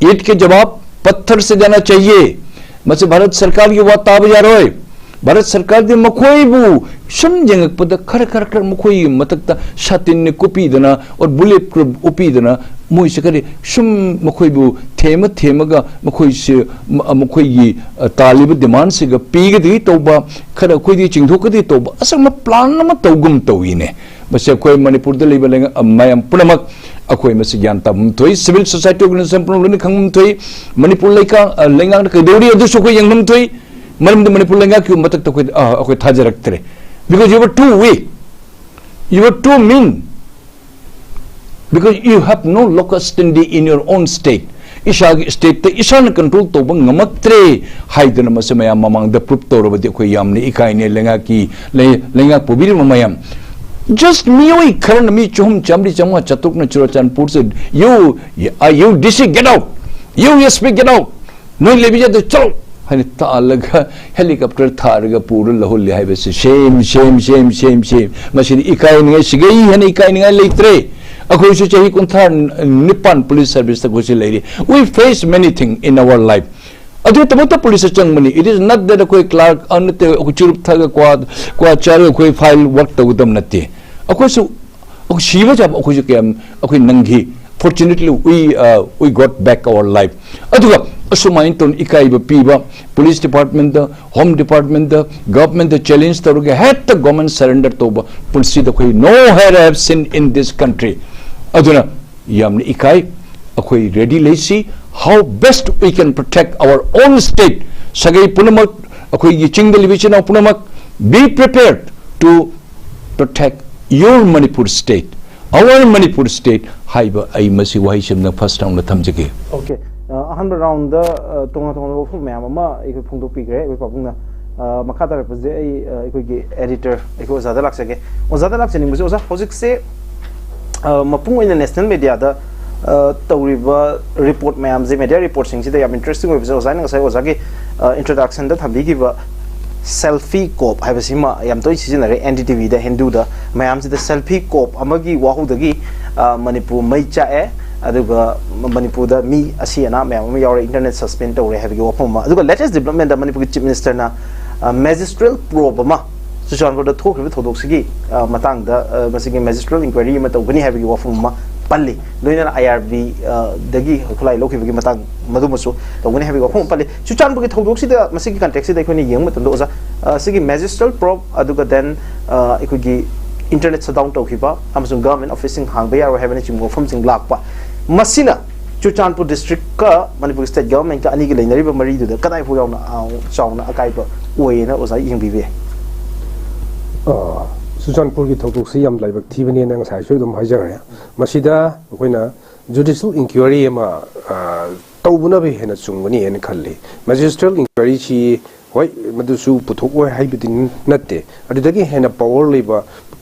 ईंट के जवाब पत्थर से देना चाहिए. ꯃꯁꯤ ꯚꯥꯔꯠ ꯁꯔꯀꯥꯔꯒꯤ ꯋꯥ ꯇꯥꯕ ꯌꯥꯔꯣꯏ. ꯚꯥꯔꯠ ꯁꯔꯀꯥꯔꯗꯤ ꯃꯈꯣꯏꯕꯨ ꯁꯨꯝ ꯌꯦꯡꯉꯛꯄꯗ ꯈꯔ ꯈꯔ ꯈꯔ ꯃꯈꯣꯏꯒꯤ ꯃꯊꯛꯇ ꯁꯥꯇꯤꯟꯅ ꯀꯨꯞꯄꯤꯗꯅ, or bullet proof ꯎꯞꯄꯤꯗꯅ, ꯃꯣꯏꯁꯦ ꯈꯔ ꯁꯨꯝ ꯃꯈꯣꯏꯕꯨ ꯊꯦꯝꯃ ꯊꯦꯝꯃꯒ ꯃꯈꯣꯏꯁꯦ ꯃ-, ꯃꯈꯣꯏꯒꯤ, ꯑ, ꯇꯥꯜꯂꯤꯕ demandꯁꯤꯒ ꯄꯤꯒꯗꯒꯤ ꯇꯧꯕ, ꯈꯔ ꯑꯩꯈꯣꯏꯗꯤ ꯆꯤꯡꯊꯣꯛꯀꯗꯒꯤ ꯇꯧꯕ, ꯑꯁꯨꯝꯕ plan ꯑꯃ ꯇꯧꯒꯨꯝ ꯇꯧꯏꯅꯦ꯫ ꯃꯁꯤ ꯑꯩꯈꯣꯏ ꯃꯅꯤꯄꯨꯔꯗ ꯂꯩꯕ ꯂꯩꯉꯥꯛ-, ꯑ, ꯃꯌꯥꯝ ꯄꯨꯝꯅꯃꯛ ꯑꯩꯈꯣꯏ ꯃꯁꯤ ꯒ꯭ꯌꯥꯟ ꯇꯥꯐꯝ ꯊꯣꯛꯏ꯫ Civil society organization ꯄꯨꯝꯅꯃꯛ ꯂꯣꯏꯅ ꯈꯪꯐꯝ ꯊꯣꯛꯏ꯫ ꯃꯅꯤꯄꯨꯔ ꯂꯩꯀꯥ-, ꯑ, ꯂꯩꯉꯥꯛꯅ ꯀꯩꯗꯧꯔꯤ ꯑꯗꯨꯁꯨ ꯑꯩꯈꯣꯏ ꯌꯦꯡꯐꯝ ꯊꯣꯛꯏ꯫ ꯃꯔꯝꯗꯤ ꯃꯅꯤꯄꯨꯔ ꯂꯩꯉꯥꯛꯀꯤ ꯃꯊꯛꯇ ꯑꯩꯈꯣꯏ, ꯑ, ꯑꯩꯈꯣꯏ ꯊꯥꯖꯔꯛꯇ꯭ꯔꯦ. Because you were too weak. You were too mean. Because you have no locus standi in your own state. ꯏꯁꯥꯒꯤ stateꯇ ꯏꯁꯥꯅ control ꯇꯧꯕ ꯉꯝꯃꯛꯇ꯭ꯔꯦ ꯍꯥꯏꯗꯅ ꯃꯁꯤ ꯃꯌꯥꯝ ꯃꯃꯥꯡꯗ prove ꯇꯧꯔꯕꯗꯤ ꯑꯩꯈꯣꯏ ꯌꯥꯝꯅ ꯏꯀꯥꯏꯅꯩ, ꯂꯩꯉꯥꯛꯀꯤ, ꯂꯩ-, ꯂꯩꯉꯥꯛ ꯄꯨꯕꯤꯔꯤꯕ ꯃꯌꯥꯝ. Just ꯃꯤꯑꯣꯏ ꯈꯔꯅ ꯃꯤ ꯆꯍꯨꯝ, ꯆꯥꯝꯃꯔꯤ, ꯆꯥꯝꯃꯉꯥ, ꯆꯥꯇ꯭ꯔꯨꯛꯅ ꯆꯨꯔꯆꯥꯟꯄꯨꯔꯁꯦ, "You, uh, you D C, get out! You S P, get out! ꯅꯣꯏ ꯂꯩꯕ ꯌꯥꯗꯦ, ꯆꯠꯂꯣ!" ꯍꯥꯏꯅ ꯇꯥꯜꯂꯒ helicopter ꯊꯥꯔꯒ ꯄꯨꯔ ꯂꯧꯍꯜꯂꯤ ꯍꯥꯏꯕꯁꯤ shame, shame, shame, shame, shame. ꯃꯁꯤꯗꯤ ꯏꯀꯥꯏꯅꯤꯡꯉꯥꯏ, ꯁꯤꯒꯩ ꯍꯦꯟꯅ ꯏꯀꯥꯏꯅꯤꯡꯉꯥꯏ ꯂꯩꯇ꯭ꯔꯦ꯫ ꯑꯩꯈꯣꯏꯁꯨ ꯆꯍꯤ ꯀꯨꯟꯊ꯭ꯔꯥ ꯅꯤꯄꯥꯟ police serviceꯇ ꯑꯩꯈꯣꯏꯁꯨ ꯂꯩꯔꯤ. We face many things in our life. ꯑꯗꯨꯒꯤꯗꯃꯛꯇ ꯄꯨꯂꯤꯁꯇ ꯆꯪꯕꯅꯤ꯫ It is not that ꯑꯩꯈꯣꯏ ꯀ꯭ꯂꯥꯔꯛ ꯅꯠꯇꯦ, ꯑꯩꯈꯣꯏ ꯆꯨꯔꯨꯞ ꯊꯛꯑꯒ ꯀ꯭ꯋꯥ ꯀ꯭ꯋꯥ ꯆꯥꯔꯒ ꯑꯩꯈꯣꯏ ꯐꯥꯏꯜ ꯋꯥꯔꯛ ꯇꯧꯒꯗꯕ ꯅꯠꯇꯦ꯫ ꯑꯩꯈꯣꯏꯁꯨ ꯑꯩꯈꯣꯏ ꯁꯤꯕ ꯆꯥꯕ ꯑꯩꯈꯣꯏꯁꯨ ꯀꯌꯥꯝ ꯑꯩꯈꯣꯏ ꯅꯪꯈꯤ꯫ Fortunately, we, uh, we got back our life. ꯑꯗꯨꯒ ꯑꯁꯨꯃꯥꯏꯅ ꯇꯧꯅ ꯏꯀꯥꯏꯕ ꯄꯤꯕ, ꯄꯨꯂꯤꯁ ꯗꯤꯄꯥꯔꯠꯃꯦꯟꯗ, ꯍꯣꯝ ꯗꯤꯄꯥꯔꯠꯃꯦꯟꯗ, ꯒꯚꯔꯟꯃꯦꯟꯗ ꯆꯦꯂꯦꯟꯖ ꯇꯧꯔꯒ ꯍꯦꯛꯇ ꯒꯚꯔꯟꯃꯦꯟ ꯁꯔꯦꯟꯗꯔ ꯇꯧꯕ ꯄꯨꯟꯁꯤꯗ ꯑꯩꯈꯣꯏ no had have seen in this country꯫ ꯑꯗꯨꯅ ꯌꯥꯝꯅ ꯏꯀꯥꯏ꯫ ꯑꯩꯈꯣꯏ ꯔꯦꯗꯤ ꯂꯩꯁꯤ꯫ How best we can protect our own state? ꯁꯥꯒꯩ ꯄꯨꯝꯅꯃꯛ, ꯑꯩꯈꯣꯏꯒꯤ ꯆꯤꯡꯗ ꯂꯩꯕ ꯏꯆꯤꯟ ꯏꯅꯥꯎ ꯄꯨꯝꯅꯃꯛ, be prepared to protect your Manipur state, our Manipur state ꯍꯥꯏꯕ ꯑꯩ ꯃꯁꯤ ꯋꯥꯍꯩꯁꯤꯃꯅ ꯐꯥꯔꯁ ꯔꯥꯎꯟꯗ ꯊꯝꯖꯒꯦ꯫ ꯑꯣꯀꯦ꯫ ꯑꯍꯥꯟꯕ ꯔꯥꯎꯟꯗ ꯇꯣꯉꯥꯟ ꯇꯣꯉꯥꯟꯕ ꯋꯥꯐꯝ ꯃꯌꯥꯝ ꯑꯃ ꯑꯩꯈꯣꯏ ꯐꯣꯡꯗꯣꯛꯄꯤꯈ꯭ꯔꯦ ꯑꯩꯈꯣꯏ ꯄꯥꯕꯨꯡꯅ꯫ ꯑ, ꯃꯈꯥ ꯇꯥꯔꯛꯄꯁꯦ ꯑꯩ, ꯑ, ꯑꯩꯈꯣꯏꯒꯤ ꯑꯦꯗꯤꯇꯔ, ꯑꯩꯈꯣꯏ ꯑꯣꯖꯥꯗ ꯂꯥꯛꯆꯒꯦ꯫ ꯑꯣꯖꯥꯗ ꯂꯥꯛꯆꯅꯤꯡꯕꯁꯦ, ꯑꯣꯖꯥ, ꯍꯧꯖꯤꯛꯁꯦ, ꯑ, ꯃꯄꯨꯡ ꯑꯣꯏꯅ ꯅꯦꯁꯅꯦꯜ ꯃꯦꯗꯤꯌꯥꯗ, ꯑ, ꯇꯧꯔꯤꯕ ꯔꯤꯄꯣꯔꯠ ꯃꯌꯥꯝꯁꯦ, ꯃꯦꯗꯤꯌꯥ ꯔꯤꯄꯣꯔꯠꯁꯤꯡꯁꯤꯗ ꯌꯥꯝ ꯏꯟꯇꯔꯦꯁꯇꯤꯡ ꯑꯣꯏꯕꯁꯦ, ꯑꯣꯖꯥꯅ ꯉꯁꯥꯏ ꯑꯣꯖꯥꯒꯤ, ꯑ, ꯏꯟꯇ꯭ꯔꯣꯗꯛꯁꯟꯗ ꯊꯝꯕꯤꯈꯤꯕ ꯁꯦꯜꯐꯤ ꯀꯣꯞ ꯍꯥꯏꯕꯁꯤꯃ ꯌꯥꯝ ꯇꯣꯏꯅ ꯁꯤꯖꯤꯟꯅꯔꯦ ꯑꯦꯟ ꯗꯤ ꯇꯤ ꯚꯤꯗ, ꯍꯤꯟꯗꯨꯗ꯫ ꯃꯌꯥꯝꯁꯤꯗ ꯁꯦꯜꯐꯤ ꯀꯣꯞ ꯑꯃꯒꯤ ꯋꯥꯍꯧꯗꯒꯤ, ꯑ, ꯃꯅꯤꯄꯨꯔ ꯃꯩ ꯆꯥꯛꯑꯦ, ꯑꯗꯨꯒ ꯃꯅꯤꯄꯨꯔꯗ ꯃꯤ ꯑꯁꯤ ꯑꯅꯥ ꯃꯌꯥꯝ ꯑꯃ ꯌꯥꯎꯔꯦ, ꯏꯟꯇꯔꯅꯦꯠ ꯁꯁꯄꯦꯟ ꯇꯧꯔꯦ ꯍꯥꯏꯕꯒꯤ ꯋꯥꯐꯝ ꯑꯃ꯫ ꯑꯗꯨꯒ ꯂꯦꯇꯦꯁ ꯗꯤꯕ꯭ꯂꯞꯃꯦꯟꯗ ꯃꯅꯤꯄꯨꯔꯒꯤ ꯆꯤꯐ ꯃꯤꯅꯤꯁꯇꯔꯅ, ꯑ, ꯃꯦꯖꯤꯁꯇ꯭ꯔꯦꯜ ꯄ꯭ꯔꯣꯕ ꯑꯃ ꯆꯨꯔꯆꯥꯟꯄꯨꯔꯗ ꯊꯣꯛꯈ꯭ꯔꯤꯕ ꯊꯧꯗꯣꯛꯁꯤꯒꯤ, ꯑ, ꯃꯇꯥꯡꯗ, ꯑ, ꯃꯁꯤꯒꯤ ꯃꯦꯖꯤꯁꯇ꯭ꯔꯦꯜ ꯏꯟꯀ꯭ꯋꯥꯏꯔꯤ ꯑꯃ ꯇꯧꯒꯅꯤ ꯍꯥꯏꯕꯒꯤ ꯋꯥꯐꯝ ꯑꯃ ꯄꯜꯂꯤ꯫ ꯂꯣꯏꯅꯅ ꯑꯥꯏ ꯑꯥꯔ ꯕꯤ, ꯑ, ꯗꯒꯤ ꯈꯨꯠꯂꯥꯏ ꯂꯧꯈꯤꯕꯒꯤ ꯃꯇꯥꯡ ꯃꯗꯨꯃꯁꯨ ꯇꯧꯒꯅꯤ ꯍꯥꯏꯕꯒꯤ ꯋꯥꯐꯝ ꯑꯃ ꯄꯜꯂꯤ꯫ ꯆꯨꯔꯆꯥꯟꯄꯨꯔꯒꯤ ꯊꯧꯗꯣꯛꯁꯤꯗ, ꯃꯁꯤꯒꯤ ꯀꯟꯇꯦꯛꯁꯤꯗ ꯑꯩꯈꯣꯏꯅ ꯌꯦꯡꯕ ꯃꯇꯝꯗ, ꯑꯣꯖꯥ, ꯑ, ꯁꯤꯒꯤ ꯃꯦꯖꯤꯁꯇ꯭ꯔꯦꯜ ꯄ꯭ꯔꯣꯕ, ꯑꯗꯨꯒ ꯗꯦꯟ, ꯑ, ꯑꯩꯈꯣꯏꯒꯤ ꯏꯟꯇꯔꯅꯦꯠ ꯁꯠꯗꯥꯎꯟ ꯇꯧꯈꯤꯕ ꯑꯃꯁꯨꯡ ꯒꯚꯔꯟꯃꯦꯟꯠ ꯑꯣꯐꯤꯁꯁꯤꯡ ꯍꯥꯡꯕ ꯌꯥꯔꯣꯏ ꯍꯥꯏꯕꯅꯆꯤꯡꯕ ꯋꯥꯐꯝꯁꯤꯡ ꯂꯥꯛꯄ, ꯃꯁꯤꯅ ꯆꯨꯔꯆꯥꯟꯄꯨꯔ ꯗꯤꯁꯇ꯭ꯔꯤꯛꯀ ꯃꯅꯤꯄꯨꯔ ꯁ꯭ꯇꯦꯠ ꯒꯚꯔꯟꯃꯦꯟꯠꯀ ꯑꯅꯤꯒꯤ ꯂꯩꯅꯔꯤꯕ ꯃꯔꯤꯗꯨꯗ ꯀꯗꯥꯏ ꯐꯥꯎ ꯌꯥꯎꯅ, ꯑ, ꯆꯥꯎꯅ ꯑꯀꯥꯏꯕ ꯑꯣꯏꯌꯦꯅ ꯑꯣꯖꯥ ꯌꯦꯡꯕꯤꯕ ꯌꯥꯏ? ꯑ, ꯆꯨꯔꯆꯥꯟꯄꯨꯔꯒꯤ ꯊꯧꯗꯣꯛꯁꯤ ꯌꯥꯝ ꯂꯥꯏꯕꯛ ꯊꯤꯕꯅꯦꯅ ꯉꯁꯥꯏꯁꯨ ꯑꯗꯨꯝ ꯍꯥꯏꯖꯈ꯭ꯔꯦ꯫ ꯃꯁꯤꯗ ꯑꯩꯈꯣꯏꯅ ꯖꯨꯗꯤꯁꯤꯌꯦꯜ ꯏꯟꯀ꯭ꯋꯥꯏꯔꯤ ꯑꯃ, ꯑ, ꯇꯧꯕꯅꯕꯨ ꯍꯦꯟꯅ ꯆꯨꯝꯒꯅꯤ ꯍꯥꯏꯅ ꯈꯜꯂꯤ꯫ ꯃꯦꯖꯤꯁꯇ꯭ꯔꯦꯜ ꯏꯟꯀ꯭ꯋꯥꯏꯔꯤꯁꯤ, ꯍꯣꯏ, ꯃꯗꯨꯁꯨ ꯄꯨꯊꯣꯛꯑꯣꯏ ꯍꯥꯏꯕꯗꯤ ꯅꯠꯇꯦ, ꯑꯗꯨꯗꯒꯤ ꯍꯦꯟꯅ ꯄꯋꯥꯔ ꯂꯩꯕ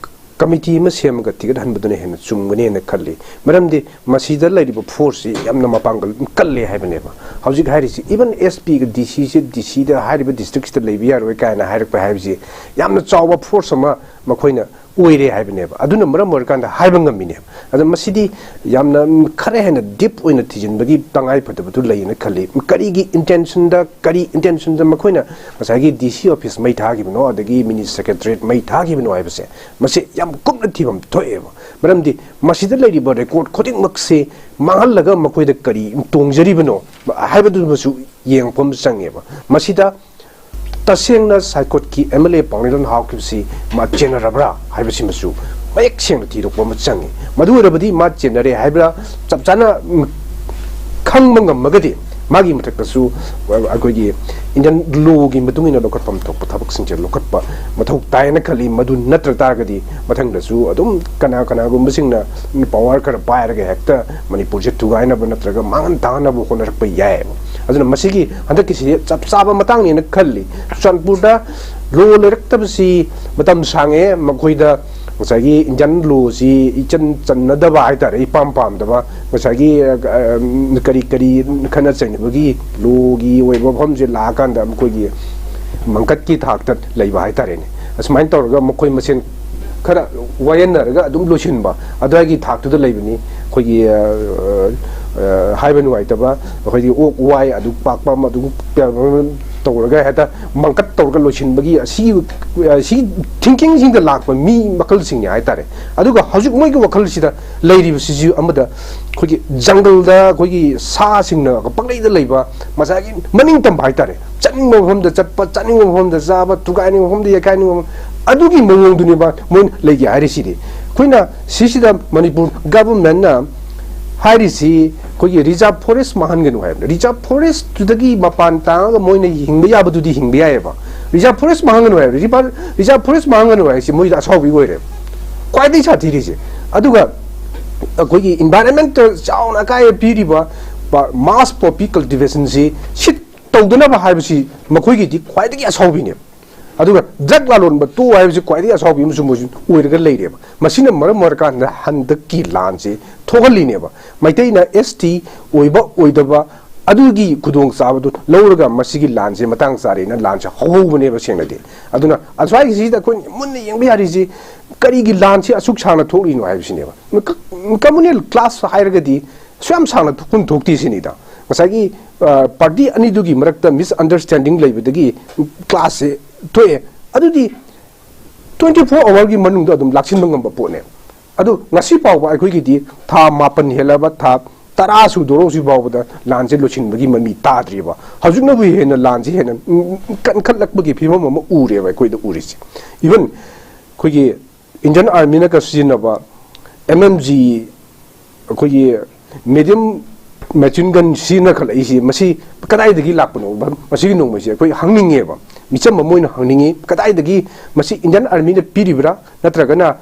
ꯀꯃꯤꯇꯤ ꯑꯃ ꯁꯦꯝꯃꯒ ꯊꯤꯒꯠꯍꯟꯕꯗꯨꯅ ꯍꯦꯟꯅ ꯆꯨꯝꯒꯅꯤ ꯍꯥꯏꯅ ꯈꯜꯂꯤ꯫ ꯃꯔꯝꯗꯤ ꯃꯁꯤꯗ ꯂꯩꯔꯤꯕ ꯐꯣꯔꯁꯁꯤ ꯌꯥꯝꯅ ꯃꯄꯥꯡꯒꯜ ꯀꯜꯂꯦ ꯍꯥꯏꯕꯅꯦꯕ꯫ ꯍꯧꯖꯤꯛ ꯍꯥꯏꯔꯤꯁꯤ, ꯏꯚꯟ ꯑꯦꯁ ꯄꯤꯒ ꯗꯤ ꯁꯤꯁꯦ ꯗꯤ ꯁꯤꯗ ꯍꯥꯏꯔꯤꯕ ꯗꯤꯁꯇ꯭ꯔꯤꯛꯁꯤꯗ ꯂꯩꯕ ꯌꯥꯔꯣꯏ ꯀꯥꯏꯅ ꯍꯥꯏꯔꯛꯄ ꯍꯥꯏꯕꯁꯤ ꯌꯥꯝꯅ ꯆꯥꯎꯕ ꯐꯣꯔꯁ ꯑꯃ ꯃꯈꯣꯏꯅ ꯑꯣꯏꯔꯦ ꯍꯥꯏꯕꯅꯦꯕ꯫ ꯑꯗꯨꯅ ꯃꯔꯝ ꯑꯣꯏꯔꯀꯥꯟꯗ ꯍꯥꯏꯕ ꯉꯝꯃꯤꯅꯦꯕ꯫ ꯑꯗꯣ ꯃꯁꯤꯗꯤ ꯌꯥꯝꯅ ꯈꯔ ꯍꯦꯟꯅ ꯗꯤꯞ ꯑꯣꯏꯅ ꯊꯤꯖꯤꯟꯕꯒꯤ ꯇꯉꯥꯏ ꯐꯗꯕꯗꯨ ꯂꯩꯌꯦꯅ ꯈꯜꯂꯤ꯫ ꯀꯔꯤꯒꯤ ꯏꯟꯇꯦꯟꯁꯟꯗ, ꯀꯔꯤ ꯏꯟꯇꯦꯟꯁꯟꯗ ꯃꯈꯣꯏꯅ ꯉꯁꯥꯏꯒꯤ ꯗꯤ ꯁꯤ ꯑꯣꯐꯤꯁ ꯃꯩ ꯊꯥꯈꯤꯕꯅꯣ, ꯑꯗꯒꯤ ꯃꯤꯅꯤ ꯁꯦꯀ꯭ꯔꯦꯇꯔꯤꯌꯦꯠ ꯃꯩ ꯊꯥꯈꯤꯕꯅꯣ ꯍꯥꯏꯕꯁꯦ, ꯃꯁꯤ ꯌꯥꯝ ꯀꯨꯞꯅ ꯊꯤꯐꯝ ꯊꯣꯛꯑꯦꯕ꯫ ꯃꯔꯝꯗꯤ ꯃꯁꯤꯗ ꯂꯩꯔꯤꯕ ꯔꯦꯀꯣꯔꯠ ꯈꯨꯗꯤꯡꯃꯛꯁꯤ ꯃꯥꯡꯍꯜꯂꯒ ꯃꯈꯣꯏꯗ ꯀꯔꯤ ꯇꯣꯡꯖꯔꯤꯕꯅꯣ ꯍꯥꯏꯕꯗꯨꯃꯁꯨ ꯌꯦꯡꯉꯛꯄ ꯑꯃ ꯆꯪꯉꯦꯕ꯫ ꯃꯁꯤꯗ ꯇꯁꯦꯡꯅ ꯁꯥꯏꯀꯣꯠꯀꯤ ꯑꯦꯝ ꯑꯦꯜ ꯑꯦ ꯄꯥꯎꯅꯤꯔꯟ ꯍꯥꯎꯈꯤꯕꯁꯤ ꯃꯥ ꯆꯦꯟꯅꯔꯕ꯭ꯔꯥ ꯍꯥꯏꯕꯁꯤꯃꯁꯨ ꯃꯌꯦꯛ ꯁꯦꯡꯅ ꯊꯤꯗꯣꯛꯄ ꯑꯃ ꯆꯪꯉꯤ꯫ ꯃꯗꯨ ꯑꯣꯏꯔꯕꯗꯤ ꯃꯥ ꯆꯦꯟꯅꯔꯦ ꯍꯥꯏꯕ꯭ꯔꯥ ꯆꯞ ꯆꯥꯅ, ꯎꯝ, ꯈꯪꯕ ꯉꯝꯃꯒꯗꯤ, ꯃꯥꯒꯤ ꯃꯊꯛꯇꯁꯨ ꯑꯩꯈꯣꯏꯒꯤ ꯏꯟꯗꯤꯌꯟ ꯂꯣꯒꯤ ꯃꯇꯨꯡ ꯏꯟꯅ ꯂꯧꯈꯠꯐꯝ ꯊꯣꯛꯄ ꯊꯕꯛꯁꯤꯡꯁꯦ ꯂꯧꯈꯠꯄ ꯃꯊꯧ ꯇꯥꯏꯅ ꯈꯜꯂꯤ꯫ ꯃꯗꯨ ꯅꯠꯇ꯭ꯔ ꯇꯥꯔꯒꯗꯤ ꯃꯊꯪꯗꯁꯨ ꯑꯗꯨꯝ ꯀꯅꯥ ꯀꯅꯥꯒꯨꯝꯕꯁꯤꯡꯅ ꯄꯋꯥꯔ ꯈꯔ ꯄꯥꯏꯔꯒ ꯍꯦꯛꯇ ꯃꯅꯤꯄꯨꯔꯁꯦ ꯊꯨꯒꯥꯏꯅꯕ ꯅꯠꯇ꯭ꯔꯒ ꯃꯥꯡꯍꯟ ꯇꯥꯛꯍꯟꯅꯕ ꯍꯣꯠꯅꯔꯛꯄ ꯌꯥꯏꯑꯕ꯫ ꯑꯗꯨꯅ ꯃꯁꯤꯒꯤ ꯍꯟꯗꯛꯀꯤꯁꯤ ꯆꯞ ꯆꯥꯕ ꯃꯇꯥꯡꯅꯦꯅ ꯈꯜꯂꯤ꯫ ꯆꯨꯔꯆꯥꯟꯄꯨꯔꯗ ꯂꯣ ꯂꯩꯔꯛꯇꯕꯁꯤ ꯃꯇꯝ ꯁꯥꯡꯉꯦ꯫ ꯃꯈꯣꯏꯗ ꯉꯁꯥꯏꯒꯤ ꯏꯟꯗꯤꯌꯟ ꯂꯣꯁꯤ ꯏꯆꯟ ꯆꯟꯅꯗꯕ ꯍꯥꯏꯇꯥꯔꯦ, ꯏꯄꯥꯝ ꯄꯥꯝꯗꯕ, ꯉꯁꯥꯏꯒꯤ, ꯑ, ꯀꯔꯤ ꯀꯔꯤ ꯈꯠꯅ ꯆꯩꯅꯕꯒꯤ ꯂꯣꯒꯤ ꯑꯣꯏꯕ ꯋꯥꯐꯝꯁꯦ ꯂꯥꯛꯑꯀꯥꯟꯗ ꯃꯈꯣꯏꯒꯤ ꯃꯪꯀꯠꯀꯤ ꯊꯥꯛꯇ ꯂꯩꯕ ꯍꯥꯏꯇꯥꯔꯦꯅꯦ꯫ ꯑꯁꯨꯃꯥꯏꯅ ꯇꯧꯔꯒ ꯃꯈꯣꯏ ꯃꯁꯦꯟ ꯈꯔ ꯋꯥꯌꯦꯟꯅꯔꯒ ꯑꯗꯨꯝ ꯂꯣꯏꯁꯤꯟꯕ ꯑꯗꯨꯋꯥꯏꯒꯤ ꯊꯥꯛꯇꯨꯗ ꯂꯩꯕꯅꯤ꯫ ꯑꯩꯈꯣꯏꯒꯤ, ꯑ, ꯑ, ꯍꯥꯏꯕ ꯅꯨꯡꯉꯥꯏꯇꯕ, ꯑꯩꯈꯣꯏꯒꯤ ꯑꯣꯛ ꯋꯥꯏ ꯑꯗꯨ ꯄꯥꯛꯄ ꯑꯃ ꯑꯗꯨꯝ ꯇꯧꯔꯒ ꯍꯦꯛꯇ ꯃꯪꯀꯠ ꯇꯧꯔꯒ ꯂꯣꯏꯁꯤꯟꯕꯒꯤ ꯑꯁꯤꯒꯤ, ꯑꯁꯤꯒꯤ ꯊꯤꯡꯀꯤꯡꯁꯤꯡꯗ ꯂꯥꯛꯄ ꯃꯤ ꯃꯈꯜꯁꯤꯡꯅꯤ ꯍꯥꯏꯇꯥꯔꯦ꯫ ꯑꯗꯨꯒ ꯍꯧꯖꯤꯛ ꯃꯣꯏꯒꯤ ꯋꯥꯈꯜꯁꯤꯗ ꯂꯩꯔꯤꯕꯁꯤꯁꯨ ꯑꯃꯗ ꯑꯩꯈꯣꯏꯒꯤ ꯖꯪꯒꯜꯗ ꯑꯩꯈꯣꯏꯒꯤ ꯁꯥꯁꯤꯡꯅ ꯄꯪꯂꯩꯗ ꯂꯩꯕ, ꯃꯁꯥꯒꯤ ꯃꯅꯤꯡ ꯇꯝꯕ ꯍꯥꯏꯇꯥꯔꯦ, ꯆꯠꯅꯤꯡꯕ ꯃꯐꯝꯗ ꯆꯠꯄ, ꯆꯥꯅꯤꯡꯕ ꯃꯐꯝꯗ ꯆꯥꯕ, ꯊꯨꯒꯥꯏꯅꯤꯡꯕ ꯃꯐꯝꯗ ꯌꯩꯈꯥꯏꯅꯤꯡꯕ ꯃꯐꯝ, ꯑꯗꯨꯒꯤ ꯃꯑꯣꯡꯗꯨꯅꯦꯕ ꯃꯣꯏꯅ ꯂꯩꯒꯦ ꯍꯥꯏꯔꯤꯁꯤꯗꯤ꯫ ꯑꯩꯈꯣꯏꯅ ꯁꯤꯁꯤꯗ ꯃꯅꯤꯄꯨꯔ ꯒꯚꯔꯟꯃꯦꯟꯠꯅ ꯍꯥꯏꯔꯤꯁꯤ ꯑꯩꯈꯣꯏꯒꯤ ꯔꯤꯖꯥꯔꯚ ꯐꯣꯔꯦꯁ ꯃꯥꯡꯍꯟꯒꯅꯨ ꯍꯥꯏꯕꯅꯤ꯫ ꯔꯤꯖꯥꯔꯚ ꯐꯣꯔꯦꯁꯇꯨꯗꯒꯤ ꯃꯄꯥꯟ ꯇꯥꯡꯉꯒ ꯃꯣꯏꯅ ꯍꯤꯡꯕ ꯌꯥꯕꯗꯨꯗꯤ ꯍꯤꯡꯕ ꯌꯥꯏꯑꯕ꯫ ꯔꯤꯖꯥꯔꯚ ꯐꯣꯔꯦꯁ ꯃꯥꯡꯍꯟꯒꯅꯨ ꯍꯥꯏꯕ, ꯔꯤꯖꯥꯔꯚ, ꯔꯤꯖꯥꯔꯚ ꯐꯣꯔꯦꯁ ꯃꯥꯡꯍꯟꯒꯅꯨ ꯍꯥꯏꯁꯤ ꯃꯣꯏꯗ ꯑꯁꯥꯎꯕꯤ ꯑꯣꯏꯔꯦ, ꯈ꯭ꯋꯥꯏꯗꯒꯤ ꯁꯥꯊꯤꯔꯤꯁꯦ꯫ ꯑꯗꯨꯒ ꯑꯩꯈꯣꯏꯒꯤ ꯏꯟꯚꯥꯏꯔꯟꯃꯦꯟꯠꯇ ꯆꯥꯎꯅ ꯑꯀꯥꯏꯕ ꯄꯤꯔꯤꯕ ꯃꯥꯁ ꯄꯣꯄꯤ ꯀꯜꯇꯤꯚꯦꯁꯟꯁꯤ ꯁꯤꯠ ꯇꯧꯗꯅꯕ ꯍꯥꯏꯕꯁꯤ ꯃꯈꯣꯏꯒꯤꯗꯤ ꯈ꯭ꯋꯥꯏꯗꯒꯤ ꯑꯁꯥꯎꯕꯤꯅꯦꯕ꯫ ꯑꯗꯨꯒ ꯗ꯭ꯔꯒ ꯂꯥꯂꯣꯟꯕ ꯇꯣꯛꯑꯣ ꯍꯥꯏꯕꯁꯤ ꯈ꯭ꯋꯥꯏꯗꯒꯤ ꯑꯁꯥꯎꯕꯤ ꯑꯃꯁꯨ ꯃꯣꯏꯁꯨ ꯑꯣꯏꯔꯒ ꯂꯩꯔꯦꯕ꯫ ꯃꯁꯤꯅ ꯃꯔꯝ ꯑꯣꯏꯔꯀꯥꯟꯗ ꯍꯟꯗꯛꯀꯤ ꯂꯥꯟꯁꯤ ꯊꯣꯛꯍꯜꯂꯤꯅꯦꯕ꯫ ꯃꯩꯇꯩꯅ ꯑꯦꯁ ꯇꯤ ꯑꯣꯏꯕ ꯑꯣꯏꯗꯕ ꯑꯗꯨꯒꯤ ꯈꯨꯗꯣꯡꯆꯥꯕꯗꯨ ꯂꯧꯔꯒ ꯃꯁꯤꯒꯤ ꯂꯥꯟꯁꯦ ꯃꯇꯥꯡ ꯆꯥꯔꯦꯅ ꯂꯥꯟꯁꯦ ꯍꯧꯍꯧꯕꯅꯦꯕ꯫ ꯁꯦꯡꯅꯗꯤ ꯑꯗꯨꯅ ꯑꯁ꯭ꯋꯥꯏꯒꯤꯁꯤꯗ ꯑꯩꯈꯣꯏꯅ ꯃꯨꯟꯅ ꯌꯦꯡꯕ ꯌꯥꯔꯤꯁꯤ, ꯀꯔꯤꯒꯤ ꯂꯥꯟꯁꯤ ꯑꯁꯨꯛ ꯁꯥꯡꯅ ꯊꯣꯛꯂꯤꯅꯣ ꯍꯥꯏꯕꯁꯤꯅꯦꯕ꯫ ꯀ-, communal clash ꯍꯥꯏꯔꯒꯗꯤ ꯑꯁꯨꯛ ꯌꯥꯝ ꯁꯥꯡꯅ ꯊꯣꯛꯐꯝ ꯊꯣꯛꯇꯦ ꯁꯤꯅꯤꯗ꯫ ꯉꯁꯥꯏꯒꯤ, ꯑ, party ꯑꯅꯤꯗꯨꯒꯤ ꯃꯔꯛꯇ misunderstanding ꯂꯩꯕꯗꯒꯤ clashꯁꯦ ꯊꯣꯛꯑꯦ꯫ ꯑꯗꯨꯗꯤ twenty four hourꯒꯤ ꯃꯅꯨꯡꯗ ꯑꯗꯨꯝ ꯂꯥꯛꯁꯤꯟꯕ ꯉꯝꯕ ꯄꯣꯠꯅꯦ꯫ ꯑꯗꯨ ꯉꯁꯤ ꯐꯥꯎꯕ ꯑꯩꯈꯣꯏꯒꯤꯗꯤ ꯊꯥ ꯃꯥꯄꯟ ꯍꯦꯜꯂꯕ, ꯊꯥ ꯇꯔꯥ ꯁꯨꯗꯣꯔꯣ ꯍꯧꯖꯤꯛ ꯐꯥꯎꯕꯗ ꯂꯥꯟꯁꯦ ꯂꯣꯏꯁꯤꯟꯕꯒꯤ ꯃꯃꯤ ꯇꯥꯗ꯭ꯔꯤꯕ꯫ ꯍꯧꯖꯤꯛꯅꯕꯨ ꯍꯦꯟꯅ ꯂꯥꯟꯁꯦ ꯍꯦꯟꯅ, ꯎꯝ, ꯀꯟꯈꯠꯂꯛꯄꯒꯤ ꯐꯤꯕꯝ ꯑꯃ ꯎꯔꯦꯕ ꯑꯩꯈꯣꯏꯗ ꯎꯔꯤꯁꯦ꯫ Even ꯑꯩꯈꯣꯏꯒꯤ Indian Armyꯅꯒ ꯁꯤꯖꯤꯟꯅꯕ M M G, ꯑꯩꯈꯣꯏꯒꯤ medium machine gun ꯁꯤꯖꯤꯟꯅꯈꯠꯂꯛꯏꯁꯤ, ꯃꯁꯤ ꯀꯗꯥꯏꯗꯒꯤ ꯂꯥꯛꯄꯅꯣ? ꯃꯁꯤꯒꯤ ꯅꯣꯡꯃꯩꯁꯦ ꯑꯩꯈꯣꯏ ꯍꯪꯅꯤꯡꯉꯦꯕ, ꯃꯤꯆꯝ ꯑꯃ ꯑꯣꯏꯅ ꯍꯪꯅꯤꯡꯉꯤ꯫ ꯀꯗꯥꯏꯗꯒꯤ, ꯃꯁꯤ Indian Armyꯅ ꯄꯤꯔꯤꯕ꯭ꯔꯥ, ꯅꯠꯇ꯭ꯔꯒꯅ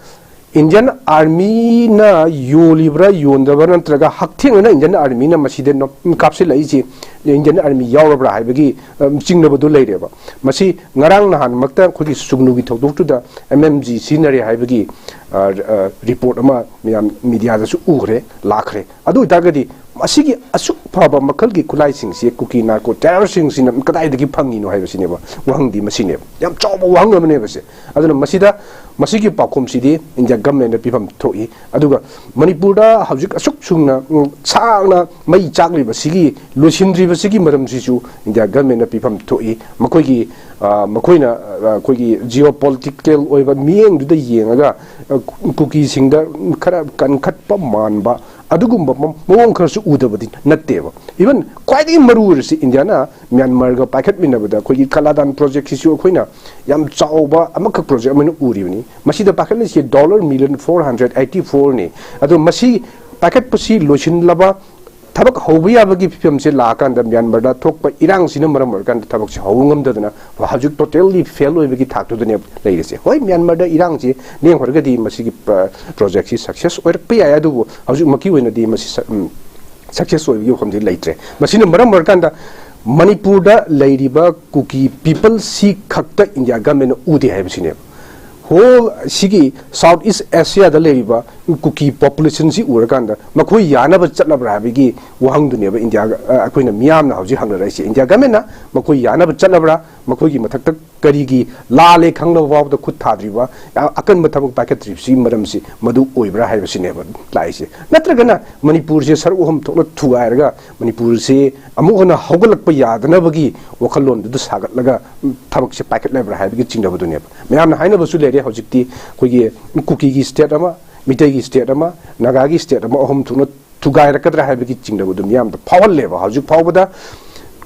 Indian Armyꯅ ꯌꯣꯜꯂꯤꯕ꯭ꯔꯥ, ꯌꯣꯟꯗꯕ꯭ꯔꯥ, ꯅꯠꯇ꯭ꯔꯒ ꯍꯛꯊꯦꯡꯅꯅ Indian Armyꯅ ꯃꯁꯤꯗ ꯅꯣ-, ꯀꯥꯞꯁꯤꯜꯂꯛꯏꯁꯤ Indian Army ꯌꯥꯎꯔꯕ꯭ꯔꯥ ꯍꯥꯏꯕꯒꯤ, ꯑ, ꯆꯤꯡꯅꯕꯗꯨ ꯂꯩꯔꯦꯕ꯫ ꯃꯁꯤ ꯉꯔꯥꯡ ꯅꯍꯥꯟꯃꯛꯇ ꯑꯩꯈꯣꯏꯒꯤ ꯁꯨꯒꯅꯨꯒꯤ ꯊꯧꯗꯣꯛꯇꯨꯗ M M G ꯁꯤꯖꯤꯟꯅꯔꯦ ꯍꯥꯏꯕꯒꯤ, ꯑ, ꯑ, report ꯑꯃ ꯃꯌꯥꯝ mediaꯗꯁꯨ ꯎꯈ꯭ꯔꯦ, ꯂꯥꯛꯈ꯭ꯔꯦ꯫ ꯑꯗꯨ ꯑꯣꯏꯇꯥꯔꯒꯗꯤ ꯃꯁꯤꯒꯤ ꯑꯁꯨꯛ ꯐꯕ ꯃꯈꯜꯒꯤ ꯈꯨꯠꯂꯥꯏꯁꯤꯡꯁꯤ ꯀꯨꯀꯤ narco terrorꯁꯤꯡꯁꯤꯅ ꯀꯗꯥꯏꯗꯒꯤ ꯐꯪꯉꯤꯅꯣ ꯍꯥꯏꯕꯁꯤꯅꯦꯕ ꯋꯥꯍꯪꯗꯤ꯫ ꯃꯁꯤꯅꯦꯕ ꯌꯥꯝ ꯆꯥꯎꯕ ꯋꯥꯍꯪ ꯑꯃꯅꯦꯕ ꯁꯦ꯫ ꯑꯗꯨꯅ ꯃꯁꯤꯗ, ꯃꯁꯤꯒꯤ ꯄꯥꯎꯈꯨꯝꯁꯤꯗꯤ India governmentꯅ ꯄꯤꯐꯝ ꯊꯣꯛꯏ꯫ ꯑꯗꯨꯒ ꯃꯅꯤꯄꯨꯔꯗ ꯍꯧꯖꯤꯛ ꯑꯁꯨꯛ ꯁꯨꯡꯅ, ꯎꯝ, ꯁꯥꯡꯅ ꯃꯩ ꯆꯥꯛꯂꯤꯕꯁꯤꯒꯤ ꯂꯣꯏꯁꯤꯟꯗ꯭ꯔꯤꯕꯁꯤꯒꯤ ꯃꯔꯝꯁꯤꯁꯨ India governmentꯅ ꯄꯤꯐꯝ ꯊꯣꯛꯏ꯫ ꯃꯈꯣꯏꯒꯤ, ꯑ, ꯃꯈꯣꯏꯅ, ꯑ, ꯑꯩꯈꯣꯏꯒꯤ geopolitical ꯑꯣꯏꯕ ꯃꯤꯠꯌꯦꯡꯗꯨꯗ ꯌꯦꯡꯉꯒ, ꯑ, ꯀꯨꯀꯤꯁꯤꯡꯗ ꯈꯔ ꯀꯟꯈꯠꯄ ꯃꯥꯟꯕ ꯑꯗꯨꯒꯨꯝꯕ ꯃ-, ꯃꯑꯣꯡ ꯈꯔꯁꯨ ꯎꯗꯕꯗꯤ ꯅꯠꯇꯦꯕ꯫ Even ꯈ꯭ꯋꯥꯏꯗꯒꯤ ꯃꯔꯨ ꯑꯣꯏꯔꯤꯁꯤ Indiaꯅ ꯃ꯭ꯌꯥꯟꯃꯥꯔꯒ ꯄꯥꯏꯈꯠꯃꯤꯟꯅꯕꯗ ꯑꯩꯈꯣꯏꯒꯤ ꯀꯂꯥꯗꯥꯟ projectꯁꯤꯁꯨ ꯑꯩꯈꯣꯏꯅ ꯌꯥꯝ ꯆꯥꯎꯕ ꯑꯃꯈꯛ project ꯑꯃ ꯑꯣꯏꯅ ꯎꯔꯤꯕꯅꯤ꯫ ꯃꯁꯤꯗ ꯄꯥꯏꯈꯠꯂꯤꯁꯤ dollar million four hundred eighty fourꯅꯤ꯫ ꯑꯗꯣ ꯃꯁꯤ ꯄꯥꯏꯈꯠꯄꯁꯤ ꯂꯣꯏꯁꯤꯜꯂꯕ ꯊꯕꯛ ꯍꯧꯕ ꯌꯥꯕꯒꯤ ꯐꯤꯕꯝꯁꯦ ꯂꯥꯛꯑꯀꯥꯟꯗ ꯃ꯭ꯌꯥꯟꯃꯥꯔꯗ ꯊꯣꯛꯄ ꯏꯔꯥꯡꯁꯤꯅ ꯃꯔꯝ ꯑꯣꯏꯔꯀꯥꯟꯗ ꯊꯕꯛꯁꯦ ꯍꯧꯕ ꯉꯝꯗꯗꯅ ꯍꯧꯖꯤꯛ totally fail ꯑꯣꯏꯕꯒꯤ ꯊꯥꯛꯇꯨꯗꯅꯦ ꯂꯩꯔꯤꯁꯦ꯫ ꯍꯣꯏ, ꯃ꯭ꯌꯥꯟꯃꯥꯔꯗ ꯏꯔꯥꯡꯁꯤ ꯂꯦꯡꯈ꯭ꯔꯒꯗꯤ ꯃꯁꯤꯒꯤ, ꯑ, projectꯁꯤ success ꯑꯣꯏꯔꯛꯄ ꯌꯥꯏ, ꯑꯗꯨꯕꯨ ꯍꯧꯖꯤꯛꯃꯛꯀꯤ ꯑꯣꯏꯅꯗꯤ ꯃꯁꯤ ꯁ-, ꯎꯝ, success ꯑꯣꯏꯕꯒꯤ ꯋꯥꯐꯝꯗꯤ ꯂꯩꯇ꯭ꯔꯦ꯫ ꯃꯁꯤꯅ ꯃꯔꯝ ꯑꯣꯏꯔꯀꯥꯟꯗ ꯃꯅꯤꯄꯨꯔꯗ ꯂꯩꯔꯤꯕ ꯀꯨꯀꯤ peopleꯁꯤ ꯈꯛꯇ India governmentꯅ ꯎꯗꯦ ꯍꯥꯏꯕꯁꯤꯅꯦꯕ꯫ ꯍꯣꯜ ꯁꯤꯒꯤ ꯁꯥꯎꯠ ꯏꯁ ꯑꯦꯁꯤꯌꯥꯗ ꯂꯩꯔꯤꯕ ꯀꯨꯀꯤ ꯄꯣꯄꯨꯂꯦꯁꯟꯁꯤ ꯎꯔꯀꯥꯟꯗ ꯃꯈꯣꯏ ꯌꯥꯅꯕ ꯆꯠꯂꯕ꯭ꯔꯥ ꯍꯥꯏꯕꯒꯤ ꯋꯥꯍꯪꯗꯨꯅꯦꯕ ꯏꯟꯗꯤꯌꯥꯒ, ꯑ, ꯑꯩꯈꯣꯏꯅ ꯃꯤꯌꯥꯝꯅ ꯍꯧꯖꯤꯛ ꯍꯪꯅꯔꯛꯏꯁꯦ꯫ ꯏꯟꯗꯤꯌꯥ ꯒꯃꯦꯟꯅ ꯃꯈꯣꯏ ꯌꯥꯅꯕ ꯆꯠꯂꯕ꯭ꯔꯥ, ꯃꯈꯣꯏꯒꯤ ꯃꯊꯛꯇ ꯀꯔꯤꯒꯤ ꯂꯥꯜꯂꯦ ꯈꯪꯂꯕ ꯐꯥꯎꯕꯗ ꯈꯨꯠ ꯊꯥꯗ꯭ꯔꯤꯕ, ꯑ-, ꯑꯀꯟꯕ ꯊꯕꯛ ꯄꯥꯏꯈꯠꯇ꯭ꯔꯤꯕꯁꯤꯒꯤ ꯃꯔꯝꯁꯤ ꯃꯗꯨ ꯑꯣꯏꯕ꯭ꯔꯥ ꯍꯥꯏꯕꯁꯤꯅꯦꯕ ꯂꯥꯛꯏꯁꯦ꯫ ꯅꯠꯇ꯭ꯔꯒꯅ ꯃꯅꯤꯄꯨꯔꯁꯦ ꯁꯔꯨꯛ ꯑꯍꯨꯝ ꯊꯣꯛꯅ ꯊꯨꯒꯥꯏꯔꯒ ꯃꯅꯤꯄꯨꯔꯁꯤ ꯑꯃꯨꯛ ꯍꯟꯅ ꯍꯧꯒꯠꯂꯛꯄ ꯌꯥꯗꯅꯕꯒꯤ ꯋꯥꯈꯜꯂꯣꯟꯗꯨꯗ ꯁꯥꯒꯠꯂꯒ, ꯎꯝ, ꯊꯕꯛꯁꯦ ꯄꯥꯏꯈꯠꯂꯕ꯭ꯔꯥ ꯍꯥꯏꯕꯒꯤ ꯆꯤꯡꯅꯕꯗꯨꯅꯦꯕ꯫ ꯃꯌꯥꯝꯅ ꯍꯥꯏꯅꯕꯁꯨ ꯂꯩꯔꯦ ꯍꯧꯖꯤꯛꯇꯤ, ꯑꯩꯈꯣꯏꯒꯤ ꯀꯨꯀꯤꯒꯤ ꯁ꯭ꯇꯦꯠ ꯑꯃ, ꯃꯤꯇꯩꯒꯤ ꯁ꯭ꯇꯦꯠ ꯑꯃ, ꯅꯥꯒꯥꯒꯤ ꯁ꯭ꯇꯦꯠ ꯑꯃ, ꯑꯍꯨꯝ ꯊꯣꯛꯅ ꯊꯨꯒꯥꯏꯔꯛꯀꯗ꯭ꯔꯥ ꯍꯥꯏꯕꯒꯤ ꯆꯤꯡꯅꯕꯗꯨ ꯃꯤꯌꯥꯝꯗ ꯐꯥꯎꯍꯜꯂꯦꯕ꯫ ꯍꯧꯖꯤꯛ ꯐꯥꯎꯕꯗ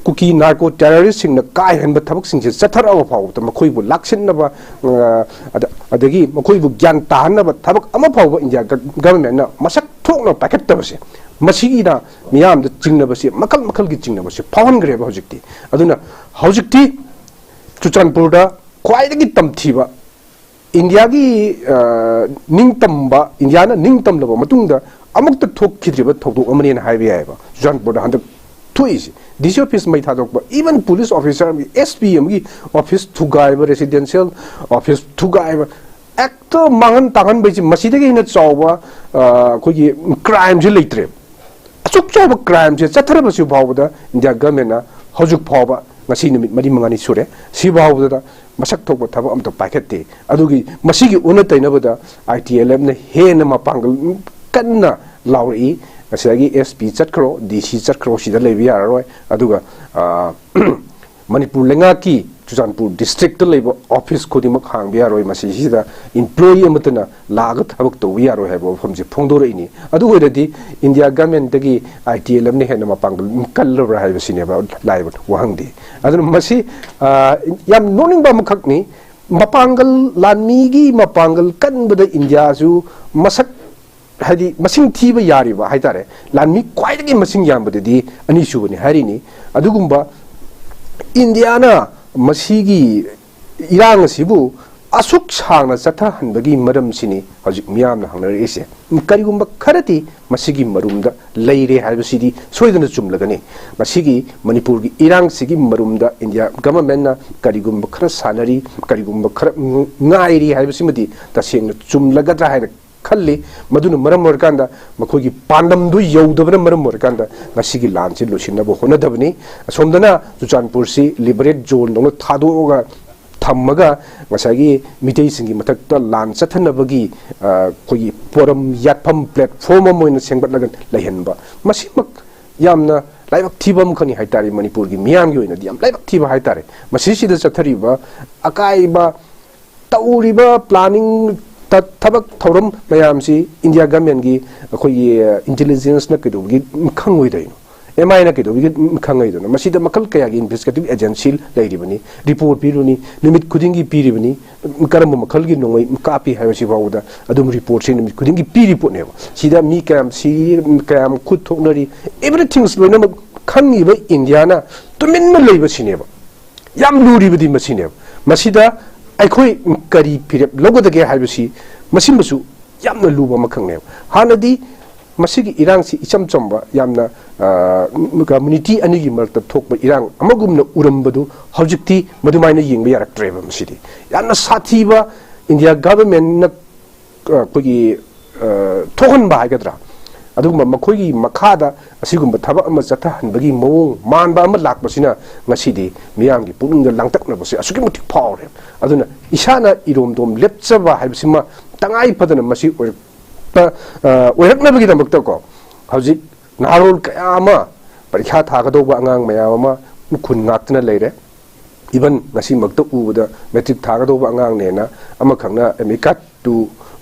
ꯀꯨꯀꯤ ꯅꯥꯔꯀꯣ ꯇꯦꯔꯣꯔꯤꯁꯁꯤꯡꯅ ꯀꯥ ꯍꯦꯟꯕ ꯊꯕꯛꯁꯤꯡꯁꯦ ꯆꯠꯊꯔꯛꯑꯕ ꯐꯥꯎꯕꯗ ꯃꯈꯣꯏꯕꯨ ꯂꯥꯛꯁꯤꯟꯅꯕ, ꯑ, ꯑꯗ-, ꯑꯗꯒꯤ ꯃꯈꯣꯏꯕꯨ ꯒ꯭ꯌꯥꯟ ꯇꯥꯍꯟꯅꯕ ꯊꯕꯛ ꯑꯃ ꯐꯥꯎꯕ ꯏꯟꯗꯤꯌꯥ ꯒ-, ꯒꯚꯔꯟꯃꯦꯟꯠꯅ ꯃꯁꯛ ꯊꯣꯛꯅ ꯄꯥꯏꯈꯠꯇꯕꯁꯦ, ꯃꯁꯤꯒꯤꯅ ꯃꯤꯌꯥꯝꯗ ꯆꯤꯡꯅꯕꯁꯦ, ꯃꯈꯜ ꯃꯈꯜꯒꯤ ꯆꯤꯡꯅꯕꯁꯦ ꯐꯥꯎꯍꯟꯈ꯭ꯔꯦꯕ ꯍꯧꯖꯤꯛꯇꯤ꯫ ꯑꯗꯨꯅ ꯍꯧꯖꯤꯛꯇꯤ ꯆꯨꯔꯆꯥꯟꯄꯨꯔꯗ ꯈ꯭ꯋꯥꯏꯗꯒꯤ ꯇꯝꯊꯤꯕ ꯏꯟꯗꯤꯌꯥꯒꯤ, ꯑ, ꯅꯤꯡꯇꯝꯕ, ꯏꯟꯗꯤꯌꯥꯅ ꯅꯤꯡꯇꯝꯂꯕ ꯃꯇꯨꯡꯗ ꯑꯃꯨꯛꯇ ꯊꯣꯛꯈꯤꯗ꯭ꯔꯤꯕ ꯊꯧꯗꯣꯛ ꯑꯃꯅꯦꯅ ꯍꯥꯏꯕ ꯌꯥꯏꯑꯕ꯫ ꯆꯨꯔꯆꯥꯟꯄꯨꯔꯗ ꯍꯟꯗꯛ ꯊꯣꯛꯏꯁꯦ, ꯗꯤ ꯁꯤ ꯑꯣꯐꯤꯁ ꯃꯩ ꯊꯥꯗꯣꯛꯄ, ꯏꯚꯟ ꯄꯨꯂꯤꯁ ꯑꯣꯐꯤꯁꯥꯔ ꯑꯃꯒꯤ, ꯑꯦꯁ ꯄꯤ ꯑꯃꯒꯤ ꯑꯣꯐꯤꯁ ꯊꯨꯒꯥꯏꯕ, ꯔꯦꯁꯤꯗꯦꯟꯁꯤꯌꯦꯜ ꯑꯣꯐꯤꯁ ꯊꯨꯒꯥꯏꯕ, ꯍꯦꯛꯇ ꯃꯥꯡꯍꯟ ꯇꯥꯛꯍꯟꯕ ꯍꯥꯏꯁꯦ, ꯃꯁꯤꯗꯒꯤ ꯍꯦꯟꯅ ꯆꯥꯎꯕ, ꯑ, ꯑꯩꯈꯣꯏꯒꯤ ꯀ꯭ꯔꯥꯏꯝꯁꯦ ꯂꯩꯇ꯭ꯔꯦꯕ꯫ ꯑꯁꯨꯛ ꯆꯥꯎꯕ ꯀ꯭ꯔꯥꯏꯝꯁꯦ ꯆꯠꯊꯔꯕꯁꯤ ꯐꯥꯎꯕꯗ ꯏꯟꯗꯤꯌꯥ ꯒꯚꯔꯟꯃꯦꯟꯠꯅ ꯍꯧꯖꯤꯛ ꯐꯥꯎꯕ, ꯉꯁꯤ ꯅꯨꯃꯤꯠ ꯃꯔꯤ ꯃꯉꯥꯅꯤ ꯁꯨꯔꯦ, ꯁꯤ ꯐꯥꯎꯕꯗ ꯃꯁꯛ ꯊꯣꯛꯄ ꯊꯕꯛ ꯑꯝꯇ ꯄꯥꯏꯈꯠꯇꯦ꯫ ꯑꯗꯨꯒꯤ, ꯃꯁꯤꯒꯤ ꯑꯣꯟꯅ ꯇꯩꯅꯕꯗ ꯑꯥꯏ ꯇꯤ ꯑꯦꯜ ꯑꯦꯐꯅ ꯍꯦꯟꯅ ꯃꯄꯥꯡꯒꯜ ꯀꯟꯅ ꯂꯥꯎꯔꯛꯏ꯫ ꯉꯁꯥꯏꯒꯤ ꯑꯦꯁ ꯄꯤ ꯆꯠꯈ꯭ꯔꯣ, ꯗꯤ ꯁꯤ ꯆꯠꯈ꯭ꯔꯣ, ꯁꯤꯗ ꯂꯩꯕ ꯌꯥꯔꯔꯣꯏ꯫ ꯑꯗꯨꯒ, ꯑ, ꯃꯅꯤꯄꯨꯔ ꯂꯩꯉꯥꯛꯀꯤ ꯆꯨꯔꯆꯥꯟꯄꯨꯔ ꯗꯤꯁꯇ꯭ꯔꯤꯛꯇ ꯂꯩꯕ ꯑꯣꯐꯤꯁ ꯈꯨꯗꯤꯡꯃꯛ ꯍꯥꯡꯕ ꯌꯥꯔꯣꯏ, ꯃꯁꯤꯁꯤꯗ ꯏꯝꯄ꯭ꯂꯣꯌꯤ ꯑꯃꯠꯇꯅ ꯂꯥꯛꯑꯒ ꯊꯕꯛ ꯇꯧꯕ ꯌꯥꯔꯣꯏ ꯍꯥꯏꯕ ꯋꯥꯐꯝꯁꯦ ꯐꯣꯡꯗꯣꯔꯛꯏꯅꯤ꯫ ꯑꯗꯨ ꯑꯣꯏꯔꯗꯤ ꯏꯟꯗꯤꯌꯥ ꯒꯚꯔꯟꯃꯦꯟꯠꯇꯒꯤ ꯑꯥꯏ ꯇꯤ ꯑꯦꯜ ꯑꯦꯐꯅ ꯍꯦꯟꯅ ꯃꯄꯥꯡꯒꯜ ꯀꯜꯂꯕ꯭ꯔꯥ ꯍꯥꯏꯕꯁꯤꯅꯦꯕ ꯂꯥꯛꯏꯕ ꯋꯥꯍꯪꯗꯤ꯫ ꯑꯗꯨꯅ ꯃꯁꯤ, ꯑ, ꯌꯥꯝ ꯅꯣꯛꯅꯤꯡꯕ ꯑꯃꯈꯛꯅꯤ꯫ ꯃꯄꯥꯡꯒꯜ, ꯂꯥꯟꯃꯤꯒꯤ ꯃꯄꯥꯡꯒꯜ ꯀꯟꯕꯗ ꯏꯟꯗꯤꯌꯥꯁꯨ ꯃꯁꯛ, ꯍꯥꯏꯗꯤ ꯃꯁꯤꯡ ꯊꯤꯕ ꯌꯥꯔꯤꯕ ꯍꯥꯏꯇꯥꯔꯦ, ꯂꯥꯟꯃꯤ ꯈ꯭ꯋꯥꯏꯗꯒꯤ ꯃꯁꯤꯡ ꯌꯥꯝꯕꯗꯗꯤ ꯑꯅꯤꯁꯨꯕꯅꯤ ꯍꯥꯏꯔꯤꯅꯤ꯫ ꯑꯗꯨꯒꯨꯝꯕ ꯏꯟꯗꯤꯌꯥꯅ ꯃꯁꯤꯒꯤ ꯏꯔꯥꯡ ꯑꯁꯤꯕꯨ ꯑꯁꯨꯛ ꯁꯥꯡꯅ ꯆꯠꯊꯍꯟꯕꯒꯤ ꯃꯔꯝꯁꯤꯅꯤ ꯍꯧꯖꯤꯛ ꯃꯤꯌꯥꯝꯅ ꯍꯪꯅꯔꯛꯏꯁꯦ꯫ ꯀꯔꯤꯒꯨꯝꯕ ꯈꯔꯗꯤ ꯃꯁꯤꯒꯤ ꯃꯔꯨꯝꯗ ꯂꯩꯔꯦ ꯍꯥꯏꯕꯁꯤꯗꯤ ꯁꯣꯏꯗꯅ ꯆꯨꯝꯂꯒꯅꯤ꯫ ꯃꯁꯤꯒꯤ ꯃꯅꯤꯄꯨꯔꯒꯤ ꯏꯔꯥꯡꯁꯤꯒꯤ ꯃꯔꯨꯝꯗ ꯏꯟꯗꯤꯌꯥ ꯒꯚꯔꯟꯃꯦꯟꯠꯅ ꯀꯔꯤꯒꯨꯝꯕ ꯈꯔ ꯁꯥꯟꯅꯔꯤ, ꯀꯔꯤꯒꯨꯝꯕ ꯈꯔ ꯉꯥꯏꯔꯤ ꯍꯥꯏꯕꯁꯤꯃꯗꯤ ꯇꯁꯦꯡꯅ ꯆꯨꯝꯂꯒꯗ꯭ꯔꯥ ꯍꯥꯏꯅ ꯈꯜꯂꯤ꯫ ꯃꯗꯨꯅ ꯃꯔꯝ ꯑꯣꯏꯔꯀꯥꯟꯗ ꯃꯈꯣꯏꯒꯤ ꯄꯥꯟꯗꯝꯗꯨ ꯌꯧꯗꯕꯅ ꯃꯔꯝ ꯑꯣꯏꯔꯀꯥꯟꯗ ꯉꯁꯤꯒꯤ ꯂꯥꯟꯁꯤ ꯂꯣꯏꯁꯤꯟꯅꯕ ꯍꯣꯠꯅꯗꯕꯅꯤ꯫ ꯑꯁꯣꯝꯗꯅ ꯆꯨꯔꯆꯥꯟꯄꯨꯔꯁꯤ ꯂꯤꯕꯔꯦꯠ ꯖꯣꯟꯗꯧꯅ ꯊꯥꯗꯣꯛꯑꯒ ꯊꯝꯃꯒ ꯉꯁꯥꯏꯒꯤ ꯃꯤꯇꯩꯁꯤꯡꯒꯤ ꯃꯊꯛꯇ ꯂꯥꯟ ꯆꯠꯊꯅꯕꯒꯤ, ꯑ, ꯑꯩꯈꯣꯏꯒꯤ ꯄꯣꯔꯝ ꯌꯥꯠꯐꯝ platform ꯑꯃ ꯑꯣꯏꯅ ꯁꯦꯝꯒꯠꯂꯒ ꯂꯩꯍꯟꯕ, ꯃꯁꯤꯃꯛ ꯌꯥꯝꯅ ꯂꯥꯏꯕꯛ ꯊꯤꯕ ꯑꯃꯈꯛꯅꯤ ꯍꯥꯏꯇꯥꯔꯦ꯫ ꯃꯅꯤꯄꯨꯔꯒꯤ ꯃꯤꯌꯥꯝꯒꯤ ꯑꯣꯏꯅꯗꯤ ꯌꯥꯝ ꯂꯥꯏꯕꯛ ꯊꯤꯕ ꯍꯥꯏꯇꯥꯔꯦ꯫ ꯃꯁꯤꯁꯤꯗ ꯆꯠꯊꯔꯤꯕ ꯑꯀꯥꯏꯕ ꯇꯧꯔꯤꯕ planning ꯇ-, ꯊꯕꯛ ꯊꯧꯔꯝ ꯃꯌꯥꯝꯁꯤ ꯏꯟꯗꯤꯌꯥ ꯒꯚꯔꯟꯃꯦꯟꯠꯀꯤ ꯑꯩꯈꯣꯏꯒꯤ intelligence ꯅ ꯀꯩꯗꯧꯕꯒꯤ ꯈꯪꯉꯣꯏꯗꯣꯏꯅꯣ? ꯑꯦꯝ ꯑꯥꯏ ꯅ ꯀꯩꯗꯧꯕꯒꯤ ꯈꯪꯉꯣꯏꯗꯣꯏꯅꯣ? ꯃꯁꯤꯗ ꯃꯈꯜ ꯀꯌꯥꯒꯤ investigative agency ꯂꯩꯔꯤꯕꯅꯤ, report ꯄꯤꯔꯨꯅꯤ, ꯅꯨꯃꯤꯠ ꯈꯨꯗꯤꯡꯒꯤ ꯄꯤꯔꯤꯕꯅꯤ, ꯀꯔꯝꯕ ꯃꯈꯜꯒꯤ ꯅꯣꯡꯃꯩ ꯀꯥꯞꯄꯤ ꯍꯥꯏꯕꯁꯤ ꯐꯥꯎꯕꯗ ꯑꯗꯨꯝ report ꯁꯤ ꯅꯨꯃꯤꯠ ꯈꯨꯗꯤꯡꯒꯤ ꯄꯤꯔꯤ ꯄꯣꯠꯅꯦꯕ꯫ ꯁꯤꯗ ꯃꯤ ꯀꯌꯥꯝ ꯁꯤꯔꯤ, ꯀꯌꯥꯝ ꯈꯨꯠ ꯊꯣꯛꯅꯔꯤ, everything ꯂꯣꯏꯅꯃꯛ ꯈꯪꯉꯤꯕ ꯏꯟꯗꯤꯌꯥꯅ ꯇꯨꯃꯤꯟꯅ ꯂꯩꯕꯁꯤꯅꯦꯕ꯫ ꯌꯥꯝ ꯂꯨꯔꯤꯕꯗꯤ ꯃꯁꯤꯅꯦꯕ꯫ ꯃꯁꯤꯗ ꯑꯩꯈꯣꯏ ꯀꯔꯤ ꯐꯤꯔꯦꯞ ꯂꯧꯒꯗꯒꯦ ꯍꯥꯏꯕꯁꯤ ꯃꯁꯤꯃꯁꯨ ꯌꯥꯝꯅ ꯂꯨꯕ ꯑꯃꯈꯛꯅꯦꯕ꯫ ꯍꯥꯟꯅꯗꯤ ꯃꯁꯤꯒꯤ ꯏꯔꯥꯡꯁꯤ ꯏꯆꯝ ꯆꯝꯕ, ꯌꯥꯝꯅ, ꯑ, community ꯑꯅꯤꯒꯤ ꯃꯔꯛꯇ ꯊꯣꯛꯄ ꯏꯔꯥꯡ ꯑꯃꯒꯨꯝꯅ ꯎꯔꯝꯕꯗꯨ ꯍꯧꯖꯤꯛꯇꯤ ꯃꯗꯨꯃꯥꯏꯅ ꯌꯦꯡꯕ ꯌꯥꯔꯛꯇ꯭ꯔꯦꯕ꯫ ꯃꯁꯤꯗꯤ ꯌꯥꯝꯅ ꯁꯥꯊꯤꯕ, ꯏꯟꯗꯤꯌꯥ ꯒꯚꯔꯟꯃꯦꯟꯠꯅ ꯑ, ꯑꯩꯈꯣꯏꯒꯤ, ꯑ, ꯊꯣꯛꯍꯟꯕ ꯍꯥꯏꯒꯗ꯭ꯔꯥ, ꯑꯗꯨꯒꯨꯝꯕ ꯃꯈꯣꯏꯒꯤ ꯃꯈꯥꯗ ꯑꯁꯤꯒꯨꯝꯕ ꯊꯕꯛ ꯑꯃ ꯆꯠꯊꯍꯟꯕꯒꯤ ꯃꯑꯣꯡ ꯃꯥꯟꯕ ꯑꯃ ꯂꯥꯛꯄꯁꯤꯅ ꯉꯁꯤꯗꯤ ꯃꯤꯌꯥꯝꯒꯤ ꯄꯨꯛꯅꯤꯡꯗ ꯂꯥꯡꯇꯛꯅꯕꯁꯦ ꯑꯁꯨꯛꯀꯤ ꯃꯇꯤꯛ ꯐꯥꯎꯔꯦ꯫ ꯑꯗꯨꯅ ꯏꯁꯥꯅ ꯏꯔꯣꯝꯗꯣꯝ ꯂꯦꯞꯆꯕ ꯍꯥꯏꯕꯁꯤꯃ ꯇꯉꯥꯏ ꯐꯗꯅ ꯃꯁꯤ ꯑꯣꯏꯔꯛꯄ, ꯑ, ꯑꯣꯏꯔꯛꯅꯕꯒꯤꯗꯃꯛꯇꯀꯣ, ꯍꯧꯖꯤꯛ ꯅꯍꯥꯔꯣꯜ ꯀꯌꯥ ꯑꯃ, ꯄꯔꯤꯈ꯭ꯌꯥ ꯊꯥꯒꯗꯧꯕ ꯑꯉꯥꯡ ꯃꯌꯥꯝ ꯑꯃ ꯈꯨꯟ ꯉꯥꯛꯇꯅ ꯂꯩꯔꯦ꯫ Even ꯉꯁꯤꯃꯛꯇ ꯎꯕꯗ ꯃꯦꯇ꯭ꯔꯤꯛ ꯊꯥꯒꯗꯧꯕ ꯑꯉꯥꯡꯅꯦꯅ ꯑꯃꯈꯛꯅ ꯑꯦꯝ ꯑꯦ ꯀꯥꯔꯠꯇꯨ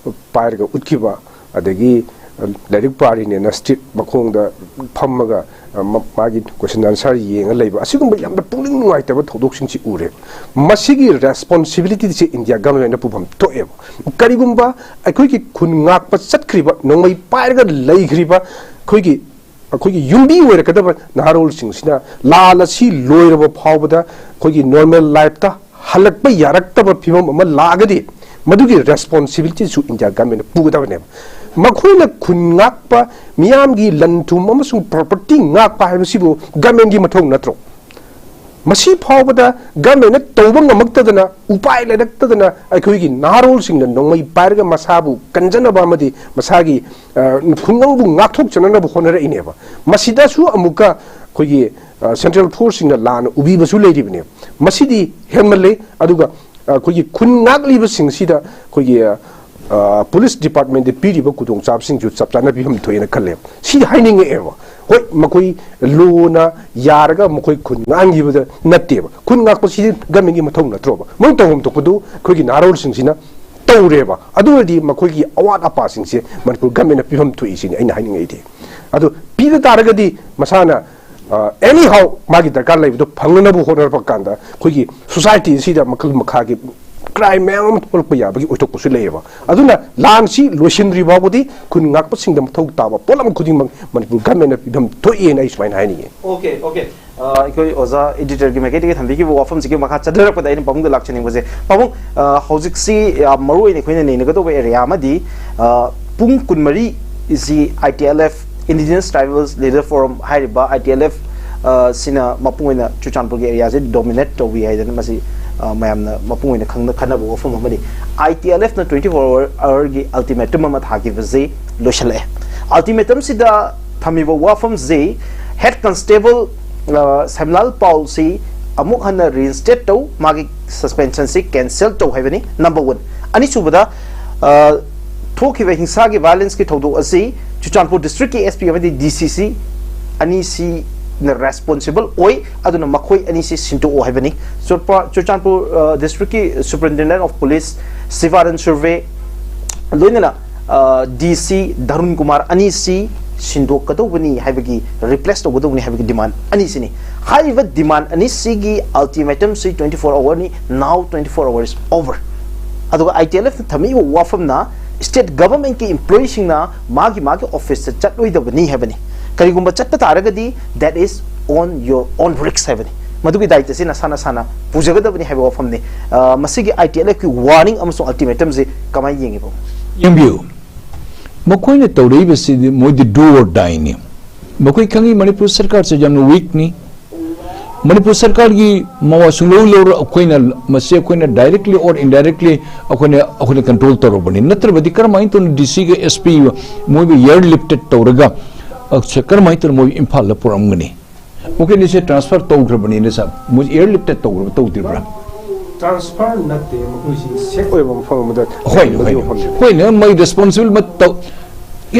ꯄꯥꯏꯔꯒ ꯎꯠꯈꯤꯕ, ꯑꯗꯒꯤ ꯂꯥꯏꯔꯤꯛ ꯄꯥꯔꯤꯅꯦꯅ ꯁ꯭ꯇ꯭ꯔꯤꯠ ꯃꯈꯣꯡꯗ ꯐꯝꯃꯒ, ꯑ, ꯃ-, ꯃꯥꯒꯤ ꯀꯣꯏꯁꯟ ꯑꯟꯁꯔ ꯌꯦꯡꯉ ꯂꯩꯕ, ꯑꯁꯤꯒꯨꯝꯕ ꯌꯥꯝꯅ ꯄꯨꯛꯅꯤꯡ ꯅꯨꯡꯉꯥꯏꯇꯕ ꯊꯧꯗꯣꯛꯁꯤꯡꯁꯤ ꯎꯔꯦ꯫ ꯃꯁꯤꯒꯤ ꯔꯦꯁꯄꯣꯟꯁꯤꯕꯤꯂꯤꯇꯤꯁꯦ ꯏꯟꯗꯤꯌꯥ ꯒꯚꯔꯟꯃꯦꯟꯠꯅ ꯄꯨꯐꯝ ꯊꯣꯛꯑꯦꯕ꯫ ꯀꯔꯤꯒꯨꯝꯕ ꯑꯩꯈꯣꯏꯒꯤ ꯈꯨꯟ ꯉꯥꯛꯄ ꯆꯠꯈ꯭ꯔꯤꯕ, ꯅꯣꯡꯃꯩ ꯄꯥꯏꯔꯒ ꯂꯩꯈ꯭ꯔꯤꯕ ꯑꯩꯈꯣꯏꯒꯤ ꯑꯩꯈꯣꯏꯒꯤ ꯌꯨꯝꯕꯤ ꯑꯣꯏꯔꯛꯀꯗꯕ ꯅꯍꯥꯔꯣꯜꯁꯤꯡꯁꯤꯅ ꯂꯥꯟ ꯑꯁꯤ ꯂꯣꯏꯔꯕ ꯐꯥꯎꯕꯗ ꯑꯩꯈꯣꯏꯒꯤ ꯅꯣꯔꯃꯦꯜ ꯂꯥꯏꯐꯇ ꯍꯜꯂꯛꯄ ꯌꯥꯔꯛꯇꯕ ꯐꯤꯕꯝ ꯑꯃ ꯂꯥꯛꯑꯒꯗꯤ, ꯃꯗꯨꯒꯤ ꯔꯦꯁꯄꯣꯟꯁꯤꯕꯤꯂꯤꯇꯤꯁꯨ ꯏꯟꯗꯤꯌꯥ ꯒꯚꯔꯟꯃꯦꯟꯅ ꯄꯨꯒꯗꯕꯅꯦꯕ꯫ ꯃꯈꯣꯏꯅ ꯈꯨꯟ ꯉꯥꯛꯄ, ꯃꯤꯌꯥꯝꯒꯤ ꯂꯟ ꯊꯨꯝ ꯑꯃꯁꯨꯡ ꯄ꯭ꯔꯣꯄꯔꯇꯤ ꯉꯥꯛꯄ ꯍꯥꯏꯕꯁꯤꯕꯨ ꯒꯚꯔꯟꯃꯦꯟꯒꯤ ꯃꯊꯧ ꯅꯠꯇ꯭ꯔꯣ? ꯃꯁꯤ ꯐꯥꯎꯕꯗ ꯒꯚꯔꯟꯃꯦꯟꯅ ꯇꯧꯕ ꯉꯝꯃꯛꯇꯗꯅ, ꯎꯄꯥꯏ ꯂꯩꯔꯛꯇꯗꯅ, ꯑꯩꯈꯣꯏꯒꯤ ꯅꯍꯥꯔꯣꯜꯁꯤꯡꯅ ꯅꯣꯡꯃꯩ ꯄꯥꯏꯔꯒ ꯃꯁꯥꯕꯨ ꯀꯟꯖꯅꯕ ꯑꯃꯗꯤ ꯃꯁꯥꯒꯤ, ꯑ, ꯈꯨꯡꯒꯪꯕꯨ ꯉꯥꯛꯊꯣꯛꯆꯅꯅꯕ ꯍꯣꯠꯅꯔꯛꯏꯅꯦꯕ꯫ ꯃꯁꯤꯗꯁꯨ ꯑꯃꯨꯛꯀ ꯑꯩꯈꯣꯏꯒꯤ, ꯑ, ꯁꯦꯟꯇ꯭ꯔꯦꯜ ꯐꯣꯔꯁꯁꯤꯡꯅ ꯂꯥꯟꯅ ꯎꯕꯤꯕꯁꯨ ꯂꯩꯔꯤꯕꯅꯦꯕ꯫ ꯃꯁꯤꯗꯤ ꯍꯦꯟꯃꯜꯂꯦ꯫ ꯑꯗꯨꯒ, ꯑ, ꯑꯩꯈꯣꯏꯒꯤ ꯈꯨꯟ ꯉꯥꯛꯂꯤꯕꯁꯤꯡꯁꯤꯗ ꯑꯩꯈꯣꯏꯒꯤ, ꯑ, ꯑ, ꯄꯨꯂꯤꯁ ꯗꯤꯄꯥꯔꯠꯃꯦꯟꯗ ꯄꯤꯔꯤꯕ ꯈꯨꯗꯣꯡꯆꯥꯕꯁꯤꯡꯁꯨ ꯆꯞ ꯆꯥꯅ ꯄꯤꯐꯝ ꯊꯣꯛꯑꯦꯅ ꯈꯜꯂꯦꯕ꯫ ꯁꯤꯗꯤ ꯍꯥꯏꯅꯤꯡꯉꯛꯑꯦꯕ꯫ ꯍꯣꯏ, ꯃꯈꯣꯏ ꯂꯣꯅ ꯌꯥꯔꯒ ꯃꯈꯣꯏ ꯈꯨꯟ ꯉꯥꯛꯍꯟꯈꯤꯕꯗ ꯅꯠꯇꯦꯕ꯫ ꯈꯨꯟ ꯉꯥꯛꯄꯁꯤꯗꯤ ꯒꯚꯔꯟꯃꯦꯟꯒꯤ ꯃꯊꯧ ꯅꯠꯇ꯭ꯔꯣꯕ? ꯃꯣꯏ ꯇꯧꯐꯝ ꯊꯣꯛꯄꯗꯨ ꯑꯩꯈꯣꯏꯒꯤ ꯅꯍꯥꯔꯣꯜꯁꯤꯡꯁꯤꯅ ꯇꯧꯔꯦꯕ꯫ ꯑꯗꯨ ꯑꯣꯏꯔꯗꯤ ꯃꯈꯣꯏꯒꯤ ꯑꯋꯥꯠ ꯑꯄꯥꯁꯤꯡꯁꯦ ꯃꯅꯤꯄꯨꯔ ꯒꯚꯔꯟꯃꯦꯟꯅ ꯄꯤꯐꯝ ꯊꯣꯛꯏ ꯁꯤꯅꯤ ꯑꯩꯅ ꯍꯥꯏꯅꯤꯡꯉꯛꯏꯗꯤ꯫ ꯑꯗꯨ ꯄꯤꯕ ꯇꯥꯔꯒꯗꯤ ꯃꯁꯥꯅ, ꯑ, ꯑꯦꯅꯤ ꯍꯥꯎ ꯃꯥꯒꯤ ꯗꯔꯀꯥꯔ ꯂꯩꯕꯗꯣ ꯐꯪꯅꯅꯕ ꯍꯣꯠꯅꯔꯛꯄ ꯀꯥꯟꯗ ꯑꯩꯈꯣꯏꯒꯤ ꯁꯣꯁꯥꯏꯇꯤꯁꯤꯗ ꯃꯈꯜ ꯃꯈꯥꯒꯤ ꯀ꯭ꯔꯥꯏꯝ ꯃꯌꯥꯝ ꯑꯃ ꯊꯣꯛꯂꯛꯄ ꯌꯥꯕꯒꯤ ꯑꯣꯏꯊꯣꯛꯄꯁꯨ ꯂꯩꯌꯦꯕ꯫ ꯑꯗꯨꯅ ꯂꯥꯟꯁꯤ ꯂꯣꯏꯁꯤꯟꯗ꯭ꯔꯤ ꯐꯥꯎꯕꯗꯤ ꯈꯨꯟ ꯉꯥꯛꯄꯁꯤꯡꯗ ꯃꯊꯧ ꯇꯥꯕ ꯄꯣꯠꯂꯝ ꯈꯨꯗꯤꯡꯃꯛ ꯃꯅꯤꯄꯨꯔ ꯒꯚꯔꯟꯃꯦꯟꯅ ꯄꯤꯐꯝ ꯊꯣꯛꯏꯅ ꯑꯩ ꯁꯨꯃꯥꯏꯅ ꯍꯥꯏꯅꯤꯡꯉꯤ꯫ Okay, okay. ꯑ, ꯑꯩꯈꯣꯏ ꯑꯣꯖꯥ ꯏꯗꯤꯇꯔꯒꯤ ꯃꯥꯏꯀꯩꯗꯒꯤ ꯊꯝꯕꯤꯈꯤꯕ ꯋꯥꯐꯝꯁꯤꯒꯤ ꯃꯈꯥ ꯆꯠꯊꯔꯛꯄꯗ ꯑꯩꯅ ꯄꯥꯕꯨꯡꯗ ꯂꯥꯛꯆꯅꯤꯡꯕꯁꯦ, ꯄꯥꯕꯨꯡ, ꯑ, ꯍꯧꯖꯤꯛꯁꯤ ꯌꯥꯝ ꯃꯔꯨ ꯑꯣꯏꯅ ꯑꯩꯈꯣꯏꯅ ꯅꯩꯅꯒꯗꯧꯕ ꯑꯦꯔꯤꯌꯥ ꯑꯃꯗꯤ, ꯑ, ꯄꯨꯡ ꯀꯨꯟꯃꯔꯤꯁꯤ ITLF, Indigenous Tribals Leader Forum ꯍꯥꯏꯔꯤꯕ ITLF, ꯑ, ꯁꯤꯅ ꯃꯄꯨꯡ ꯑꯣꯏꯅ ꯆꯨꯔꯆꯥꯟꯄꯨꯔꯒꯤ ꯑꯦꯔꯤꯌꯥꯁꯦ ꯗꯣꯃꯤꯅꯦꯠ ꯇꯧꯕꯤ ꯍꯥꯏꯗꯅ ꯃꯁꯤ, ꯑ, ꯃꯌꯥꯝꯅ ꯃꯄꯨꯡ ꯑꯣꯏꯅ ꯈꯪꯅ ꯈꯟꯅꯕ ꯋꯥꯐꯝ ꯑꯃꯅꯤ꯫ ITLFꯅ twenty four hour hourꯒꯤ ꯑꯜꯇꯤꯃꯦꯇꯝ ꯑꯃ ꯊꯥꯈꯤꯕꯁꯤ ꯂꯣꯏꯁꯤꯜꯂꯛꯑꯦ꯫ ꯑꯜꯇꯤꯃꯦꯇꯝꯁꯤꯗ ꯊꯝꯃꯤꯕ ꯋꯥꯐꯝꯁꯤ ꯍꯦꯗ ꯀꯟꯁꯇꯦꯕꯜ, ꯑ, ꯁꯦꯝꯂꯥꯜ ꯄꯥꯎꯜꯁꯤ ꯑꯃꯨꯛ ꯍꯟꯅ ꯔꯤꯏꯟꯁꯇꯦꯠ ꯇꯧ, ꯃꯥꯒꯤ ꯁꯁꯄꯦꯟꯁꯟꯁꯤ ꯀꯦꯟꯁꯦꯜ ꯇꯧ ꯍꯥꯏꯕꯅꯤ, ꯅꯝꯕꯔ ꯋꯥꯟ꯫ ꯑꯅꯤꯁꯨꯕꯗ, ꯑ, ꯊꯣꯛꯈꯤꯕ ꯍꯤꯡꯁꯥꯒꯤ ꯚꯥꯏꯑꯣꯂꯦꯟꯁꯀꯤ ꯊꯧꯗꯣꯛ ꯑꯁꯤ ꯆꯨꯔꯆꯥꯟꯄꯨꯔ ꯗꯤꯁꯇ꯭ꯔꯤꯛꯀꯤ SP ꯑꯃꯗꯤ DCC ꯑꯅꯤꯁꯤꯅ ꯔꯦꯁꯄꯣꯟꯁꯤꯕꯜ ꯑꯣꯏ, ꯑꯗꯨꯅ ꯃꯈꯣꯏ ꯑꯅꯤꯁꯤ ꯁꯤꯟꯗꯣꯛꯑꯣ ꯍꯥꯏꯕꯅꯤ꯫ ꯆꯨꯔꯄ-, ꯆꯨꯔꯆꯥꯟꯄꯨꯔ, ꯑ, ꯗꯤꯁꯇ꯭ꯔꯤꯛꯀꯤ ꯁꯨꯄꯔꯤꯟꯇꯦꯟꯗꯦꯟ ꯑꯣꯐ ꯄꯨꯂꯤꯁ ꯁꯤꯕꯥꯔꯟ ꯁꯨꯔꯚꯦ, ꯂꯣꯏꯅꯅ, ꯑ, DC ꯙꯔꯨꯟ ꯀꯨꯃꯥꯔ ꯑꯅꯤꯁꯤ ꯁꯤꯟꯗꯣꯛꯀꯗꯧꯕꯅꯤ ꯍꯥꯏꯕꯒꯤ, ꯔꯤꯄ꯭ꯂꯦꯁ ꯇꯧꯒꯗꯧꯕꯅꯤ ꯍꯥꯏꯕꯒꯤ ꯗꯤꯃꯥꯟ ꯑꯅꯤꯁꯤꯅꯤ꯫ ꯍꯥꯏꯔꯤꯕ ꯗꯤꯃꯥꯟ ꯑꯅꯤꯁꯤꯒꯤ ꯑꯜꯇꯤꯃꯦꯇꯝꯁꯤ twenty four hourꯅꯤ, now twenty four hour is over꯫ ꯑꯗꯨꯒ ITLFꯅ ꯊꯝꯃꯤꯕ ꯋꯥꯐꯝꯅ ꯁ꯭ꯇꯦꯠ ꯒꯚꯔꯟꯃꯦꯟꯠꯀꯤ ꯏꯝꯄ꯭ꯂꯣꯌꯤꯁꯤꯡꯅ ꯃꯥꯒꯤ ꯃꯥꯒꯤ ꯑꯣꯐꯤꯁꯇ ꯆꯠꯂꯣꯏꯗꯕꯅꯤ ꯍꯥꯏꯕꯅꯤ꯫ ꯀꯔꯤꯒꯨꯝꯕ ꯆꯠꯄ ꯇꯥꯔꯒꯗꯤ, that is on your own risk ꯍꯥꯏꯕꯅꯤ꯫ ꯃꯗꯨꯒꯤ ꯗꯥꯏꯇꯁꯤ ꯅꯁꯥ ꯅꯁꯥꯅ ꯄꯨꯖꯒꯗꯕꯅꯤ ꯍꯥꯏꯕ ꯋꯥꯐꯝꯅꯤ꯫ ꯑ, ꯃꯁꯤꯒꯤ ITLFꯀꯤ warning ꯑꯃꯁꯨꯡ ultimatumꯁꯤ ꯀꯃꯥꯏꯅ ꯌꯦꯡꯉꯤꯕ? ꯌꯦꯡꯕꯤꯌꯨ, ꯃꯈꯣꯏꯅ ꯇꯧꯔꯛꯏꯕꯁꯤꯗꯤ ꯃꯣꯏꯗꯤ do or dieꯅꯤ꯫ ꯃꯈꯣꯏ ꯈꯪꯉꯤ ꯃꯅꯤꯄꯨꯔ ꯁꯔꯀꯥꯔꯁꯦ ꯌꯥꯝꯅ weakꯅꯤ꯫ ꯃꯅꯤꯄꯨꯔ ꯁꯔꯀꯥꯔꯒꯤ ꯃꯋꯥ ꯁꯨꯡꯂꯧ ꯂꯧꯔ ꯑꯩꯈꯣꯏꯅ, ꯃꯁꯤ ꯑꯩꯈꯣꯏꯅ directly or indirectly ꯑꯩꯈꯣꯏꯅ, ꯑꯩꯈꯣꯏꯅ control ꯇꯧꯔꯕꯅꯤ꯫ ꯅꯠꯇ꯭ꯔꯕꯗꯤ ꯀꯔꯝꯍꯥꯏꯅ ꯇꯧꯅ DCꯒ SP ꯃꯣꯏꯕꯨ airlifted ꯇꯧꯔꯒ, ꯑ, ꯁꯦ ꯀꯔꯝꯍꯥꯏꯅ ꯇꯧꯅ ꯃꯣꯏ ꯏꯝꯐꯥꯜꯗ ꯄꯨꯔꯛꯑꯝꯒꯅꯤ? ꯃꯈꯣꯏꯅꯤꯁꯦ transfer ꯇꯧꯈ꯭ꯔꯕꯅꯤꯅ ꯁꯥꯔ, ꯃꯣꯏ airlifted ꯇꯧꯈ꯭ꯔꯕ ꯇꯧꯗ꯭ꯔꯤꯕ꯭ꯔꯥ? Transfer ꯅꯠꯇꯦ, ꯃꯈꯣꯏꯁꯤ safe ꯑꯣꯏꯕ ꯃꯐꯝ ꯑꯃꯗ ꯍꯣꯏꯅꯦ, ꯊꯝꯕꯒꯤ ꯍꯣꯏꯅꯦ, ꯋꯥꯐꯝꯅꯤ꯫ ꯍꯣꯏꯅꯦ, ꯃꯣꯏ responsible ꯃ-, ꯇꯧ-,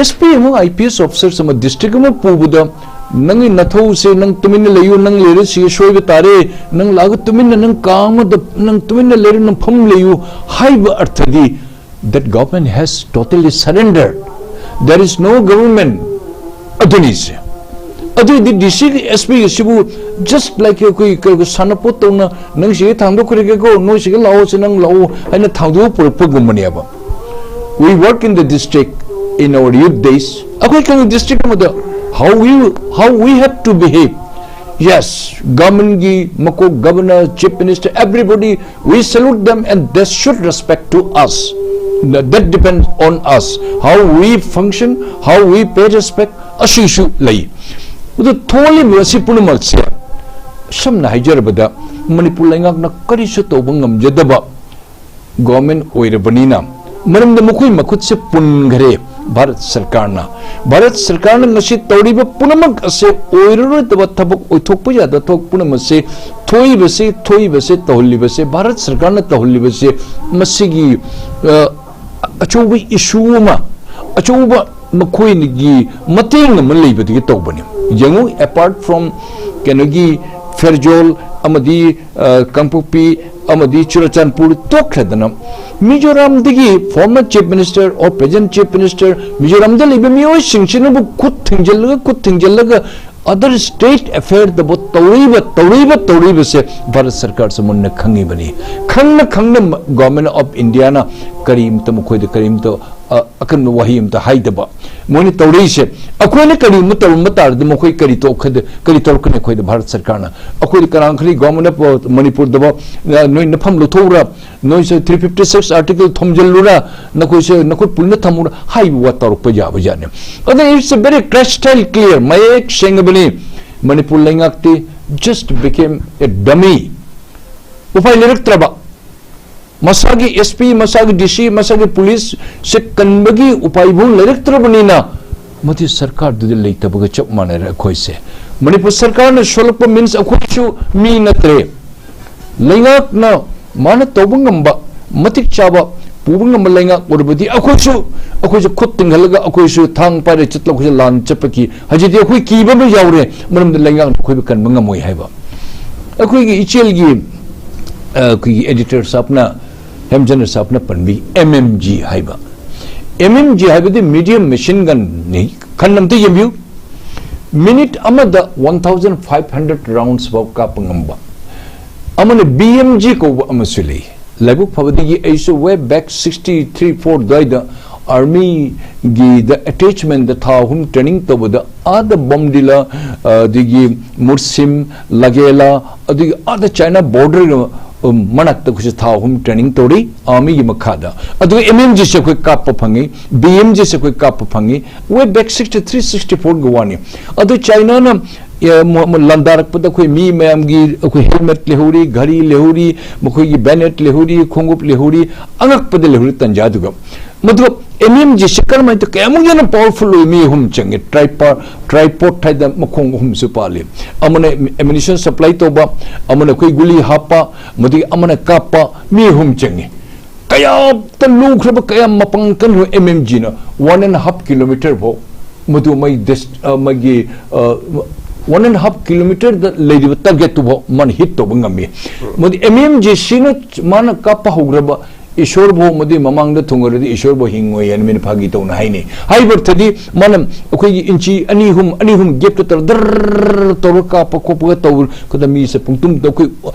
SP ꯑꯃ IPS officers ꯑꯃ district ꯑꯃ ꯄꯨꯕꯗ ꯅꯪꯒꯤ ꯅꯊꯧꯁꯦ, ꯅꯪ ꯇꯨꯃꯤꯟꯅ ꯂꯩꯌꯨ, ꯅꯪ ꯂꯩꯔꯁꯤ ꯁꯣꯏꯕ ꯇꯥꯔꯦ, ꯅꯪ ꯂꯥꯛꯑꯒ ꯇꯨꯃꯤꯟꯅ ꯅꯪ ꯀꯥ ꯑꯃꯗ ꯅꯪ ꯇꯨꯃꯤꯟꯅ ꯂꯩꯔ ꯅꯪ ꯐꯝ ꯂꯩꯌꯨ ꯍꯥꯏꯕ ꯑꯔꯊꯗꯤ that government has totally surrendered, there is no government ꯑꯗꯨꯅꯤꯁꯦ꯫ ꯑꯗꯨꯏꯗꯤ DCꯒꯤ SPꯒꯤ ꯁꯤꯕꯨ just like ꯑꯩꯈꯣꯏ ꯀꯩ ꯁꯥꯟꯅꯄꯣꯠ ꯇꯧꯅ ꯅꯪ ꯁꯤꯒ ꯊꯥꯡꯗꯣꯛꯈ꯭ꯔꯒꯦꯀꯣ, ꯅꯣꯏ ꯁꯤꯒ ꯂꯥꯛꯑꯣ, ꯁꯤ ꯅꯪ ꯂꯥꯛꯑꯣ ꯍꯥꯏꯅ ꯊꯥꯡꯗꯣꯛꯑ ꯄꯨꯔꯛꯄꯒꯨꯝꯕꯅꯦꯕ꯫ We work in the district in our youth days. ꯑꯩꯈꯣꯏ ꯈꯪꯉꯤ district ꯑꯃꯗ how we, how we have to behave. Yes, governmentꯒꯤ ꯃꯀꯣꯛ, governor, chief minister, everybody, we salute them and they should respect to us. That, that depends on us. How we function, how we pay respect, ꯑꯁꯤꯁꯨ ꯂꯩ꯫ ꯑꯗꯨ ꯊꯣꯛꯂꯤꯕ ꯑꯁꯤ ꯄꯨꯝꯅꯃꯛꯁꯦ ꯁꯝꯅ ꯍꯥꯏꯖꯔꯕꯗ ꯃꯅꯤꯄꯨꯔ ꯂꯩꯉꯥꯛꯅ ꯀꯔꯤꯁꯨ ꯇꯧꯕ ꯉꯝꯖꯗꯕ government ꯑꯣꯏꯔꯕꯅꯤꯅ, ꯃꯔꯝꯗꯤ ꯃꯈꯣꯏ ꯃꯈꯨꯠꯁꯦ ꯄꯨꯟꯈ꯭ꯔꯦ ꯚꯥꯔꯠ ꯁꯔꯀꯥꯔꯅ꯫ ꯚꯥꯔꯠ ꯁꯔꯀꯥꯔꯅ ꯉꯁꯤ ꯇꯧꯔꯤꯕ ꯄꯨꯝꯅꯃꯛ ꯑꯁꯦ ꯑꯣꯏꯔꯔꯣꯏꯗꯕ ꯊꯕꯛ, ꯑꯣꯏꯊꯣꯛꯄ ꯌꯥꯗꯕ ꯊꯕꯛ ꯄꯨꯝꯅꯃꯛꯁꯦ ꯊꯣꯛꯏꯕꯁꯦ, ꯊꯣꯛꯏꯕꯁꯦ, ꯇꯧꯍꯜꯂꯤꯕꯁꯦ, ꯚꯥꯔꯠ ꯁꯔꯀꯥꯔꯅ ꯇꯧꯍꯜꯂꯤꯕꯁꯦ ꯃꯁꯤꯒꯤ, ꯑ, ꯑꯆꯧꯕ issue ꯑꯃ, ꯑꯆꯧꯕ ꯃꯈꯣꯏꯒꯤ ꯃꯇꯦꯡ ꯑꯃ ꯂꯩꯕꯗꯒꯤ ꯇꯧꯕꯅꯤ꯫ ꯌꯦꯡꯉꯨ, apart from ꯀꯩꯅꯣꯒꯤ ꯐꯦꯔꯖꯣꯜ ꯑꯃꯗꯤ, ꯑ, ꯀꯥꯡꯄꯣꯛꯄꯤ ꯑꯃꯗꯤ Churachandpur ꯇꯣꯛꯈ꯭ꯔꯗꯅ, ꯃꯤꯖꯣꯔꯥꯝꯗꯒꯤ former chief minister or present chief minister, ꯃꯤꯖꯣꯔꯥꯝꯗ ꯂꯩꯕ ꯃꯤꯑꯣꯏꯁꯤꯡꯁꯤꯅꯕꯨ ꯈꯨꯠ ꯊꯤꯡꯖꯤꯜꯂꯒ, ꯈꯨꯠ ꯊꯤꯡꯖꯤꯜꯂꯒ other state affairꯗꯕꯨ ꯇꯧꯔꯤꯕ, ꯇꯧꯔꯤꯕ, ꯇꯧꯔꯤꯕꯁꯦ ꯚꯥꯔꯠ ꯁꯔꯀꯥꯔꯁꯦ ꯃꯨꯟꯅ ꯈꯪꯉꯤꯕꯅꯤ꯫ ꯈꯪꯅ ꯈꯪꯅ ꯃ-, Government of Indiaꯅ ꯀꯔꯤꯝꯇ ꯃꯈꯣꯏꯗ ꯀꯔꯤꯝꯇ ꯑ, ꯑꯀꯟꯕ ꯋꯥꯍꯩ ꯑꯝꯇ ꯍꯥꯏꯗꯕ꯫ ꯃꯣꯏꯅ ꯇꯧꯔꯛꯏꯁꯦ, ꯑꯩꯈꯣꯏꯅ ꯀꯔꯤꯒꯨꯝꯕ ꯇꯧꯔꯝꯕ ꯇꯥꯔꯗꯤ ꯃꯈꯣꯏ ꯀꯔꯤ ꯇꯧꯈꯗ-, ꯀꯔꯤ ꯇꯧꯔꯛꯀꯅꯤ? ꯑꯩꯈꯣꯏꯗ ꯚꯥꯔꯠ ꯁꯔꯀꯥꯔꯅ, ꯑꯩꯈꯣꯏꯗ ꯀꯅꯥ ꯈꯔꯤ ꯒꯣꯃꯦꯟ ꯑꯣꯐ ꯃꯅꯤꯄꯨꯔꯗꯕ, ꯑ, ꯅꯣꯏ ꯅꯐꯝ ꯂꯧꯊꯣꯛꯎꯔ, ꯅꯣꯏꯁꯦ ꯊ꯭ꯔꯤ ꯐꯤꯐꯇꯤ ꯁꯤꯛꯁ ꯑꯥꯔꯇꯤꯀꯜ ꯊꯣꯝꯖꯤꯜꯂꯨꯔ, ꯅꯈꯣꯏꯁꯦ ꯅꯈꯣꯏ ꯄꯨꯟꯅ ꯊꯝꯃꯨꯔ ꯍꯥꯏꯕ ꯋꯥ ꯇꯧꯔꯛꯄ ꯌꯥꯕ ꯖꯥꯠꯅꯤ꯫ ꯑꯗ it's a very crystal clear, ꯃꯌꯦꯛ ꯁꯦꯡꯉꯕꯅꯤ꯫ Manipur ꯂꯩꯉꯥꯛꯇꯤ just became a dummy꯫ ꯎꯄꯥꯏ ꯂꯩꯔꯛꯇ꯭ꯔꯕ, ꯃꯁꯥꯒꯤ ꯑꯦꯁ ꯄꯤ, ꯃꯁꯥꯒꯤ ꯗꯤ ꯁꯤ, ꯃꯁꯥꯒꯤ ꯄꯨꯂꯤꯁ ꯁꯦ ꯀꯟꯕꯒꯤ ꯎꯄꯥꯏꯐꯥꯎ ꯂꯩꯔꯛꯇ꯭ꯔꯕꯅꯤꯅ, ꯃꯗꯨ ꯁꯔꯀꯥꯔꯗꯨꯗ ꯂꯩꯇꯕꯒ ꯆꯞ ꯃꯥꯟꯅꯔꯦ ꯑꯩꯈꯣꯏꯁꯦ꯫ ꯃꯅꯤꯄꯨꯔ ꯁꯔꯀꯥꯔꯅ ꯁꯣꯜꯂꯛꯄ means ꯑꯩꯈꯣꯏꯁꯨ ꯃꯤ ꯅꯠꯇ꯭ꯔꯦ꯫ ꯂꯩꯉꯥꯛꯅ ꯃꯥꯅ ꯇꯧꯕ ꯉꯝꯕ, ꯃꯇꯤꯛ ꯆꯥꯕ ꯄꯨꯕ ꯉꯝꯕ ꯂꯩꯉꯥꯛ ꯑꯣꯏꯔꯕꯗꯤ ꯑꯩꯈꯣꯏꯁꯨ, ꯑꯩꯈꯣꯏꯁꯨ ꯈꯨꯠ ꯇꯤꯡꯍꯜꯂꯒ ꯑꯩꯈꯣꯏꯁꯨ ꯊꯥꯡ ꯄꯥꯏꯔ ꯆꯠꯂꯒ ꯑꯩꯈꯣꯏꯁꯨ ꯂꯥꯟ ꯆꯠꯄꯒꯤ ꯍꯧꯖꯤꯛꯇꯤ ꯑꯩꯈꯣꯏ ꯀꯤꯕ ꯑꯃ ꯌꯥꯎꯔꯦ, ꯃꯔꯝꯗꯤ ꯂꯩꯉꯥꯛꯅ ꯑꯩꯈꯣꯏꯕꯨ ꯀꯟꯕ ꯉꯝꯃꯣꯏ ꯍꯥꯏꯕ꯫ ꯑꯩꯈꯣꯏꯒꯤ ꯏꯆꯦꯜꯒꯤ, ꯑ, ꯑꯩꯈꯣꯏꯒꯤ ꯑꯦꯗꯤꯇꯔ ꯁꯥꯍꯕꯅ, ꯍꯦꯝꯆꯟꯗ꯭ꯔ ꯁꯥꯍꯕꯅ ꯄꯟꯕꯤ ꯑꯦꯝ ꯑꯦꯝ ꯖꯤ ꯍꯥꯏꯕ꯫ ꯑꯦꯝ ꯑꯦꯝ ꯖꯤ ꯍꯥꯏꯕꯗꯤ ꯃꯤꯗꯤꯌꯝ ꯃꯦꯁꯤꯟ ꯒꯟꯅꯤ꯫ ꯈꯟ ꯑꯝꯇ ꯌꯦꯡꯕꯤꯌꯨ꯫ ꯃꯤꯅꯤꯠ ꯑꯃꯗ one thousand five hundred rounds ꯐꯥꯎ ꯀꯥꯞꯄ ꯉꯝꯕ꯫ ꯑꯃꯅ ꯕꯤ ꯑꯦꯝ ꯖꯤ ꯀꯧꯕ ꯑꯃꯁꯨ ꯂꯩ꯫ ꯂꯥꯏꯕꯛ ꯐꯕꯗꯒꯤ ꯑꯩꯁꯨ way back sixty three four ꯑꯗꯨꯋꯥꯏꯗ ꯑꯥꯔꯃꯤꯒꯤꯗ ꯑꯦꯇꯦꯆꯃꯦꯟꯗ ꯊꯥ ꯑꯍꯨꯝ ꯇ꯭ꯔꯦꯅꯤꯡ ꯇꯧꯕꯗ, ꯑꯥꯗ ꯕꯣꯝꯗꯤꯂꯥ, ꯑꯗꯒꯤ ꯃꯨꯔꯁꯤꯝ, ꯂꯒꯦꯂꯥ, ꯑꯗꯒꯤ ꯑꯥꯗ ꯆꯥꯏꯅꯥ ꯕꯣꯔꯗꯔ ꯃꯅꯥꯛꯇ ꯑꯩꯈꯣꯏꯁꯦ ꯊꯥ ꯑꯍꯨꯝ ꯇ꯭ꯔꯦꯅꯤꯡ ꯇꯧꯔꯤ ꯑꯥꯔꯃꯤꯒꯤ ꯃꯈꯥꯗ꯫ ꯑꯗꯨꯒ ꯑꯦꯝ ꯑꯦꯝ ꯖꯤꯁꯦ ꯑꯩꯈꯣꯏ ꯀꯥꯞꯄ ꯐꯪꯉꯤ, ꯕꯤ ꯑꯦꯝ ꯖꯤꯁꯦ ꯑꯩꯈꯣꯏ ꯀꯥꯞꯄ ꯐꯪꯉꯤ꯫ Way back sixty three sixty fourꯒꯤ ꯋꯥꯅꯤ꯫ ꯑꯗꯨ ꯆꯥꯏꯅꯥꯅ, ꯑꯦ, ꯃ-, ꯃ-, ꯂꯥꯟꯗꯥꯔꯛꯄꯗ ꯑꯩꯈꯣꯏ ꯃꯤ ꯃꯌꯥꯝꯒꯤ, ꯑꯩꯈꯣꯏ ꯍꯦꯜꯃꯦꯠ ꯂꯩꯍꯧꯔꯤ, ꯘꯔꯤ ꯂꯩꯍꯧꯔꯤ, ꯃꯈꯣꯏꯒꯤ ꯕꯦꯅꯦꯠ ꯂꯩꯍꯧꯔꯤ, ꯈꯣꯡꯎꯞ ꯂꯩꯍꯧꯔꯤ, ꯑꯉꯛꯄꯗ ꯂꯩꯍꯧꯔꯤ ꯇꯟꯖꯥꯗꯨꯒ꯫ ꯃꯗꯨ ꯑꯦꯝ ꯑꯦꯝ ꯖꯤꯁꯦ ꯀꯔꯝꯍꯥꯏꯅ ꯇꯧ-, ꯀꯌꯥꯃꯨꯛ ꯌꯥꯝꯅ ꯄꯥꯋꯔꯐꯨꯜ ꯑꯣꯏ? ꯃꯤ ꯑꯍꯨꯝ ꯆꯪꯉꯦ꯫ ꯇ꯭ꯔꯥꯏꯄꯥ-, ꯇ꯭ꯔꯥꯏꯄꯣꯗ ꯍꯥꯏꯗꯅ ꯃꯈꯣꯡ ꯑꯍꯨꯝꯁꯨ ꯄꯥꯜꯂꯤ꯫ ꯑꯃꯅ ꯑꯦꯃꯨꯅꯤꯁꯟ ꯁꯄ꯭ꯂꯥꯏ ꯇꯧꯕ, ꯑꯃꯅ ꯑꯩꯈꯣꯏ ꯒꯨꯂꯤ ꯍꯥꯞꯄ, ꯃꯗꯨꯒꯤ ꯑꯃꯅ ꯀꯥꯞꯄ, ꯃꯤ ꯑꯍꯨꯝ ꯆꯪꯉꯤ꯫ ꯀꯌꯥꯝꯇ ꯂꯨꯈ꯭ꯔꯕ, ꯀꯌꯥꯝ ꯃꯄꯥꯡꯒꯜ ꯀꯟꯈ꯭ꯔꯕ ꯑꯦꯝ ꯑꯦꯝ ꯖꯤꯅ one and half kilometre ꯐꯥꯎ, ꯃꯗꯨ ꯃꯩ ꯗꯦꯁ-, ꯑ, ꯃꯥꯒꯤ, ꯑ, one and half kilometreꯗ ꯂꯩꯔꯤꯕ ꯇꯥꯔꯒꯦꯠꯇꯨ ꯐꯥꯎ ꯃꯥꯅ ꯍꯤꯠ ꯇꯧꯕ ꯉꯝꯃꯤ꯫ ꯃꯗꯨ ꯑꯦꯝ ꯑꯦꯝ ꯖꯤ ꯁꯤꯅ ꯃꯥꯅ ꯀꯥꯞꯄ ꯍꯧꯈ꯭ꯔꯕ ꯏꯁꯣꯔ ꯐꯥꯎ ꯃꯗꯨꯒꯤ ꯃꯃꯥꯡꯗ ꯊꯨꯡꯉꯔꯗꯤ ꯏꯁꯣꯔ ꯐꯥꯎ ꯍꯤꯡꯉꯣꯏ ꯍꯥꯏꯅ ꯃꯤꯅ ꯐꯥꯒꯤ ꯇꯧꯅ ꯍꯥꯏꯅꯩ꯫ ꯍꯥꯏꯕ ꯑꯔꯊꯗꯤ ꯃꯥꯅ ꯑꯩꯈꯣꯏꯒꯤ ꯏꯟꯆꯤ ꯑꯅꯤ ꯑꯍꯨꯝ, ꯑꯅꯤ ꯑꯍꯨꯝ ꯒꯦꯞꯇ ꯇꯧꯔ ꯗꯔ ꯇꯧꯔ ꯀꯥꯞꯄ ꯈꯣꯠꯄꯒ ꯇꯧꯕꯗ ꯃꯤꯁꯦ ꯄꯨꯡꯇꯨꯝꯗ ꯑꯩꯈꯣꯏ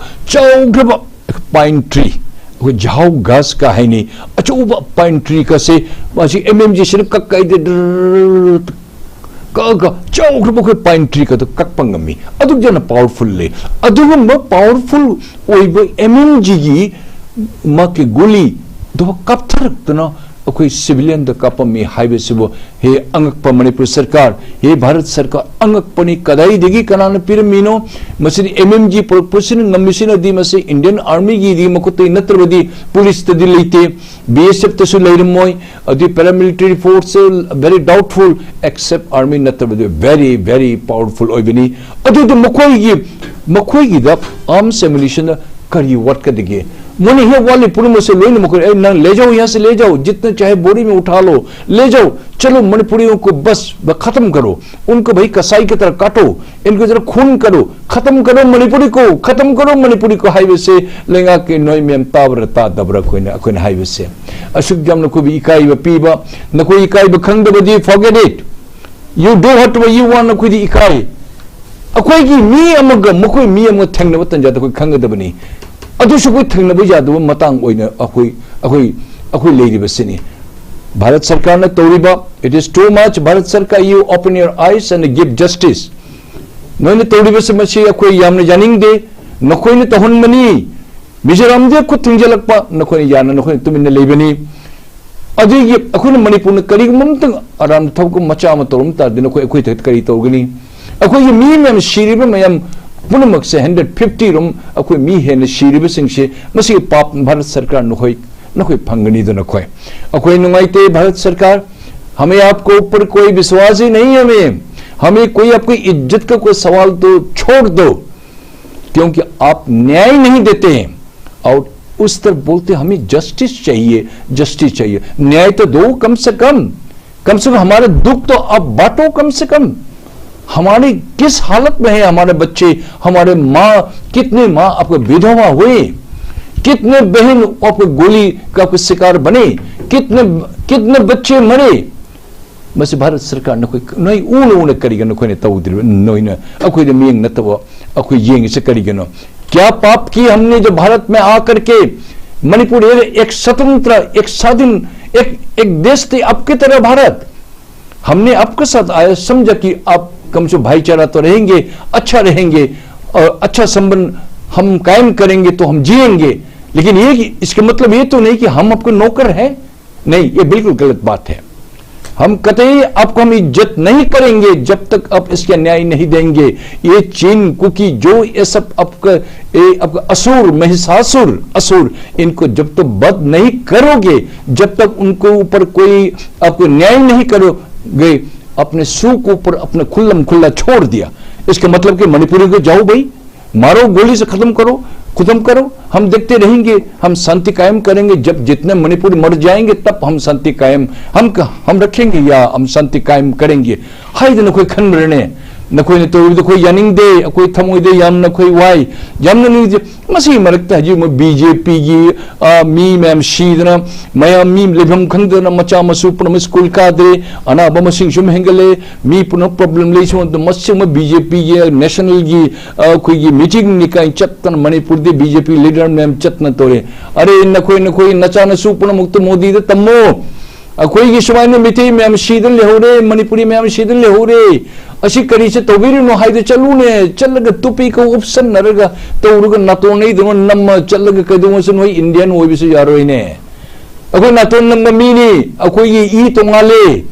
ꯆꯥꯎꯈ꯭ꯔꯕ ꯄꯥꯏꯟ ꯇ꯭ꯔꯤ, ꯑꯩꯈꯣꯏ ꯖꯍꯥꯎ ꯒ꯭ꯔꯥꯁꯀ ꯍꯥꯏꯅꯩ, ꯑꯆꯧꯕ ꯄꯥꯏꯟ ꯇ꯭ꯔꯤꯒꯁꯦ ꯃꯁꯤ ꯑꯦꯝ ꯑꯦꯝ ꯖꯤꯁꯤꯅ ꯀꯛ ꯀꯛꯏꯗ ꯗ꯭ꯔꯔ ꯀꯛꯑꯒ ꯆꯥꯎꯈ꯭ꯔꯕ ꯑꯩꯈꯣꯏ ꯄꯥꯏꯟ ꯇ꯭ꯔꯤ ꯈꯛꯇ ꯀꯛꯄ ꯉꯝꯃꯤ꯫ ꯑꯗꯨꯛ ꯌꯥꯝꯅ ꯄꯥꯋꯔꯐꯨꯜ ꯂꯩ꯫ ꯑꯗꯨꯒꯨꯝꯕ ꯄꯥꯋꯔꯐꯨꯜ ꯑꯣꯏꯕ ꯑꯦꯝ ꯑꯦꯝ ꯖꯤꯒꯤ ꯃꯥꯒꯤ ꯒꯨꯂꯤ ꯑꯗꯨꯒ ꯀꯥꯞꯊꯔꯛꯇꯅ ꯑꯩꯈꯣꯏ ꯁꯤꯚꯤꯂꯤꯌꯟꯗ ꯀꯥꯞꯄꯝꯃꯤ ꯍꯥꯏꯕꯁꯤꯕꯨ, ꯍꯦ ꯑꯉꯛꯄ ꯃꯅꯤꯄꯨꯔ ꯁꯔꯀꯥꯔ, ꯍꯦ ꯚꯥꯔꯠ ꯁꯔꯀꯥꯔ, ꯑꯉꯛꯄꯅꯤ꯫ ꯀꯗꯥꯏꯗꯒꯤ ꯀꯅꯥꯅ ꯄꯤꯔꯝꯃꯤꯅꯣ? ꯃꯁꯤꯗꯤ ꯑꯦꯝ ꯑꯦꯝ ꯖꯤ ꯄꯨꯔꯛꯄꯁꯤꯅ ꯉꯝꯃꯤꯁꯤꯅꯗꯤ ꯃꯁꯤ ꯏꯟꯗꯤꯌꯟ ꯑꯥꯔꯃꯤꯒꯤꯗꯤ ꯃꯈꯨꯠꯇꯒꯤ ꯅꯠꯇ꯭ꯔꯕꯗꯤ ꯄꯨꯂꯤꯁꯇꯗꯤ ꯂꯩꯇꯦ, ꯕꯤ ꯑꯦꯁ ꯑꯦꯐꯇꯁꯨ ꯂꯩꯔꯝꯃꯣꯏ, ꯑꯗꯨꯗꯤ paramilitary force very doubtful, except army ꯅꯠꯇ꯭ꯔꯕꯗꯤ very very powerful ꯑꯣꯏꯕꯅꯤ꯫ ꯑꯗꯨꯗꯤ ꯃꯈꯣꯏꯒꯤ ꯃꯈꯣꯏꯒꯤꯗ ꯑꯥꯔꯝꯁ ꯑꯦꯃꯨꯅꯤꯁꯟꯗ ꯀꯔꯤ ꯋꯥꯠꯀꯗꯒꯦ? ꯃꯣꯏꯅ ꯍꯦꯛ ꯋꯥꯠꯂꯤ ꯄꯨꯝꯅꯃꯛꯁꯦ ꯂꯣꯏꯅꯃꯛ ꯑꯩ ꯅꯪ ꯂꯦ ꯖꯥꯎ ꯌꯍꯥ ꯁꯦ ꯂꯦ ꯖꯥꯎ, ꯖꯤꯠꯅ ꯆꯥꯍꯦ ꯕꯣꯔꯤ ꯃꯦ ꯎꯊꯥ ꯂꯣ, ꯂꯦ ꯖꯥꯎ, ꯆꯂꯣ ꯃꯅꯤꯄꯨꯔꯤꯌꯣ ꯀꯣ ꯕꯁ ꯈꯇꯝ ꯀꯔꯣ, ꯎꯟꯀꯣ ꯚꯥꯏ ꯀꯁꯥꯏ ꯀꯤ ꯇꯔꯍ ꯀꯥꯇꯣ, ꯏꯟꯀꯣ ꯖꯔꯥ ꯈꯨꯟ ꯀꯔꯣ, ꯈꯇꯝ ꯀꯔꯣ ꯃꯅꯤꯄꯨꯔꯤ ꯀꯣ, ꯈꯇꯝ ꯀꯔꯣ ꯃꯅꯤꯄꯨꯔꯤ ꯀꯣ ꯍꯥꯏꯕꯁꯦ ꯂꯩꯉꯥꯛꯀꯤ ꯅꯣꯏ ꯃꯌꯥꯝ ꯇꯥꯕ꯭ꯔꯥ ꯇꯥꯗꯕ꯭ꯔꯥ? ꯑꯩꯈꯣꯏꯅ ꯑꯩꯈꯣꯏꯅ ꯍꯥꯏꯕꯁꯦ ꯑꯁꯨꯛ ꯌꯥꯝꯅ ꯑꯩꯈꯣꯏꯕꯨ ꯏꯀꯥꯏꯕ ꯄꯤꯕ, ꯅꯈꯣꯏ ꯏꯀꯥꯏꯕ ꯈꯪꯗꯕꯗꯤ forget it, you do what you want, ꯅꯈꯣꯏꯗꯤ ꯏꯀꯥꯏ꯫ ꯑꯩꯈꯣꯏꯒꯤ ꯃꯤ ꯑꯃꯒ ꯃꯈꯣꯏ ꯃꯤ ꯑꯃꯒ ꯊꯦꯡꯅꯕ ꯇꯟꯖꯥꯗ ꯑꯩꯈꯣꯏ ꯈꯪꯒꯗꯕꯅꯤ꯫ ꯑꯗꯨꯁꯨ ꯑꯩꯈꯣꯏ ꯊꯦꯡꯅꯕ ꯌꯥꯗꯕ ꯃꯇꯥꯡ ꯑꯣꯏꯅ ꯑꯩꯈꯣꯏ ꯑꯩꯈꯣꯏ ꯑꯩꯈꯣꯏ ꯂꯩꯔꯤꯕꯁꯤꯅꯤ꯫ ꯚꯥꯔꯠ ꯁꯔꯀꯥꯔꯅ ꯇꯧꯔꯤꯕ, it is too much, Bharat ꯁꯔꯀꯥꯔ, you open your eyes and give justice꯫ ꯅꯣꯏꯅ ꯇꯧꯔꯤꯕꯁꯤ ꯃꯁꯤ ꯑꯩꯈꯣꯏ ꯌꯥꯝꯅ ꯌꯥꯅꯤꯡꯗꯦ꯫ ꯅꯈꯣꯏꯅ ꯇꯧꯍꯟꯕꯅꯤ꯫ ꯃꯤꯖꯣꯔꯥꯝꯗ ꯈꯨꯠ ꯊꯤꯡꯖꯤꯜꯂꯛꯄ ꯅꯈꯣꯏꯅ ꯌꯥꯅ ꯅꯈꯣꯏꯅ ꯇꯨꯃꯤꯟꯅ ꯂꯩꯕꯅꯤ꯫ ꯑꯗꯨꯒꯤ ꯑꯩꯈꯣꯏꯅ ꯃꯅꯤꯄꯨꯔꯅ ꯀꯔꯤꯒꯨꯝꯕ ꯑꯃꯇꯪ ꯑꯔꯥꯟꯕ ꯊꯕꯛ ꯃꯆꯥ ꯑꯃ ꯇꯧꯔꯝ ꯇꯥꯔꯗꯤ ꯅꯈꯣꯏ ꯑꯩꯈꯣꯏ ꯊ-, ꯀꯔꯤ ꯇꯧꯒꯅꯤ? ꯑꯩꯈꯣꯏꯒꯤ ꯃꯤ ꯃꯌꯥꯝ ꯁꯤꯔꯤꯕ ꯃꯌꯥꯝ ꯄꯨꯝꯅꯃꯛꯁꯦ ꯍꯟꯗ꯭ꯔꯦꯠ ꯐꯤꯐꯇꯤ ꯔꯣꯝ ꯑꯩꯈꯣꯏ ꯃꯤ ꯍꯦꯟꯅ ꯁꯤꯔꯤꯕꯁꯤꯡꯁꯦ ꯃꯁꯤꯒꯤ ꯄꯥꯞ ꯚꯥꯔꯠ ꯁꯔꯀꯥꯔ ꯅꯈꯣꯏ ꯅꯈꯣꯏ ꯐꯪꯒꯅꯤꯗ ꯅꯈꯣꯏ꯫ ꯑꯩꯈꯣꯏ ꯅꯨꯡꯉꯥꯏꯇꯦ ꯚꯥꯔꯠ ꯁꯔꯀꯥꯔ, हमें आपको ऊपर कोई विश्वास ही नहीं है, हमें हमें कोई आपकी इज्जत का कोई सवाल तो छोड़ दो, क्योंकि आप न्याय नहीं देते हैं। और उस तरफ बोलते हमें जस्टिस चाहिए, जस्टिस चाहिए। न्याय तो दो कम से कम, कम से कम हमारे दुख तो आप बांटो कम से कम। हमारे किस हालत में है हमारे बच्चे, हमारे माँ, कितने माँ आपके विधवा हुए, कितने बहन आपके गोली का आपके शिकार बने, कितने कितने बच्चे मरे। ꯃꯁꯤ ꯚꯥꯔꯠ ꯁꯔꯀꯥꯔ ꯅꯈꯣꯏ ꯅꯣꯏ ꯎꯅ ꯎꯅ ꯀꯔꯤꯒꯤꯅꯣ ꯅꯈꯣꯏꯅ ꯇꯧꯗ꯭ꯔꯤꯕ? ꯅꯣꯏꯅ ꯑꯩꯈꯣꯏꯗ ꯃꯤꯠꯌꯦꯡ ꯅꯠꯇꯕ ꯑꯩꯈꯣꯏ ꯌꯦꯡꯉꯤꯁꯦ ꯀꯔꯤꯒꯤꯅꯣ? क्या पाप किया हमने जो भारत में आकर के मणिपुर ये एक स्वतंत्र, एक स्वाधीन, एक, एक देश थे आपके तरह भारत। हमने आपके साथ आया, समझा कि आप कम से भाईचारा तो रहेंगे, अच्छा रहेंगे और अच्छा संबंध हम कायम करेंगे तो हम जिएंगे। लेकिन ये, इसका मतलब ये तो नहीं कि हम आपके नौकर हैं। नहीं, ये बिल्कुल गलत बात है। हम कतई आपको हम इज्जत नहीं करेंगे जब तक आप इसका न्याय नहीं देंगे। ये चीन, कुकी, जो ये सब आपका, ये आपका असुर, महिषासुर, असुर, इनको जब तक वध नहीं करोगे, जब तक उनको ऊपर कोई आपको न्याय नहीं करोगे, अपने सू के ऊपर अपने खुल्लम खुल्ला छोड़ दिया। इसका मतलब कि मणिपुरी को जाओ भाई, मारो, गोली से खत्म करो, खत्म करो। हम देखते रहेंगे, हम शांति कायम करेंगे। जब जितने मणिपुरी मर जाएंगे तब हम शांति कायम हम हम रखेंगे या हम शांति कायम करेंगे ꯍꯥꯏꯗꯅ ꯑꯩꯈꯣꯏ ꯈꯟꯕ꯭ꯔꯅꯦ? ꯅꯈꯣꯏꯅ ꯇꯧꯔꯤꯕꯗꯣ ꯑꯩꯈꯣꯏ ꯌꯥꯅꯤꯡꯗꯦ, ꯑꯩꯈꯣꯏ ꯊꯃꯣꯏꯗ ꯌꯥꯝꯅ ꯑꯩꯈꯣꯏ ꯋꯥꯏ, ꯌꯥꯝꯅ ꯅꯨꯡꯉꯥꯏꯖꯩ꯫ ꯃꯁꯤꯒꯤ ꯃꯔꯛꯇ ꯍꯧꯖꯤꯛ ꯃꯣꯏ ꯕꯤ ꯖꯦ ꯄꯤꯒꯤ, ꯑ, ꯃꯤ ꯃꯌꯥꯝ ꯁꯤꯗꯅ, ꯃꯌꯥꯝ ꯃꯤ ꯂꯩꯐꯝ ꯈꯪꯗꯗꯅ ꯃꯆꯥ ꯃꯁꯨ ꯄꯨꯝꯅꯃꯛ ꯁ꯭ꯀꯨꯜ ꯀꯥꯗ꯭ꯔꯦ, ꯑꯅꯥꯕ ꯃꯁꯤꯡ ꯁꯨꯝ ꯍꯦꯟꯒꯠꯂꯦ, ꯃꯤ ꯄꯨꯝꯅꯃꯛ ꯄ꯭ꯔꯣꯕ꯭ꯂꯦꯝ ꯂꯩ꯫ ꯁꯨꯝ ꯃꯁꯤꯒꯨꯝꯕ ꯕꯤ ꯖꯦ ꯄꯤꯒꯤ ꯅꯦꯁꯅꯦꯜꯒꯤ, ꯑ, ꯑꯩꯈꯣꯏꯒꯤ ꯃꯤꯇꯤꯡꯅꯤ ꯀꯥꯏꯅ ꯆꯠꯇꯅ ꯃꯅꯤꯄꯨꯔꯗꯤ ꯕꯤ ꯖꯦ ꯄꯤ ꯂꯤꯗꯔ ꯃꯌꯥꯝ ꯆꯠꯇꯅ ꯇꯧꯔꯦ꯫ ꯑꯔꯦ, ꯅꯈꯣꯏ, ꯅꯈꯣꯏ ꯅꯆꯥꯅꯁꯨ ꯄꯨꯝꯅꯃꯛꯇ ꯃꯣꯗꯤꯗ ꯇꯝꯃꯣ꯫ ꯑꯩꯈꯣꯏꯒꯤ ꯁꯨꯃꯥꯏꯅ ꯃꯤꯇꯩ ꯃꯌꯥꯝ ꯁꯤꯗ ꯂꯩꯍꯧꯔꯦ, ꯃꯅꯤꯄꯨꯔꯤ ꯃꯌꯥꯝ ꯁꯤꯗ ꯂꯩꯍꯧꯔꯦ, ꯑꯁꯤ ꯀꯔꯤꯁꯦ ꯇꯧꯕꯤꯔꯤꯅꯣ ꯍꯥꯏꯗ ꯆꯠꯂꯨꯅꯦ꯫ ꯆꯠꯂꯒ ꯇꯨꯄꯤꯒ ꯎꯞꯁꯟꯅꯔꯒ ꯇꯧꯔꯒ ꯅꯥꯇꯣꯟ ꯅꯩꯗꯧꯅ ꯅꯝꯃ ꯆꯠꯂꯒ ꯀꯩꯗꯧꯉꯩꯁꯨ ꯅꯣꯏ ꯏꯟꯗꯤꯌꯟ ꯑꯣꯏꯕꯁꯨ ꯌꯥꯔꯣꯏꯅꯦ꯫ ꯑꯩꯈꯣꯏ ꯅꯥꯇꯣꯟ ꯅꯝꯕ ꯃꯤꯅꯤ, ꯑꯩꯈꯣꯏꯒꯤ ꯏ ꯇꯣꯉꯥꯜꯂꯦ,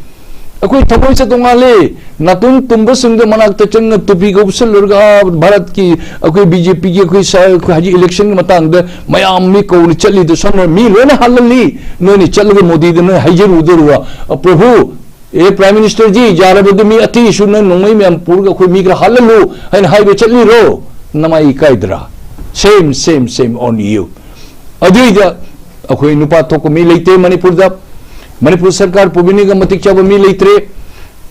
ꯑꯩꯈꯣꯏ ꯊꯃꯣꯏꯁꯦ ꯇꯣꯉꯥꯜꯂꯦ꯫ ꯅꯥꯇꯣꯟ ꯇꯨꯝꯕꯁꯤꯡꯗꯣ ꯃꯅꯥꯛꯇ ꯆꯪꯉ ꯇꯨꯄꯤꯒ ꯎꯞꯁꯜꯂꯨꯔꯒ, ꯑꯥ, ꯚꯥꯔꯠꯀꯤ ꯑꯩꯈꯣꯏ ꯕꯤ ꯖꯦ ꯄꯤꯒꯤ ꯑꯩꯈꯣꯏ ꯁ-, ꯑꯩꯈꯣꯏ ꯍꯧꯖꯤꯛ ꯏꯂꯦꯛꯁꯟꯒꯤ ꯃꯇꯥꯡꯗ ꯃꯌꯥꯝ ꯃꯤ ꯀꯧꯅ ꯆꯠꯂꯤꯗꯣ ꯁꯣꯝꯗ ꯃꯤ ꯂꯣꯏꯅ ꯍꯥꯜꯍꯜꯂꯤ꯫ ꯅꯣꯏꯅ ꯆꯠꯂꯒ ꯃꯣꯗꯤꯗ ꯅꯣꯏ ꯍꯥꯏꯖꯔꯨꯗꯣꯔꯤꯕ, "ꯑ, ꯄ꯭ꯔꯚꯨ, ꯑꯦ ꯄ꯭ꯔꯥꯏꯝ ꯃꯤꯅꯤꯁꯇꯔꯖꯤ, ꯌꯥꯔꯕꯗꯤ ꯃꯤ ꯑꯇꯩꯁꯨ ꯅꯪ ꯅꯣꯡꯃꯩ ꯃꯌꯥꯝ ꯄꯨꯔꯒ ꯑꯩꯈꯣꯏ ꯃꯤ ꯈꯔ ꯍꯥꯜꯍꯜꯂꯨ" ꯍꯥꯏꯅ ꯍꯥꯏꯕ ꯆꯠꯂꯤꯔꯣ? ꯅꯃꯥꯏ ꯏꯀꯥꯏꯗ꯭ꯔꯥ? Same, same, same on you. ꯑꯗꯨꯏꯗ ꯑꯩꯈꯣꯏ ꯅꯨꯄꯥ ꯊꯣꯛꯄ ꯃꯤ ꯂꯩꯇꯦ ꯃꯅꯤꯄꯨꯔꯗ꯫ ꯃꯅꯤꯄꯨꯔ ꯁꯔꯀꯥꯔ ꯄꯨꯕꯤꯅꯤꯒ ꯃꯇꯤꯛ ꯆꯥꯕ ꯃꯤ ꯂꯩꯇ꯭ꯔꯦ꯫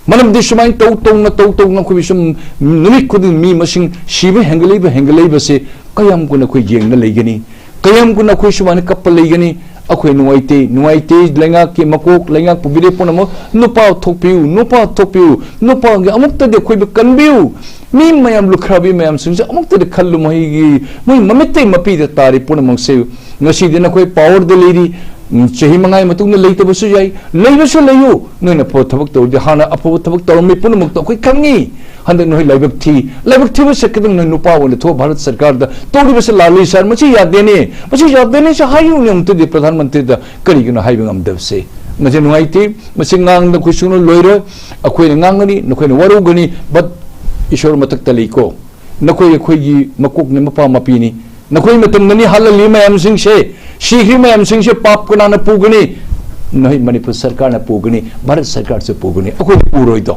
ꯃꯔꯝꯗꯤ ꯁꯨꯃꯥꯏꯅ ꯇꯧ ꯇꯧꯅ, ꯇꯧ ꯇꯧꯅ ꯑꯩꯈꯣꯏ ꯁꯨꯝ ꯅꯨꯃꯤꯠ ꯈꯨꯗꯤꯡ ꯃꯤ ꯃꯁꯤꯡ ꯁꯤꯕ ꯍꯦꯟꯒꯠꯂꯛꯏꯕ, ꯍꯦꯟꯒꯠꯂꯛꯏꯕꯁꯦ ꯀꯌꯥꯝ ꯀꯨꯏꯅ ꯑꯩꯈꯣꯏ ꯌꯦꯡꯅ ꯂꯩꯒꯅꯤ? ꯀꯌꯥꯝ ꯀꯨꯏꯅ ꯑꯩꯈꯣꯏ ꯁꯨꯃꯥꯏꯅ ꯀꯞꯄ ꯂꯩꯒꯅꯤ? ꯑꯩꯈꯣꯏ ꯅꯨꯡꯉꯥꯏꯇꯦ, ꯅꯨꯡꯉꯥꯏꯇꯦ꯫ ꯂꯩꯉꯥꯛꯀꯤ ꯃꯀꯣꯛ, ꯂꯩꯉꯥꯛ ꯄꯨꯕꯤꯔꯦ ꯄꯨꯝꯅꯃꯛ, ꯅꯨꯄꯥ ꯊꯣꯛꯄꯤꯌꯨ, ꯅꯨꯄꯥ ꯊꯣꯛꯄꯤꯌꯨ, ꯅꯨꯄꯥꯒꯤ ꯑꯃꯨꯛꯇꯗꯤ ꯑꯩꯈꯣꯏꯕꯨ ꯀꯟꯕꯤꯌꯨ꯫ ꯃꯤ ꯃꯌꯥꯝ, ꯂꯨꯈ꯭ꯔꯥꯕꯤ ꯃꯌꯥꯝꯁꯤꯡꯁꯦ ꯑꯃꯨꯛꯇꯗꯤ ꯈꯜꯂꯨ, ꯃꯈꯣꯏꯒꯤ, ꯃꯣꯏ ꯃꯃꯤꯠꯇꯩ ꯃꯄꯤꯗ ꯇꯥꯔꯤ ꯄꯨꯝꯅꯃꯛꯁꯦ꯫ ꯉꯁꯤꯗꯤ ꯅꯈꯣꯏ ꯄꯥꯋꯔꯗ ꯂꯩꯔꯤ, ꯎꯝ, ꯆꯍꯤ ꯃꯉꯥꯒꯤ ꯃꯇꯨꯡꯗ ꯂꯩꯇꯕꯁꯨ ꯌꯥꯏ, ꯂꯩꯕꯁꯨ ꯂꯩꯌꯨ꯫ ꯅꯣꯏꯅ ꯑꯐꯕ ꯊꯕꯛ ꯇꯧꯔꯗꯤ ꯍꯥꯟꯅ ꯑꯐꯕ ꯊꯕꯛ ꯇꯧꯔꯝꯃꯤ ꯄꯨꯝꯅꯃꯛꯇꯣ ꯑꯩꯈꯣꯏ ꯈꯪꯉꯤ꯫ ꯍꯟꯗꯛ ꯅꯈꯣꯏ ꯂꯥꯏꯕꯛ ꯊꯤ, ꯂꯥꯏꯕꯛ ꯊꯤꯕ ꯁꯛꯀꯗꯕ ꯅꯣꯏ ꯅꯨꯄꯥ ꯑꯣꯏꯅ ꯊꯣꯛꯑ ꯚꯥꯔꯠ ꯁꯔꯀꯥꯔꯗ ꯇꯧꯔꯤꯕꯁꯦ ꯂꯥꯜꯂꯤ ꯁꯥꯔ, ꯃꯁꯤ ꯌꯥꯗꯦꯅꯦ, ꯃꯁꯤ ꯌꯥꯗꯦꯅꯦ ꯁꯤ ꯍꯥꯏꯌꯨꯅꯦ ꯑꯃꯨꯛꯇꯗꯤ ꯄ꯭ꯔꯙꯥꯟ ꯃꯟꯇ꯭ꯔꯤꯗ꯫ ꯀꯔꯤꯒꯤꯅꯣ ꯍꯥꯏꯕ ꯉꯝꯗꯕꯁꯦ? ꯃꯁꯤ ꯅꯨꯡꯉꯥꯏꯇꯦ, ꯃꯁꯤ ꯉꯥꯡꯗ ꯑꯩꯈꯣꯏ ꯁꯨꯡꯂꯣꯏ ꯂꯣꯏꯔꯣꯏ꯫ ꯑꯩꯈꯣꯏꯅ ꯉꯥꯡꯒꯅꯤ, ꯅꯈꯣꯏꯅ ꯋꯥꯔꯧꯒꯅꯤ, but ꯏꯁꯣꯔ ꯃꯊꯛꯇ ꯂꯩꯀꯣ꯫ ꯅꯈꯣꯏ ꯑꯩꯈꯣꯏꯒꯤ ꯃꯀꯣꯛꯅꯤ, ꯃꯄꯥ ꯃꯄꯤꯅꯤ꯫ ꯅꯈꯣꯏ ꯃꯇꯝꯗꯅꯤ ꯍꯥꯠꯍꯜꯂꯤ ꯃꯌꯥꯝꯁꯤꯡꯁꯦ, ꯁꯤꯈ꯭ꯔꯤ ꯃꯌꯥꯝꯁꯤꯡꯁꯦ ꯄꯥꯞ ꯀꯅꯥꯅ ꯄꯨꯒꯅꯤ? ꯅꯈꯣꯏ ꯃꯅꯤꯄꯨꯔ ꯁꯔꯀꯥꯔꯅ ꯄꯨꯒꯅꯤ, ꯚꯥꯔꯠ ꯁꯔꯀꯥꯔꯁꯨ ꯄꯨꯒꯅꯤ, ꯑꯩꯈꯣꯏ ꯄꯨꯔꯣꯏꯗꯣ꯫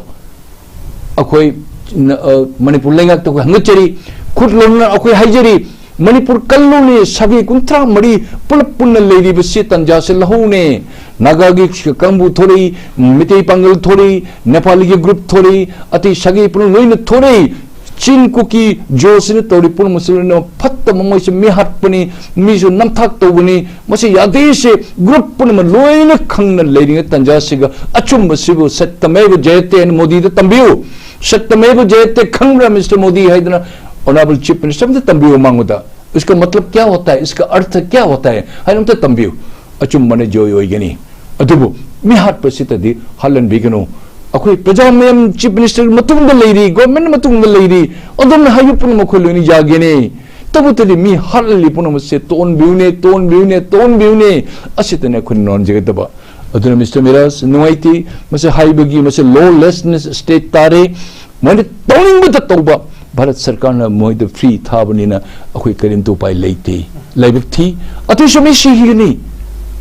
ꯑꯩꯈꯣꯏ, ꯅ-, ꯑ, ꯃꯅꯤꯄꯨꯔ ꯂꯩꯉꯥꯛꯇ ꯑꯩꯈꯣꯏ ꯍꯪꯒꯠꯆꯔꯤ, ꯈꯨꯠ ꯂꯣꯟꯅ ꯑꯩꯈꯣꯏ ꯍꯥꯏꯖꯔꯤ, ꯃꯅꯤꯄꯨꯔ ꯀꯜꯂꯨꯅꯦ, ꯁꯥꯒꯩ ꯀꯨꯟꯊ꯭ꯔꯥ ꯃꯔꯤ ꯄꯨꯂꯞ ꯄꯨꯟꯅ ꯂꯩꯔꯤꯕꯁꯤ ꯇꯟꯖꯥꯁꯦ ꯂꯧꯍꯧꯅꯦ꯫ ꯅꯥꯒꯥꯒꯤ ꯀꯥꯡꯕꯨ ꯊꯣꯔꯛꯏ, ꯃꯤꯇꯩ ꯄꯥꯡꯒꯜ ꯊꯣꯔꯛꯏ, ꯅꯦꯄꯥꯂꯤꯒꯤ ꯒ꯭ꯔꯨꯞ ꯊꯣꯔꯛꯏ, ꯑꯇꯩ ꯁꯥꯒꯩ ꯄꯨꯝꯅꯃꯛ ꯂꯣꯏꯅ ꯊꯣꯔꯛꯏ꯫ ꯆꯤꯟ ꯀꯨꯀꯤ ꯖꯣꯁꯤꯅ ꯇꯧꯔꯤ ꯄꯨꯝꯅꯃꯛꯁꯤ ꯂꯣꯏꯅ ꯐꯠꯇꯕ, ꯃꯣꯏꯁꯨ ꯃꯤꯍꯥꯠꯄꯅꯤ, ꯃꯤꯁꯨ ꯅꯝꯊꯥꯛ ꯇꯧꯕꯅꯤ꯫ ꯃꯁꯤ ꯌꯥꯗꯦꯁꯦ ꯒ꯭ꯔꯨꯞ ꯄꯨꯝꯅꯃꯛ ꯂꯣꯏꯅ ꯈꯪꯅ ꯂꯩꯔꯤꯉꯩ ꯇꯟꯖꯥꯁꯤꯒ ꯑꯆꯨꯝꯕꯁꯤꯕꯨ ꯁꯠꯇꯃꯦꯕ ꯖꯌꯇꯦ ꯍꯥꯏꯅ ꯃꯣꯗꯤꯗ ꯇꯝꯕꯤꯌꯨ꯫ ꯁꯠꯇꯃꯦꯕ ꯖꯌꯇꯦ ꯈꯪꯕ꯭ꯔꯥ ꯃꯤꯁꯇꯔ ꯃꯣꯗꯤ ꯍꯥꯏꯗꯅ ꯑꯣꯅꯔꯦꯕꯜ ꯆꯤꯐ ꯃꯤꯅꯤꯁꯇꯔ ꯑꯝꯇ ꯇꯝꯕꯤꯌꯨ ꯃꯉꯣꯟꯗ꯫ इसका मतलब क्या होता है, इसका अर्थ क्या होता है ꯍꯥꯏꯅ ꯑꯝꯇ ꯇꯝꯕꯤꯌꯨ꯫ ꯑꯆꯨꯝꯕꯅ ꯖꯣꯏ ꯑꯣꯏꯒꯅꯤ꯫ ꯑꯗꯨꯕꯨ ꯃꯤꯍꯥꯠꯄꯁꯤꯗꯗꯤ ꯍꯥꯠꯍꯟꯕꯤꯒꯅꯨ꯫ ꯑꯩꯈꯣꯏ ꯄ꯭ꯔꯖꯥ ꯃꯌꯥꯝ ꯆꯤꯐ ꯃꯤꯅꯤꯁꯇꯔ ꯃꯇꯨꯡꯗ ꯂꯩꯔꯤ, ꯒꯣꯔꯃꯦꯟ ꯃꯇꯨꯡꯗ ꯂꯩꯔꯤ, ꯑꯗꯨꯝꯅ ꯍꯥꯏꯕ ꯄꯨꯝꯅꯃꯛ ꯑꯩꯈꯣꯏ ꯂꯣꯏꯅ ꯌꯥꯒꯦꯅꯦ꯫ ꯇꯧꯕꯇꯗꯤ ꯃꯤ ꯍꯥꯠꯍꯜꯂꯤ ꯄꯨꯝꯅꯃꯛꯁꯦ ꯇꯣꯟꯕꯤꯌꯨꯅꯦ, ꯇꯣꯟꯕꯤꯌꯨꯅꯦ, ꯇꯣꯟꯕꯤꯌꯨꯅꯦ꯫ ꯑꯁꯤꯇꯅꯦ ꯑꯩꯈꯣꯏꯅ ꯅꯣꯟꯖꯒꯗꯕ꯫ ꯑꯗꯨꯅ ꯃꯤꯁꯇꯔ ꯃꯤꯔꯥꯖ, ꯅꯨꯡꯉꯥꯏꯇꯦ, ꯃꯁꯤ ꯍꯥꯏꯕꯒꯤ, ꯃꯁꯤ ꯂꯣꯂꯦꯁꯅꯦꯁ ꯁ꯭ꯇꯦꯠ ꯇꯥꯔꯦ꯫ ꯃꯣꯏꯅ ꯇꯧꯅꯤꯡꯕꯗ ꯇꯧꯕ, ꯚꯥꯔꯠ ꯁꯔꯀꯥꯔꯅ ꯃꯣꯏꯗ ꯐ꯭ꯔꯤ ꯊꯥꯕꯅꯤꯅ ꯑꯩꯈꯣꯏ ꯀꯔꯤꯝꯇ ꯎꯄꯥꯏ ꯂꯩꯇꯦ꯫ ꯂꯥꯏꯕꯛ ꯊꯤ, ꯑꯇꯩꯁꯨ ꯃꯤ ꯁꯤꯈꯤꯒꯅꯤ꯫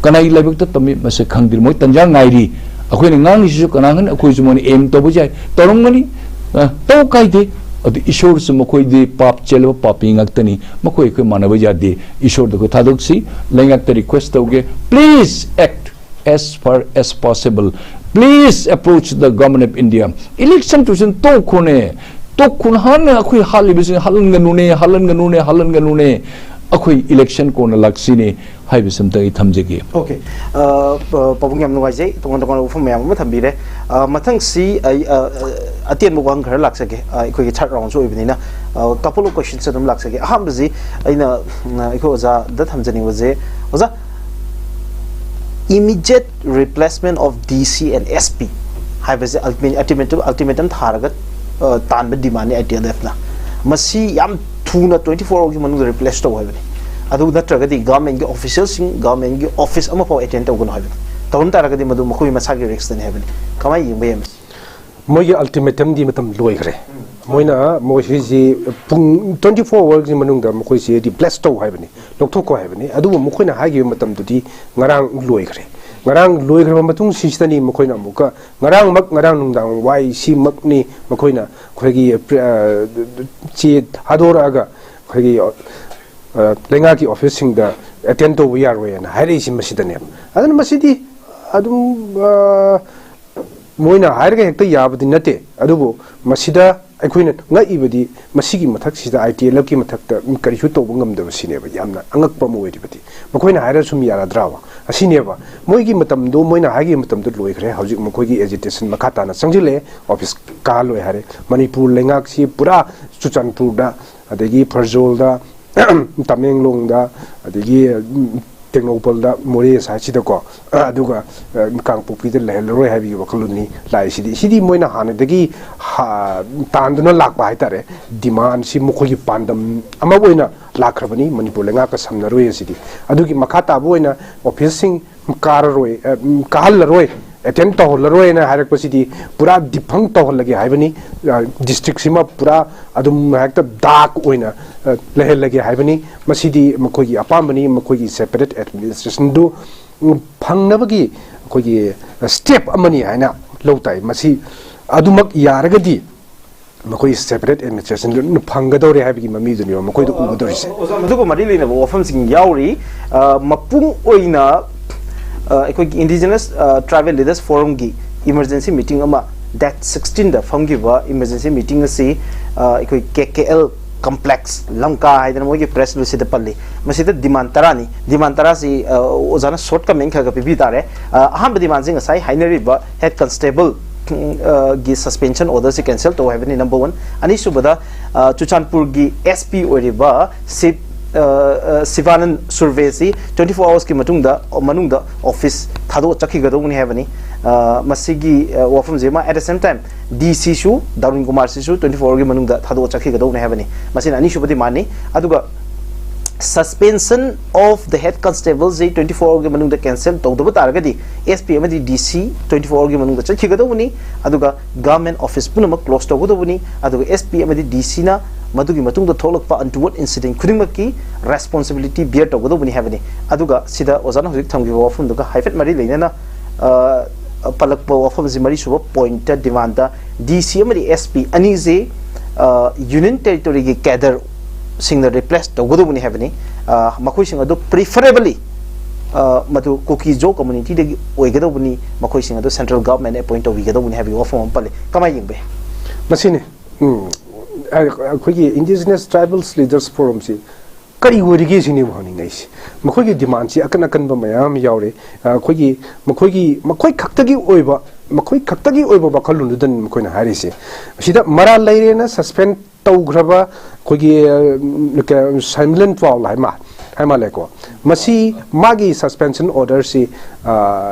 ꯀꯅꯥꯒꯤ ꯂꯥꯏꯕꯛꯇ ꯇꯝꯃꯤ ꯃꯁꯤ ꯈꯪꯗ꯭ꯔꯤ꯫ ꯃꯣꯏ ꯇꯟꯖꯥ ꯉꯥꯏꯔꯤ꯫ ꯑꯩꯈꯣꯏꯅ ꯉꯥꯡꯉꯤꯁꯤꯁꯨ ꯀꯅꯥꯒꯅꯤ? ꯑꯩꯈꯣꯏꯁꯨ ꯃꯣꯏꯅ ꯑꯦꯝ ꯇꯧꯕ ꯌꯥꯏ, ꯇꯧꯔꯝꯒꯅꯤ꯫ ꯑ, ꯇꯧ ꯀꯥꯏꯗꯦ꯫ ꯑꯗꯨ ꯏꯁꯣꯔꯁꯨ ꯃꯈꯣꯏꯗꯤ ꯄꯥꯞ ꯆꯦꯜꯂꯕ ꯄꯥꯄꯤ ꯉꯥꯛꯇꯅꯤ꯫ ꯃꯈꯣꯏ ꯑꯩꯈꯣꯏ ꯃꯥꯟꯅꯕ ꯌꯥꯗꯦ꯫ ꯏꯁꯣꯔꯗ ꯑꯩꯈꯣꯏ ꯊꯥꯗꯣꯛꯁꯤ꯫ ꯂꯩꯉꯥꯛꯇ ꯔꯤꯀ꯭ꯋꯦꯁ ꯇꯧꯒꯦ, please act as far as possible. Please approach the government of India. Election ꯇꯨꯁꯟ ꯇꯣꯛꯈ꯭ꯔꯣꯅꯦ꯫ ꯇꯣꯛꯈ꯭ꯔꯣꯅ ꯍꯥꯟꯅ ꯑꯩꯈꯣꯏ ꯍꯥꯠꯂꯤꯕꯁꯤꯡ ꯍꯥꯠꯍꯟꯒꯅꯨꯅꯦ, ꯍꯥꯠꯍꯟꯒꯅꯨꯅꯦ, ꯍꯥꯠꯍꯟꯒꯅꯨꯅꯦ꯫ ꯑꯩꯈꯣꯏ ꯏꯂꯦꯛꯁꯟ ꯀꯣꯟꯅ ꯂꯥꯛꯁꯤꯅꯦ ꯍꯥꯏꯕꯁꯤ ꯑꯝꯇ ꯑꯩ ꯊꯝꯖꯒꯦ꯫ ꯑꯣꯀꯦ꯫ ꯄꯥꯕꯨꯡ, ꯌꯥꯝ ꯅꯨꯡꯉꯥꯏꯖꯩ꯫ ꯇꯣꯉꯥꯟ ꯇꯣꯉꯥꯟꯕ ꯋꯥꯐꯝ ꯃꯌꯥꯝ ꯑꯃ ꯊꯝꯕꯤꯔꯦ꯫ ꯑ, ꯃꯊꯪꯁꯤ ꯑꯩ, ꯑ, ꯑ, ꯑꯇꯦꯟꯕ ꯋꯥꯍꯪ ꯈꯔ ꯂꯥꯛꯆꯒꯦ꯫ ꯑ, ꯑꯩꯈꯣꯏꯒꯤ ꯊꯥꯔꯠ ꯔꯥꯎꯟꯁꯨ ꯑꯣꯏꯕꯅꯤꯅ, ꯑ, couple of questions ꯑꯗꯨꯝ ꯂꯥꯛꯆꯒꯦ꯫ ꯑꯍꯥꯟꯕꯁꯤ ꯑꯩꯅ, ꯎꯝ, ꯑꯩꯈꯣꯏ ꯑꯣꯖꯥꯗ ꯊꯝꯖꯅꯤꯡꯕꯁꯦ, ꯑꯣꯖꯥ, immediate replacement of D C and S P ꯍꯥꯏꯕꯁꯦ ultimatum, ultimatum ꯊꯥꯔꯒ, ꯑ, ꯇꯥꯟꯕ demandꯅꯤ I T L Fꯅ꯫ ꯃꯁꯤ ꯌꯥꯝ ꯊꯨꯅ twenty four hourꯒꯤ ꯃꯅꯨꯡꯗ replace ꯇꯧ ꯍꯥꯏꯕꯅꯤ꯫ ꯑꯗꯨ ꯅꯠꯇ꯭ꯔꯒꯗꯤ governmentꯀꯤ officialꯁꯤꯡ governmentꯀꯤ office ꯑꯃꯐꯥꯎ attend ꯇꯧꯒꯅꯨ ꯍꯥꯏꯕꯅꯤ꯫ ꯇꯧꯔꯝ ꯇꯥꯔꯒꯗꯤ ꯃꯗꯨ ꯃꯈꯣꯏ ꯃꯁꯥꯒꯤ riskꯇꯅꯤ ꯍꯥꯏꯕꯅꯤ꯫ ꯀꯃꯥꯏꯅ ꯌꯦꯡꯕ ꯌꯥꯏ ꯃꯁꯤ? ꯃꯣꯏꯒꯤ ultimatumꯗꯤ ꯃꯇꯝ ꯂꯣꯏꯈ꯭ꯔꯦ꯫ ꯃꯣꯏꯅ ꯃꯣꯏꯁꯤ ꯄꯨꯡ twenty four hoursꯀꯤ ꯃꯅꯨꯡꯗ ꯃꯈꯣꯏꯁꯤ replace ꯇꯧ ꯍꯥꯏꯕꯅꯤ, ꯂꯧꯊꯣꯛꯈꯣ ꯍꯥꯏꯕꯅꯤ꯫ ꯑꯗꯨꯕꯨ ꯃꯈꯣꯏꯅ ꯍꯥꯏꯈꯤꯕ ꯃꯇꯝꯗꯨꯗꯤ ꯉꯔꯥꯡ ꯂꯣꯏꯈ꯭ꯔꯦ꯫ ꯉꯔꯥꯡ ꯂꯣꯏꯈ꯭ꯔꯕ ꯃꯇꯨꯡ ꯁꯤꯁꯤꯗꯅꯤ ꯃꯈꯣꯏꯅ ꯑꯃꯨꯛꯀ ꯉꯔꯥꯡꯃꯛ, ꯉꯔꯥꯡ ꯅꯨꯡꯗꯥꯡ ꯋꯥꯏꯁꯤꯃꯛꯅꯤ ꯃꯈꯣꯏꯅ ꯑꯩꯈꯣꯏꯒꯤ, ꯑ, ꯆꯦ ꯊꯥꯗꯣꯔꯛꯑꯒ ꯑꯩꯈꯣꯏꯒꯤ, ꯑ, ꯂꯩꯉꯥꯛꯀꯤ officeꯁꯤꯡꯗ attend ꯇꯧꯕ ꯌꯥꯔꯣꯏꯅ ꯍꯥꯏꯔꯛꯏꯁꯤ ꯃꯁꯤꯗꯅꯦꯕ꯫ ꯑꯗꯨꯅ ꯃꯁꯤꯗꯤ ꯑꯗꯨꯝ, ꯑ, ꯃꯣꯏꯅ ꯍꯥꯏꯔꯒ ꯍꯦꯛꯇ ꯌꯥꯕꯗꯤ ꯅꯠꯇꯦ꯫ ꯑꯗꯨꯕꯨ ꯃꯁꯤꯗ ꯑꯩꯈꯣꯏꯅ ꯉꯛꯏꯕꯗꯤ ꯃꯁꯤꯒꯤ ꯃꯊꯛꯁꯤꯗ I T L Fꯀꯤ ꯃꯊꯛꯇ ꯀꯔꯤꯁꯨ ꯇꯧꯕ ꯉꯝꯗꯕꯁꯤꯅꯦꯕ ꯌꯥꯝꯅ ꯑꯉꯛꯄ ꯑꯃ ꯑꯣꯏꯔꯤꯕꯗꯤ꯫ ꯃꯈꯣꯏꯅ ꯍꯥꯏꯔ ꯁꯨꯝ ꯌꯥꯔꯗ꯭ꯔꯕ? ꯑꯁꯤꯅꯦꯕ꯫ ꯃꯣꯏꯒꯤ ꯃꯇꯝꯗꯣ, ꯃꯣꯏꯅ ꯍꯥꯏꯈꯤꯕ ꯃꯇꯝꯗꯣ ꯂꯣꯏꯈ꯭ꯔꯦ꯫ ꯍꯧꯖꯤꯛ ꯃꯈꯣꯏꯒꯤ agitation ꯃꯈꯥ ꯇꯥꯅ ꯆꯪꯁꯤꯜꯂꯛꯑꯦ꯫ Office ꯀꯥꯍꯜꯂꯣꯏ ꯍꯥꯏꯔꯦ꯫ ꯃꯅꯤꯄꯨꯔ ꯂꯩꯉꯥꯛꯁꯤ ꯄꯨꯔꯥ ꯆꯨꯔꯆꯥꯟꯄꯨꯔꯗ, ꯑꯗꯒꯤ ꯐꯔꯖꯣꯜꯗ, ꯇꯃꯦꯡꯂꯣꯡꯗ, ꯑꯗꯒꯤ, ꯎꯝ, ꯇꯦꯡꯅꯧꯄꯜꯗ, ꯃꯣꯔꯦ ꯁꯥꯏꯠꯁꯤꯗꯀꯣ, ꯑꯗꯨꯒ, ꯑ, ꯀꯥꯡꯄꯣꯛꯄꯤꯗ ꯂꯩꯍꯜꯂꯔꯣꯏ ꯍꯥꯏꯕꯒꯤ ꯋꯥꯈꯜꯂꯣꯟꯅꯤ ꯂꯥꯛꯏꯁꯤꯗꯤ꯫ ꯁꯤꯗꯤ ꯃꯣꯏꯅ ꯍꯥꯟꯅꯗꯒꯤ ꯍꯥ-, ꯇꯥꯟꯗꯨꯅ ꯂꯥꯛꯄ ꯍꯥꯏꯇꯥꯔꯦ꯫ Demandꯁꯤ ꯃꯈꯣꯏꯒꯤ ꯄꯥꯟꯗꯝ ꯑꯃ ꯑꯣꯏꯅ ꯂꯥꯛꯈ꯭ꯔꯕꯅꯤ, ꯃꯅꯤꯄꯨꯔ ꯂꯩꯉꯥꯛꯀ ꯁꯝꯅꯔꯣꯏ ꯑꯁꯤꯗꯤ꯫ ꯑꯗꯨꯒꯤ ꯃꯈꯥ ꯇꯥꯕ ꯑꯣꯏꯅ officeꯁꯤꯡ ꯀꯥꯔꯔꯣꯏ, ꯑ, ꯎꯝ, ꯀꯥꯍꯜꯂꯔꯣꯏ, attend ꯇꯧꯍꯜꯂꯔꯣꯏꯅ ꯍꯥꯏꯔꯛꯄꯁꯤꯗꯤ ꯄꯨꯔꯥ defunct ꯇꯧꯍꯜꯂꯒꯦ ꯍꯥꯏꯕꯅꯤ꯫ ꯑ, districtꯁꯤꯃ ꯄꯨꯔꯥ ꯑꯗꯨꯝ ꯍꯦꯛꯇ dark ꯑꯣꯏꯅ, ꯑ, ꯂꯩꯍꯜꯂꯒꯦ ꯍꯥꯏꯕꯅꯤ꯫ ꯃꯁꯤꯗꯤ ꯃꯈꯣꯏꯒꯤ ꯑꯄꯥꯝꯕꯅꯤ, ꯃꯈꯣꯏꯒꯤ separate administrationꯗꯨ, ꯎꯝ, ꯐꯪꯅꯕꯒꯤ ꯑꯩꯈꯣꯏꯒꯤ step ꯑꯃꯅꯤ ꯍꯥꯏꯅ ꯂꯧ ꯇꯥꯏ꯫ ꯃꯁꯤ ꯑꯗꯨꯃꯛ ꯌꯥꯔꯒꯗꯤ ꯃꯈꯣꯏ separate administrationꯗꯨ ꯐꯪꯒꯗꯧꯔꯦ ꯍꯥꯏꯕꯒꯤ ꯃꯃꯤꯗꯨꯅꯦꯕ ꯃꯈꯣꯏꯗ ꯎꯒꯗꯧꯔꯤꯁꯦ꯫ ꯑꯣꯖꯥ, ꯃꯗꯨꯒ ꯃꯔꯤ ꯂꯩꯅꯕ ꯋꯥꯐꯝꯁꯤꯡ ꯌꯥꯎꯔꯤ꯫ ꯑ, ꯃꯄꯨꯡ ꯑꯣꯏꯅ, ꯑ, ꯑꯩꯈꯣꯏꯒꯤ Indigenous, ꯑ, Tribal Leaders Forumꯒꯤ emergency meeting ꯑꯃ date sixteenꯗ ꯐꯝꯈꯤꯕ emergency meeting ꯑꯁꯤ, ꯑ, ꯑꯩꯈꯣꯏ K K L ꯀꯝꯄ꯭ꯂꯦꯛꯁ ꯂꯝꯀꯥ ꯍꯥꯏꯗꯅ ꯃꯣꯏꯒꯤ ꯄ꯭ꯔꯦꯁ ꯔꯤꯂꯤꯖꯁꯤꯗ ꯄꯜꯂꯤ꯫ ꯃꯁꯤꯗ ꯗꯤꯃꯥꯟ ꯇꯔꯥꯅꯤ꯫ ꯗꯤꯃꯥꯟ ꯇꯔꯥꯁꯤ ꯑ, ꯑꯣꯖꯥꯅ ꯁꯣꯔꯠ ꯀꯃꯦꯟ ꯈꯔ ꯈꯔ ꯄꯤꯕꯤ ꯇꯥꯔꯦ꯫ ꯑ, ꯑꯍꯥꯟꯕ ꯗꯤꯃꯥꯟꯁꯤ ꯉꯁꯥꯏ ꯍꯥꯏꯅꯔꯤꯕ ꯍꯦꯗ ꯀꯟꯁꯇꯦꯕꯜ ꯒꯤ ꯁꯁꯄꯦꯟꯁꯟ ꯑꯣꯔꯗꯔꯁꯤ ꯀꯦꯟꯁꯦꯜ ꯇꯧ ꯍꯥꯏꯕꯅꯤ, ꯅꯝꯕꯔ ꯋꯥꯟ꯫ ꯑꯅꯤꯁꯨꯕꯗ, ꯑ, ꯆꯨꯔꯆꯥꯟꯄꯨꯔꯒꯤ ꯑꯦꯁ ꯄꯤ ꯑꯣꯏꯔꯤꯕ ꯁꯤꯕ ꯑ, ꯑ, ꯁꯤꯕꯥꯅꯟ ꯁꯨꯔꯚꯦꯁꯤ ꯇ꯭ꯋꯦꯟꯇꯤ ꯐꯣꯔ ꯑꯋꯥꯔꯁꯀꯤ ꯃꯇꯨꯡꯗ ꯃꯅꯨꯡꯗ ꯑꯣꯐꯤꯁ ꯊꯥꯗꯣꯛꯑ ꯆꯠꯈꯤꯒꯗꯧꯕꯅꯤ ꯍꯥꯏꯕꯅꯤ꯫ ꯑ, ꯃꯁꯤꯒꯤ ꯑ, ꯋꯥꯐꯝꯁꯤ ꯑꯃ꯫ ꯑꯦꯠ ꯗ ꯁꯦꯝ ꯇꯥꯏꯝ, ꯗꯤ ꯁꯤꯁꯨ, ꯗꯥꯔꯨꯟ ꯀꯨꯃꯥꯔꯁꯤꯁꯨ ꯇ꯭ꯋꯦꯟꯇꯤ ꯐꯣꯔ ꯑꯋꯥꯔꯒꯤ ꯃꯅꯨꯡꯗ ꯊꯥꯗꯣꯛꯑ ꯆꯠꯈꯤꯒꯗꯧꯕꯅꯤ ꯍꯥꯏꯕꯅꯤ꯫ ꯃꯁꯤꯅ ꯑꯅꯤꯁꯨꯕ ꯗꯤꯃꯥꯟꯅꯤ꯫ ꯑꯗꯨꯒ suspension of the head constables ꯁꯤ ꯇ꯭ꯋꯦꯟꯇꯤ ꯐꯣꯔ ꯑꯋꯥꯔꯒꯤ ꯃꯅꯨꯡꯗ ꯀꯦꯟꯁꯦꯜ ꯇꯧꯗꯕ ꯇꯥꯔꯒꯗꯤ, ꯑꯦꯁ ꯄꯤ ꯑꯃꯗꯤ ꯗꯤ ꯁꯤ ꯇ꯭ꯋꯦꯟꯇꯤ ꯐꯣꯔ ꯑꯋꯥꯔꯒꯤ ꯃꯅꯨꯡꯗ ꯆꯠꯈꯤꯒꯗꯧꯕꯅꯤ꯫ ꯑꯗꯨꯒ ꯒꯚꯔꯟꯃꯦꯟꯠ ꯑꯣꯐꯤꯁ ꯄꯨꯝꯅꯃꯛ ꯀ꯭ꯂꯣꯖ ꯇꯧꯒꯗꯧꯕꯅꯤ꯫ ꯑꯗꯨꯒ ꯑꯦꯁ ꯄꯤ ꯑꯃꯗꯤ ꯗꯤ ꯁꯤꯅ ꯃꯗꯨꯒꯤ ꯃꯇꯨꯡꯗ ꯊꯣꯛꯂꯛꯄ untoward incident ꯈꯨꯗꯤꯡꯃꯛꯀꯤ ꯔꯦꯁꯄꯣꯟꯁꯤꯕꯤꯂꯤꯇꯤ ꯕꯤꯌꯔ ꯇꯧꯒꯗꯧꯕꯅꯤ ꯍꯥꯏꯕꯅꯤ꯫ ꯑꯗꯨꯒ ꯁꯤꯗ ꯑꯣꯖꯥꯅ ꯍꯧꯖꯤꯛ ꯊꯝꯈꯤꯕ ꯋꯥꯐꯝꯗꯨꯒ ꯍꯥꯏꯐꯦꯠ ꯃꯔꯤ ꯂꯩꯅꯅ, ꯑ, ꯄꯜꯂꯛꯄ ꯋꯥꯐꯝꯁꯤ, ꯃꯔꯤꯁꯨꯕ ꯄꯣꯏꯟꯠꯇ, ꯗꯤꯃꯥꯟꯗ, ꯗꯤ ꯁꯤ ꯑꯃꯗꯤ ꯑꯦꯁ ꯄꯤ ꯑꯅꯤꯁꯤ, ꯑ, ꯌꯨꯅꯤꯌꯟ ꯇꯦꯔꯤꯇꯣꯔꯤꯒꯤ ꯀꯦꯗꯔꯁꯤꯡꯅ ꯔꯤꯄ꯭ꯂꯦꯁ ꯇꯧꯒꯗꯧꯕꯅꯤ ꯍꯥꯏꯕꯅꯤ꯫ ꯑ, ꯃꯈꯣꯏꯁꯤꯡ ꯑꯗꯨ ꯄ꯭ꯔꯤꯐꯔꯦꯕꯂꯤ, ꯑ, ꯃꯗꯨ ꯀꯨꯀꯤ ꯖꯣ ꯀꯝꯃ꯭ꯌꯨꯅꯤꯇꯤꯗꯒꯤ ꯑꯣꯏꯒꯗꯧꯕꯅꯤ꯫ ꯃꯈꯣꯏꯁꯤꯡ ꯑꯗꯨ ꯁꯦꯟꯇ꯭ꯔꯦꯜ ꯒꯚꯔꯟꯃꯦꯟꯠꯅ ꯑꯦꯄꯣꯏꯟꯠ ꯇꯧꯕꯤꯒꯗꯧꯕꯅꯤ ꯍꯥꯏꯕꯒꯤ ꯋꯥꯐꯝ ꯑꯃ ꯄꯜꯂꯤ꯫ ꯀꯃꯥꯏꯅ ꯌꯦꯡꯕ ꯌꯥꯏ? ꯃꯁꯤꯅꯤ꯫ ꯎꯝ꯫ ꯑꯩꯈꯣꯏꯒꯤ ꯏꯟꯗꯤꯖꯤꯅꯁ ꯇ꯭ꯔꯥꯏꯕꯜꯁ ꯂꯤꯗꯔꯁ ꯐꯣꯔꯝꯁꯤ ꯀꯔꯤ ꯑꯣꯏꯔꯤꯒꯦ ꯁꯤꯅꯦꯕ ꯍꯪꯅꯤꯡꯉꯛꯏꯁꯦ꯫ ꯃꯈꯣꯏꯒꯤ ꯗꯤꯃꯥꯟꯁꯤ ꯑꯀꯟ ꯑꯀꯟꯕ ꯃꯌꯥꯝ ꯑꯃ ꯌꯥꯎꯔꯤ꯫ ꯑ, ꯑꯩꯈꯣꯏꯒꯤ, ꯃꯈꯣꯏꯒꯤ, ꯃꯈꯣꯏ ꯈꯛꯇꯒꯤ ꯑꯣꯏꯕ, ꯃꯈꯣꯏ ꯈꯛꯇꯒꯤ ꯑꯣꯏꯕ ꯋꯥꯈꯜꯂꯣꯟꯗꯨꯗꯅꯤ ꯃꯈꯣꯏꯅ ꯍꯥꯏꯔꯤꯁꯦ꯫ ꯁꯤꯗ ꯃꯔꯥꯜ ꯂꯩꯔꯦꯅ ꯁꯁꯄꯦꯟ ꯇꯧꯈ꯭ꯔꯕ ꯑꯩꯈꯣꯏꯒꯤ, ꯑ, ꯀ-, ꯁꯥꯏꯃꯤꯂꯟ ꯄꯥꯎꯜ ꯍꯥꯏ ꯃꯥ-, ꯍꯥꯏ ꯃꯥꯜꯂꯦꯀꯣ꯫ ꯃꯁꯤ ꯃꯥꯒꯤ ꯁꯁꯄꯦꯟꯁꯟ ꯑꯣꯔꯗꯔꯁꯤ, ꯑ,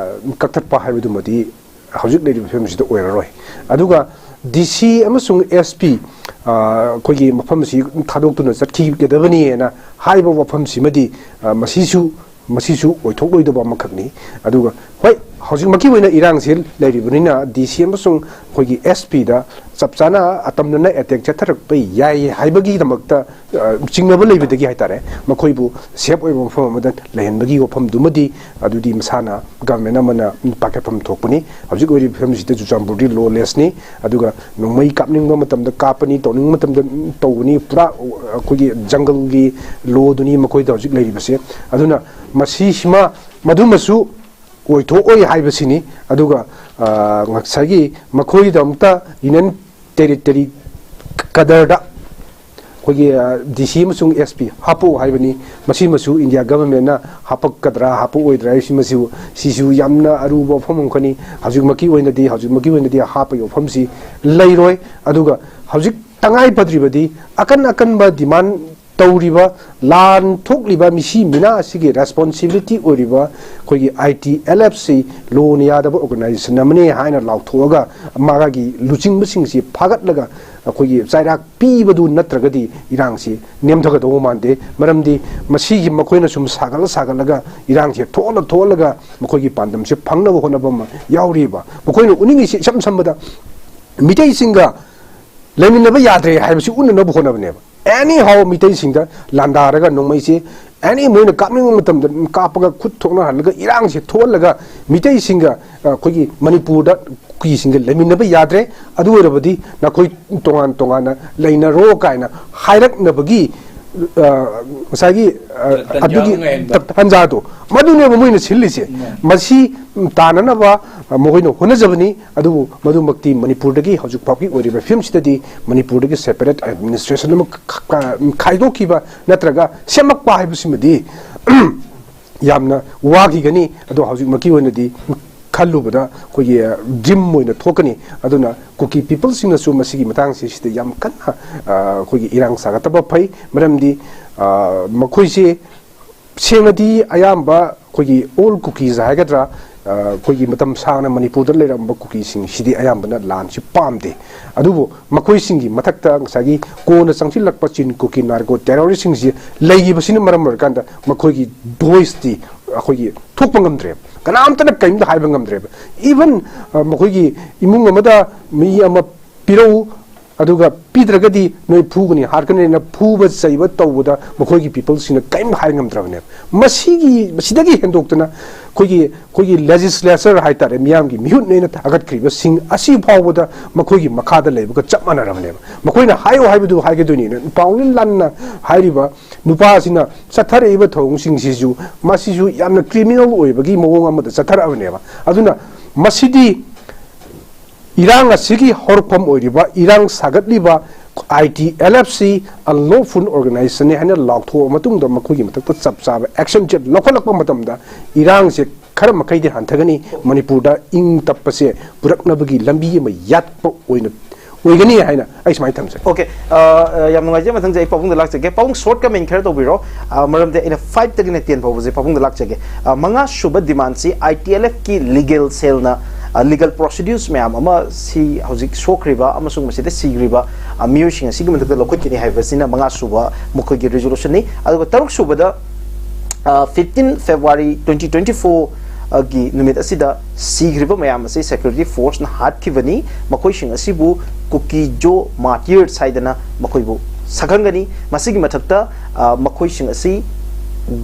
ꯀꯛꯊꯠꯄ ꯍꯥꯏꯕꯗꯨꯃꯗꯤ ꯍꯧꯖꯤꯛ ꯂꯩꯔꯤꯕ ꯐꯤꯕꯝꯁꯤꯗ ꯑꯣꯏꯔꯔꯣꯏ꯫ ꯑꯗꯨꯒ ꯗꯤ ꯁꯤ ꯑꯃꯁꯨꯡ ꯑꯦꯁ ꯄꯤ, ꯑ, ꯑꯩꯈꯣꯏꯒꯤ ꯃꯐꯝꯁꯤ ꯊꯥꯗꯣꯛꯇꯨꯅ ꯆꯠꯈꯤꯒꯗꯕꯅꯤꯅ ꯍꯥꯏꯕ ꯋꯥꯐꯝꯁꯤꯃꯗꯤ, ꯑ, ꯃꯁꯤꯁꯨ, ꯃꯁꯤꯁꯨ ꯑꯣꯏꯊꯣꯛꯂꯣꯏꯗꯕ ꯑꯃꯈꯛꯅꯤ꯫ ꯑꯗꯨꯒ ꯍꯣꯏ, ꯍꯧꯖꯤꯛꯃꯛꯀꯤ ꯑꯣꯏꯅ ꯏꯔꯥꯡꯁꯤ ꯂꯩꯔꯤꯕꯅꯤꯅ ꯗꯤ ꯁꯤ ꯑꯃꯁꯨꯡ ꯑꯩꯈꯣꯏꯒꯤ ꯑꯦꯁ ꯄꯤꯗ ꯆꯞ ꯆꯥꯅ ꯑꯇꯝꯅꯅ ꯑꯦꯇꯦꯛ ꯆꯠꯊꯔꯛꯄ ꯌꯥꯏ ꯍꯥꯏꯕꯒꯤꯗꯃꯛꯇ, ꯑ, ꯆꯤꯡꯅꯕ ꯂꯩꯕꯗꯒꯤ ꯍꯥꯏꯇꯥꯔꯦ, ꯃꯈꯣꯏꯕꯨ ꯁꯦꯐ ꯑꯣꯏꯕ ꯃꯐꯝ ꯑꯃꯗ ꯂꯩꯍꯟꯕꯒꯤ ꯋꯥꯐꯝꯗꯨꯃꯗꯤ ꯑꯗꯨꯗꯤ ꯃꯁꯥꯅ ꯒꯚꯔꯟꯃꯦꯟꯠ ꯑꯃꯅ ꯄꯥꯏꯈꯠꯐꯝ ꯊꯣꯛꯄꯅꯤ꯫ ꯍꯧꯖꯤꯛ ꯑꯣꯏꯔꯤꯕ ꯐꯤꯕꯝꯁꯤꯗ ꯆꯨꯔꯆꯥꯟꯄꯨꯔꯗꯤ ꯂꯣꯂꯦꯁꯅꯤ꯫ ꯑꯗꯨꯒ ꯅꯣꯡꯃꯩ ꯀꯥꯞꯅꯤꯡꯕ ꯃꯇꯝꯗ ꯀꯥꯞꯄꯅꯤ, ꯇꯧꯅꯤꯡꯕ ꯃꯇꯝꯗ ꯇꯧꯕꯅꯤ, ꯄꯨꯔꯥ ꯑꯩꯈꯣꯏꯒꯤ ꯖꯪꯒꯜꯒꯤ ꯂꯣꯗꯨꯅꯤ ꯃꯈꯣꯏꯗ ꯍꯧꯖꯤꯛ ꯂꯩꯔꯤꯕꯁꯦ꯫ ꯑꯗꯨꯅ ꯃꯁꯤꯁꯤꯃ, ꯃꯗꯨꯃꯁꯨ ꯑꯣꯏꯊꯣꯛꯑꯣꯏ ꯍꯥꯏꯕꯁꯤꯅꯤ꯫ ꯑꯗꯨꯒ, ꯑ, ꯉꯁꯥꯏꯒꯤ ꯃꯈꯣꯏꯒꯤꯗꯃꯛꯇ ꯌꯨꯅꯤꯌꯟ ꯇꯦꯔꯤꯇꯣꯔꯤ ꯀꯗꯔꯗ ꯑꯩꯈꯣꯏꯒꯤ ꯗꯤ ꯁꯤ ꯑꯃꯁꯨꯡ ꯑꯦꯁ ꯄꯤ ꯍꯥꯞꯄꯛꯑꯣ ꯍꯥꯏꯕꯅꯤ꯫ ꯃꯁꯤꯃꯁꯨ ꯏꯟꯗꯤꯌꯥ ꯒꯚꯔꯟꯃꯦꯟꯅ ꯍꯥꯞꯄꯛꯀꯗ꯭ꯔꯥ ꯍꯥꯞꯄꯛꯑꯣꯏꯗ꯭ꯔꯥ ꯍꯥꯏꯁꯤꯃꯁꯨ, ꯁꯤꯁꯨ ꯌꯥꯝꯅ ꯑꯔꯨꯕ ꯋꯥꯐꯝ ꯑꯃꯈꯛꯅꯤ꯫ ꯍꯧꯖꯤꯛꯃꯛꯀꯤ ꯑꯣꯏꯅꯗꯤ, ꯍꯧꯖꯤꯛꯃꯛꯀꯤ ꯑꯣꯏꯅꯗꯤ ꯍꯥꯞꯄꯒꯤ ꯋꯥꯐꯝꯁꯤ ꯂꯩꯔꯣꯏ꯫ ꯑꯗꯨꯒ ꯍꯧꯖꯤꯛ ꯇꯉꯥꯏ ꯐꯗ꯭ꯔꯤꯕꯗꯤ ꯑꯀꯟ ꯑꯀꯟꯕ ꯗꯤꯃꯥꯟ ꯇꯧꯔꯤꯕ, ꯂꯥꯟ ꯊꯣꯛꯂꯤꯕ ꯃꯤꯁꯤ ꯃꯤꯅꯥ ꯑꯁꯤꯒꯤ ꯔꯦꯁꯄꯣꯟꯁꯤꯕꯤꯂꯤꯇꯤ ꯑꯣꯏꯔꯤꯕ ꯑꯩꯈꯣꯏꯒꯤ ꯑꯥꯏ ꯇꯤ ꯑꯦꯜ ꯑꯦꯐꯁꯤ ꯂꯣꯅ ꯌꯥꯗꯕ ꯑꯣꯔꯒꯅꯥꯏꯖꯦꯁꯟ ꯑꯃꯅꯤ ꯍꯥꯏꯅ ꯂꯥꯎꯊꯣꯛꯑꯒ, ꯃꯥꯒꯤ ꯂꯨꯆꯤꯡꯕꯁꯤꯡꯁꯤ ꯐꯥꯒꯠꯂꯒ ꯑꯩꯈꯣꯏꯒꯤ ꯆꯩꯔꯥꯛ ꯄꯤꯕꯗꯨ ꯅꯠꯇ꯭ꯔꯒꯗꯤ ꯏꯔꯥꯡꯁꯤ ꯅꯦꯝꯊꯒꯗꯧꯕ ꯃꯥꯟꯗꯦ꯫ ꯃꯔꯝꯗꯤ ꯃꯁꯤꯒꯤ ꯃꯈꯣꯏꯅ ꯁꯨꯝ ꯁꯥꯒꯠꯂ ꯁꯥꯒꯠꯂꯒ ꯏꯔꯥꯡꯁꯦ ꯊꯣꯛꯍꯜꯂ ꯊꯣꯛꯍꯜꯂꯒ ꯃꯈꯣꯏꯒꯤ ꯄꯥꯟꯗꯝꯁꯦ ꯐꯪꯅꯕ ꯍꯣꯠꯅꯕ ꯑꯃ ꯌꯥꯎꯔꯤꯕ꯫ ꯃꯈꯣꯏꯅ ꯎꯠꯅꯤꯡꯉꯤꯁꯤ ꯏꯁꯝ ꯁꯝꯕꯗ ꯃꯤꯇꯩꯁꯤꯡꯒ ꯂꯩꯃꯤꯟꯅꯕ ꯌꯥꯗ꯭ꯔꯦ ꯍꯥꯏꯕꯁꯤ ꯎꯠꯅꯅꯕ ꯍꯣꯠꯅꯕꯅꯦꯕ꯫ ꯑꯦꯅꯤ ꯍꯥꯎ ꯃꯤꯇꯩꯁꯤꯡꯗ ꯂꯥꯟꯗꯥꯔꯒ ꯅꯣꯡꯃꯩꯁꯦ ꯑꯦꯅꯤ ꯃꯣꯏꯅ ꯀꯥꯞꯅꯤꯡꯕ ꯃꯇꯝꯗ ꯀꯥꯞꯄꯒ ꯈꯨꯠ ꯊꯣꯛꯅꯍꯜꯂꯒ ꯏꯔꯥꯡꯁꯦ ꯊꯣꯛꯍꯜꯂꯒ ꯃꯤꯇꯩꯁꯤꯡꯒ, ꯑ, ꯑꯩꯈꯣꯏꯒꯤ ꯃꯅꯤꯄꯨꯔꯗ ꯀꯨꯀꯤꯁꯤꯡꯒ ꯂꯩꯃꯤꯟꯅꯕ ꯌꯥꯗ꯭ꯔꯦ, ꯑꯗꯨ ꯑꯣꯏꯔꯕꯗꯤ ꯅꯈꯣꯏ ꯇꯣꯉꯥꯟ ꯇꯣꯉꯥꯟꯅ ꯂꯩꯅꯔꯣ ꯀꯥꯏꯅ ꯍꯥꯏꯔꯛꯅꯕꯒꯤ, ꯑ, ꯉꯁꯥꯏꯒꯤ, ꯑ, ꯇꯟꯖꯥ ꯑꯗꯨꯒꯤ ꯑꯃ ꯉꯥꯏꯍꯟꯕ꯫ ꯇ-, ꯇꯟꯖꯥꯗꯣ ꯃꯗꯨꯅꯦꯕ ꯃꯣꯏꯅ ꯁꯤꯜꯂꯤꯁꯦ꯫ ꯎꯝ꯫ ꯃꯁꯤ ꯇꯥꯅꯅꯕ, ꯑ, ꯃꯈꯣꯏꯅ ꯍꯣꯠꯅꯖꯕꯅꯤ꯫ ꯑꯗꯨꯕꯨ ꯃꯗꯨꯃꯛꯇꯤ ꯃꯅꯤꯄꯨꯔꯗꯒꯤ ꯍꯧꯖꯤꯛ ꯐꯥꯎꯒꯤ ꯑꯣꯏꯔꯤꯕ ꯐꯤꯕꯝꯁꯤꯗꯗꯤ ꯃꯅꯤꯄꯨꯔꯗꯒꯤ ꯁꯦꯄꯔꯦꯠ ꯑꯦꯗꯃꯤꯅꯤꯁꯇ꯭ꯔꯦꯁꯟ ꯑꯃ ꯈ-, ꯈ-, ꯈꯥꯏꯗꯣꯛꯈꯤꯕ ꯅꯠꯇ꯭ꯔꯒ ꯁꯦꯝꯃꯛꯄ ꯍꯥꯏꯕꯁꯤꯃꯗꯤ ꯌꯥꯝꯅ ꯋꯥꯈꯤꯒꯅꯤ꯫ ꯑꯗꯣ ꯍꯧꯖꯤꯛꯃꯛꯀꯤ ꯑꯣꯏꯅꯗꯤ ꯈꯜꯂꯨꯕꯗ ꯑꯩꯈꯣꯏꯒꯤ ꯗ꯭ꯔꯤꯝ ꯑꯣꯏꯅ ꯊꯣꯛꯀꯅꯤ꯫ ꯑꯗꯨꯅ ꯀꯨꯀꯤ ꯄꯤꯄꯜꯁꯤꯡꯅꯁꯨ ꯃꯁꯤꯒꯤ ꯃꯇꯥꯡꯁꯤ ꯁꯤꯗ ꯌꯥꯝ ꯀꯟꯅ, ꯑ, ꯑꯩꯈꯣꯏꯒꯤ ꯏꯔꯥꯡ ꯁꯥꯒꯠꯇꯕ ꯐꯩ꯫ ꯃꯔꯝꯗꯤ, ꯑ, ꯃꯈꯣꯏꯁꯤ ꯁꯦꯡꯅꯗꯤ ꯑꯌꯥꯝꯕ ꯑꯩꯈꯣꯏꯒꯤ ꯑꯣꯜ ꯀꯨꯀꯤꯁ ꯍꯥꯏꯒꯗ꯭ꯔꯥ, ꯑ, ꯑꯩꯈꯣꯏꯒꯤ ꯃꯇꯝ ꯁꯥꯡꯅ ꯃꯅꯤꯄꯨꯔꯗ ꯂꯩꯔꯝꯕ ꯀꯨꯀꯤꯁꯤꯡꯁꯤꯗꯤ ꯑꯌꯥꯝꯕꯅ ꯂꯥꯟꯁꯤ ꯄꯥꯝꯗꯦ꯫ ꯑꯗꯨꯕꯨ ꯃꯈꯣꯏꯁꯤꯡꯒꯤ ꯃꯊꯛꯇ ꯉꯁꯥꯏꯒꯤ ꯀꯣꯟꯅ ꯆꯪꯁꯤꯜꯂꯛꯄ ꯆꯤꯟ ꯀꯨꯀꯤ ꯅꯥꯔꯀꯣ ꯇꯦꯔꯣꯔꯤꯁꯁꯤꯡꯁꯤ ꯂꯩꯈꯤꯕꯁꯤꯅ ꯃꯔꯝ ꯑꯣꯏꯔꯀꯥꯟꯗ ꯃꯈꯣꯏꯒꯤ ꯚꯣꯏꯁꯇꯤ ꯑꯩꯈꯣꯏꯒꯤ ꯊꯣꯛꯄ ꯉꯝꯗ꯭ꯔꯦꯕ꯫ ꯀꯅꯥꯝꯇꯅ ꯀꯔꯤꯝꯇ ꯍꯥꯏꯕ ꯉꯝꯗ꯭ꯔꯦꯕ꯫ ꯏꯚꯟ, ꯑ, ꯃꯈꯣꯏꯒꯤ ꯏꯃꯨꯡ ꯑꯃꯗ ꯃꯤ ꯑꯃ ꯄꯤꯔꯛꯎ, ꯑꯗꯨꯒ ꯄꯤꯗ꯭ꯔꯒꯗꯤ ꯅꯣꯏ ꯐꯨꯒꯅꯤ ꯍꯥꯠꯀꯅꯤꯅ ꯐꯨꯕ ꯆꯩꯕ ꯇꯧꯕꯗ ꯃꯈꯣꯏꯒꯤ ꯄꯤꯄꯜꯁꯤꯡꯅ ꯀꯔꯤꯝ ꯍꯥꯏ ꯉꯝꯗ꯭ꯔꯕꯅꯦꯕ꯫ ꯃꯁꯤꯒꯤ, ꯃꯁꯤꯗꯒꯤ ꯍꯦꯟꯗꯣꯛꯇꯅ ꯑꯩꯈꯣꯏꯒꯤ, ꯑꯩꯈꯣꯏꯒꯤ ꯂꯦꯖꯤꯁꯂꯦꯆꯔ ꯍꯥꯏꯇꯥꯔꯦ, ꯃꯤꯌꯥꯝꯒꯤ ꯃꯤꯍꯨꯠꯅꯦꯅ ꯊꯥꯒꯠꯈ꯭ꯔꯤꯕꯁꯤꯡ ꯑꯁꯤ ꯐꯥꯎꯕꯗ ꯃꯈꯣꯏꯒꯤ ꯃꯈꯥꯗ ꯂꯩꯕꯒ ꯆꯞ ꯃꯥꯟꯅꯔꯕꯅꯦꯕ꯫ ꯃꯈꯣꯏꯅ ꯍꯥꯏꯌꯨ ꯍꯥꯏꯕꯗꯨ ꯍꯥꯏꯒꯗꯣꯏꯅꯤꯅ ꯄꯥꯎꯅꯤꯜ ꯂꯥꯟꯅ ꯍꯥꯏꯔꯤꯕ ꯅꯨꯄꯥꯁꯤꯅ ꯆꯠꯊꯔꯛꯏꯕ ꯊꯧꯑꯣꯡꯁꯤꯡꯁꯤꯁꯨ ꯃꯁꯤꯁꯨ ꯌꯥꯝꯅ ꯀ꯭ꯔꯤꯃꯤꯅꯦꯜ ꯑꯣꯏꯕꯒꯤ ꯃꯑꯣꯡ ꯑꯃꯗ ꯆꯠꯊꯔꯛꯑꯕꯅꯦꯕ꯫ ꯑꯗꯨꯅ ꯃꯁꯤꯗꯤ ꯏꯔꯥꯡ ꯑꯁꯤꯒꯤ ꯍꯧꯔꯛꯐꯝ ꯑꯣꯏꯔꯤꯕ, ꯏꯔꯥꯡ ꯁꯥꯒꯠꯂꯤꯕ I T L F C unlawful organization ꯅꯤ ꯍꯥꯏꯅ ꯂꯥꯎꯊꯣꯛꯑ ꯃꯇꯨꯡꯗ ꯃꯈꯣꯏꯒꯤ ꯃꯊꯛꯇ ꯆꯞ ꯆꯥꯕ action ꯁꯦ ꯂꯧꯈꯠꯂꯛꯄ ꯃꯇꯝꯗ ꯏꯔꯥꯡꯁꯦ ꯈꯔ ꯃꯈꯩꯗꯤ ꯍꯟꯊꯒꯅꯤ, ꯃꯅꯤꯄꯨꯔꯗ ꯏꯪ ꯇꯞꯄꯁꯦ ꯄꯨꯔꯛꯅꯕꯒꯤ ꯂꯝꯕꯤ ꯑꯃ ꯌꯥꯠꯄ ꯑꯣꯏꯅ ꯑꯣꯏꯒꯅꯤ ꯍꯥꯏꯅ ꯑꯩ ꯁꯨꯃꯥꯏꯅ ꯊꯝꯖꯩ꯫ ꯑꯣꯀꯦ, ꯌꯥꯝ ꯅꯨꯡꯉꯥꯏꯖꯩ꯫ ꯃꯊꯪꯁꯦ ꯑꯩ ꯄꯥꯕꯨꯡꯗ ꯂꯥꯛꯆꯒꯦ꯫ ꯄꯥꯕꯨꯡ, short comment ꯈꯔ ꯇꯧꯕꯤꯔꯣ꯫ ꯑ, ꯃꯔꯝꯗꯤ ꯑꯩꯅ five ꯇꯒꯤꯅ ten ꯐꯥꯎꯕꯁꯦ ꯄꯥꯕꯨꯡꯗ ꯂꯥꯛꯆꯒꯦ꯫ ꯑ, ꯃꯉꯥ ꯁꯨꯕ demand ꯁꯤ ꯑꯥꯏ ꯇꯤ ꯑꯦꯜ ꯑꯦꯐ ꯀꯤ legal cell ꯅ, ꯑ, legal procedures ꯃꯌꯥꯝ ꯑꯃ ꯁꯤ ꯍꯧꯖꯤꯛ ꯁꯣꯛꯈ꯭ꯔꯤꯕ ꯑꯃꯁꯨꯡ ꯃꯁꯤꯗ ꯁꯤꯈ꯭ꯔꯤꯕ, ꯑ, ꯃꯤꯑꯣꯏꯁꯤꯡ ꯑꯁꯤꯒꯤ ꯃꯊꯛꯇ ꯂꯧꯈꯠꯀꯅꯤ ꯍꯥꯏꯕꯁꯤꯅ ꯃꯉꯥ ꯁꯨꯕ ꯃꯈꯣꯏꯒꯤ resolution ꯅꯤ꯫ ꯑꯗꯨꯒ ꯇꯔꯨꯛ ꯁꯨꯕꯗ, ꯑ, fifteen February twenty twenty four ꯒꯤ ꯅꯨꯃꯤꯠ ꯑꯁꯤꯗ ꯁꯤꯈ꯭ꯔꯤꯕ ꯃꯌꯥꯝ ꯑꯁꯤ security force ꯅ ꯍꯥꯠꯈꯤꯕꯅꯤ꯫ ꯃꯈꯣꯏꯁꯤꯡ ꯑꯁꯤꯕꯨ ꯀꯨꯀꯤꯖꯣ martyrs ꯍꯥꯏꯗꯅ ꯃꯈꯣꯏꯕꯨ ꯁꯛꯈꯪꯒꯅꯤ꯫ ꯃꯁꯤꯒꯤ ꯃꯊꯛꯇ, ꯑ, ꯃꯈꯣꯏꯁꯤꯡ ꯑꯁꯤ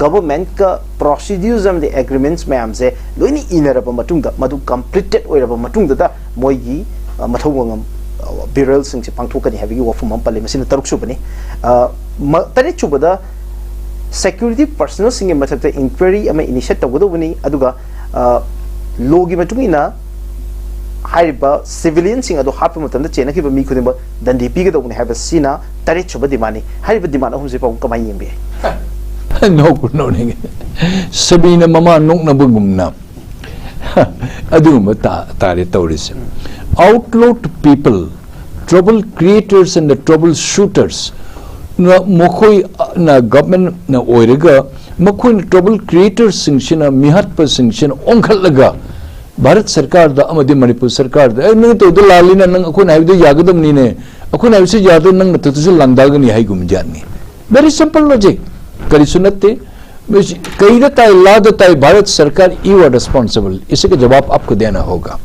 government ꯀ procedures ꯑꯃꯗꯤ agreements ꯃꯌꯥꯝꯁꯦ ꯂꯣꯏꯅ ꯏꯅꯔꯕ ꯃꯇꯨꯡꯗ, ꯃꯗꯨ completed ꯑꯣꯏꯔꯕ ꯃꯇꯨꯡꯗꯗ ꯃꯣꯏꯒꯤ, ꯑ, ꯃꯊꯧ ꯃꯉꯝ, ꯑ, burial ꯁꯤꯡꯁꯦ ꯄꯥꯡꯊꯣꯛꯀꯅꯤ ꯍꯥꯏꯕꯒꯤ ꯋꯥꯐꯝ ꯑꯃ ꯄꯜꯂꯤ꯫ ꯃꯁꯤꯅ ꯇꯔꯨꯛ ꯁꯨꯕꯅꯤ꯫ ꯑ, ꯃ-, ꯇꯔꯦꯠ ꯁꯨꯕꯗ security personnel ꯁꯤꯡꯒꯤ ꯃꯊꯛꯇ inquiry ꯑꯃ initiate ꯇꯧꯒꯗꯧꯕꯅꯤ, ꯑꯗꯨꯒ, ꯑ, law ꯒꯤ ꯃꯇꯨꯡ ꯏꯟꯅ ꯍꯥꯏꯔꯤꯕ civilian ꯁꯤꯡ ꯑꯗꯨ ꯍꯥꯠꯄ ꯃꯇꯝꯗ ꯆꯦꯟꯅꯈꯤꯕ ꯃꯤ ꯈꯨꯗꯤꯡꯃꯛ ꯗꯟꯗꯤ ꯄꯤꯒꯗꯧꯕꯅꯤ ꯍꯥꯏꯕꯁꯤꯅ ꯇꯔꯦꯠ ꯁꯨꯕ demand ꯅꯤ꯫ ꯍꯥꯏꯔꯤꯕ demand ꯑꯍꯨꯝꯁꯤ ꯄꯥꯕꯨꯡ ꯀꯃꯥꯏꯅ ꯌꯦꯡꯕꯤ? ꯅꯣꯛꯄꯨ ꯅꯣꯛꯅꯤꯡꯉꯤ꯫ ꯁꯕꯤꯅ ꯃꯃꯥ ꯅꯣꯛꯅꯕꯒꯨꯝꯅ ꯑꯗꯨꯒꯨꯝꯕ ꯇꯥ-, ꯇꯥꯔꯦ ꯇꯧꯔꯤꯁꯦ꯫ Outlawed people, trouble creators and the trouble shooters ꯅ ꯃꯈꯣꯏꯅ government ꯅ ꯑꯣꯏꯔꯒ ꯃꯈꯣꯏꯅ trouble creators ꯁꯤꯡꯁꯤꯅ, ꯃꯤꯍꯥꯠꯄꯁꯤꯡꯁꯤꯅ ꯑꯣꯟꯈꯠꯂꯒ ꯚꯥꯔꯠ ꯁꯔꯀꯥꯔꯗ ꯑꯃꯗꯤ ꯃꯅꯤꯄꯨꯔ ꯁꯔꯀꯥꯔꯗ, "ꯑꯦ, ꯅꯪ ꯇꯧꯗ ꯂꯥꯜꯂꯤꯅ, ꯅꯪ ꯑꯩꯈꯣꯏꯅ ꯍꯥꯏꯕꯗꯨ ꯌꯥꯒꯗꯕꯅꯤꯅꯦ, ꯑꯩꯈꯣꯏꯅ ꯍꯥꯏꯕꯁꯤ ꯌꯥꯗ, ꯅꯪ ꯃꯊꯛꯇꯁꯨ ꯂꯥꯡꯗꯥꯒꯅꯤ" ꯍꯥꯏꯒꯨꯝꯕ ꯖꯥꯠꯅꯤ꯫ Very simple logic. ꯀꯔꯤꯁꯨ ꯅꯠꯇꯦ꯫ ꯃꯁꯤ ꯀꯩꯗ ꯇꯥꯏ, ꯂꯥꯗ ꯇꯥꯏ, ꯚꯥꯔꯠ ꯁꯔꯀꯥꯔ, you are responsible. ꯏꯁꯤꯒ ꯖꯋꯥꯕ ꯑꯞꯀꯣ ꯗꯦꯅꯥ ꯍꯣꯒꯥ꯫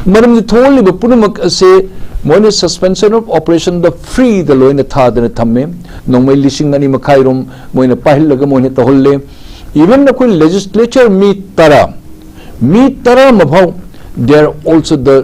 ꯃꯔꯝꯗꯤ ꯊꯣꯛꯍꯜꯂꯤꯕ ꯄꯨꯝꯅꯃꯛ ꯑꯁꯦ ꯃꯣꯏꯅ suspension of operation the free ꯗ ꯂꯣꯏꯅ ꯊꯥꯗꯅ ꯊꯝꯃꯦ꯫ ꯅꯣꯡꯃꯩ ꯂꯤꯁꯤꯡ ꯑꯅꯤ ꯃꯈꯥꯏꯔꯣꯝ ꯃꯣꯏꯅ ꯄꯥꯏꯍꯜꯂꯒ ꯃꯣꯏꯅ ꯇꯧꯍꯜꯂꯦ꯫ Even ꯑꯩꯈꯣꯏ legislature ꯃꯤ ꯇꯔꯥ, ꯃꯤ ꯇꯔꯥ ꯑꯃ ꯐꯥꯎ, they are also the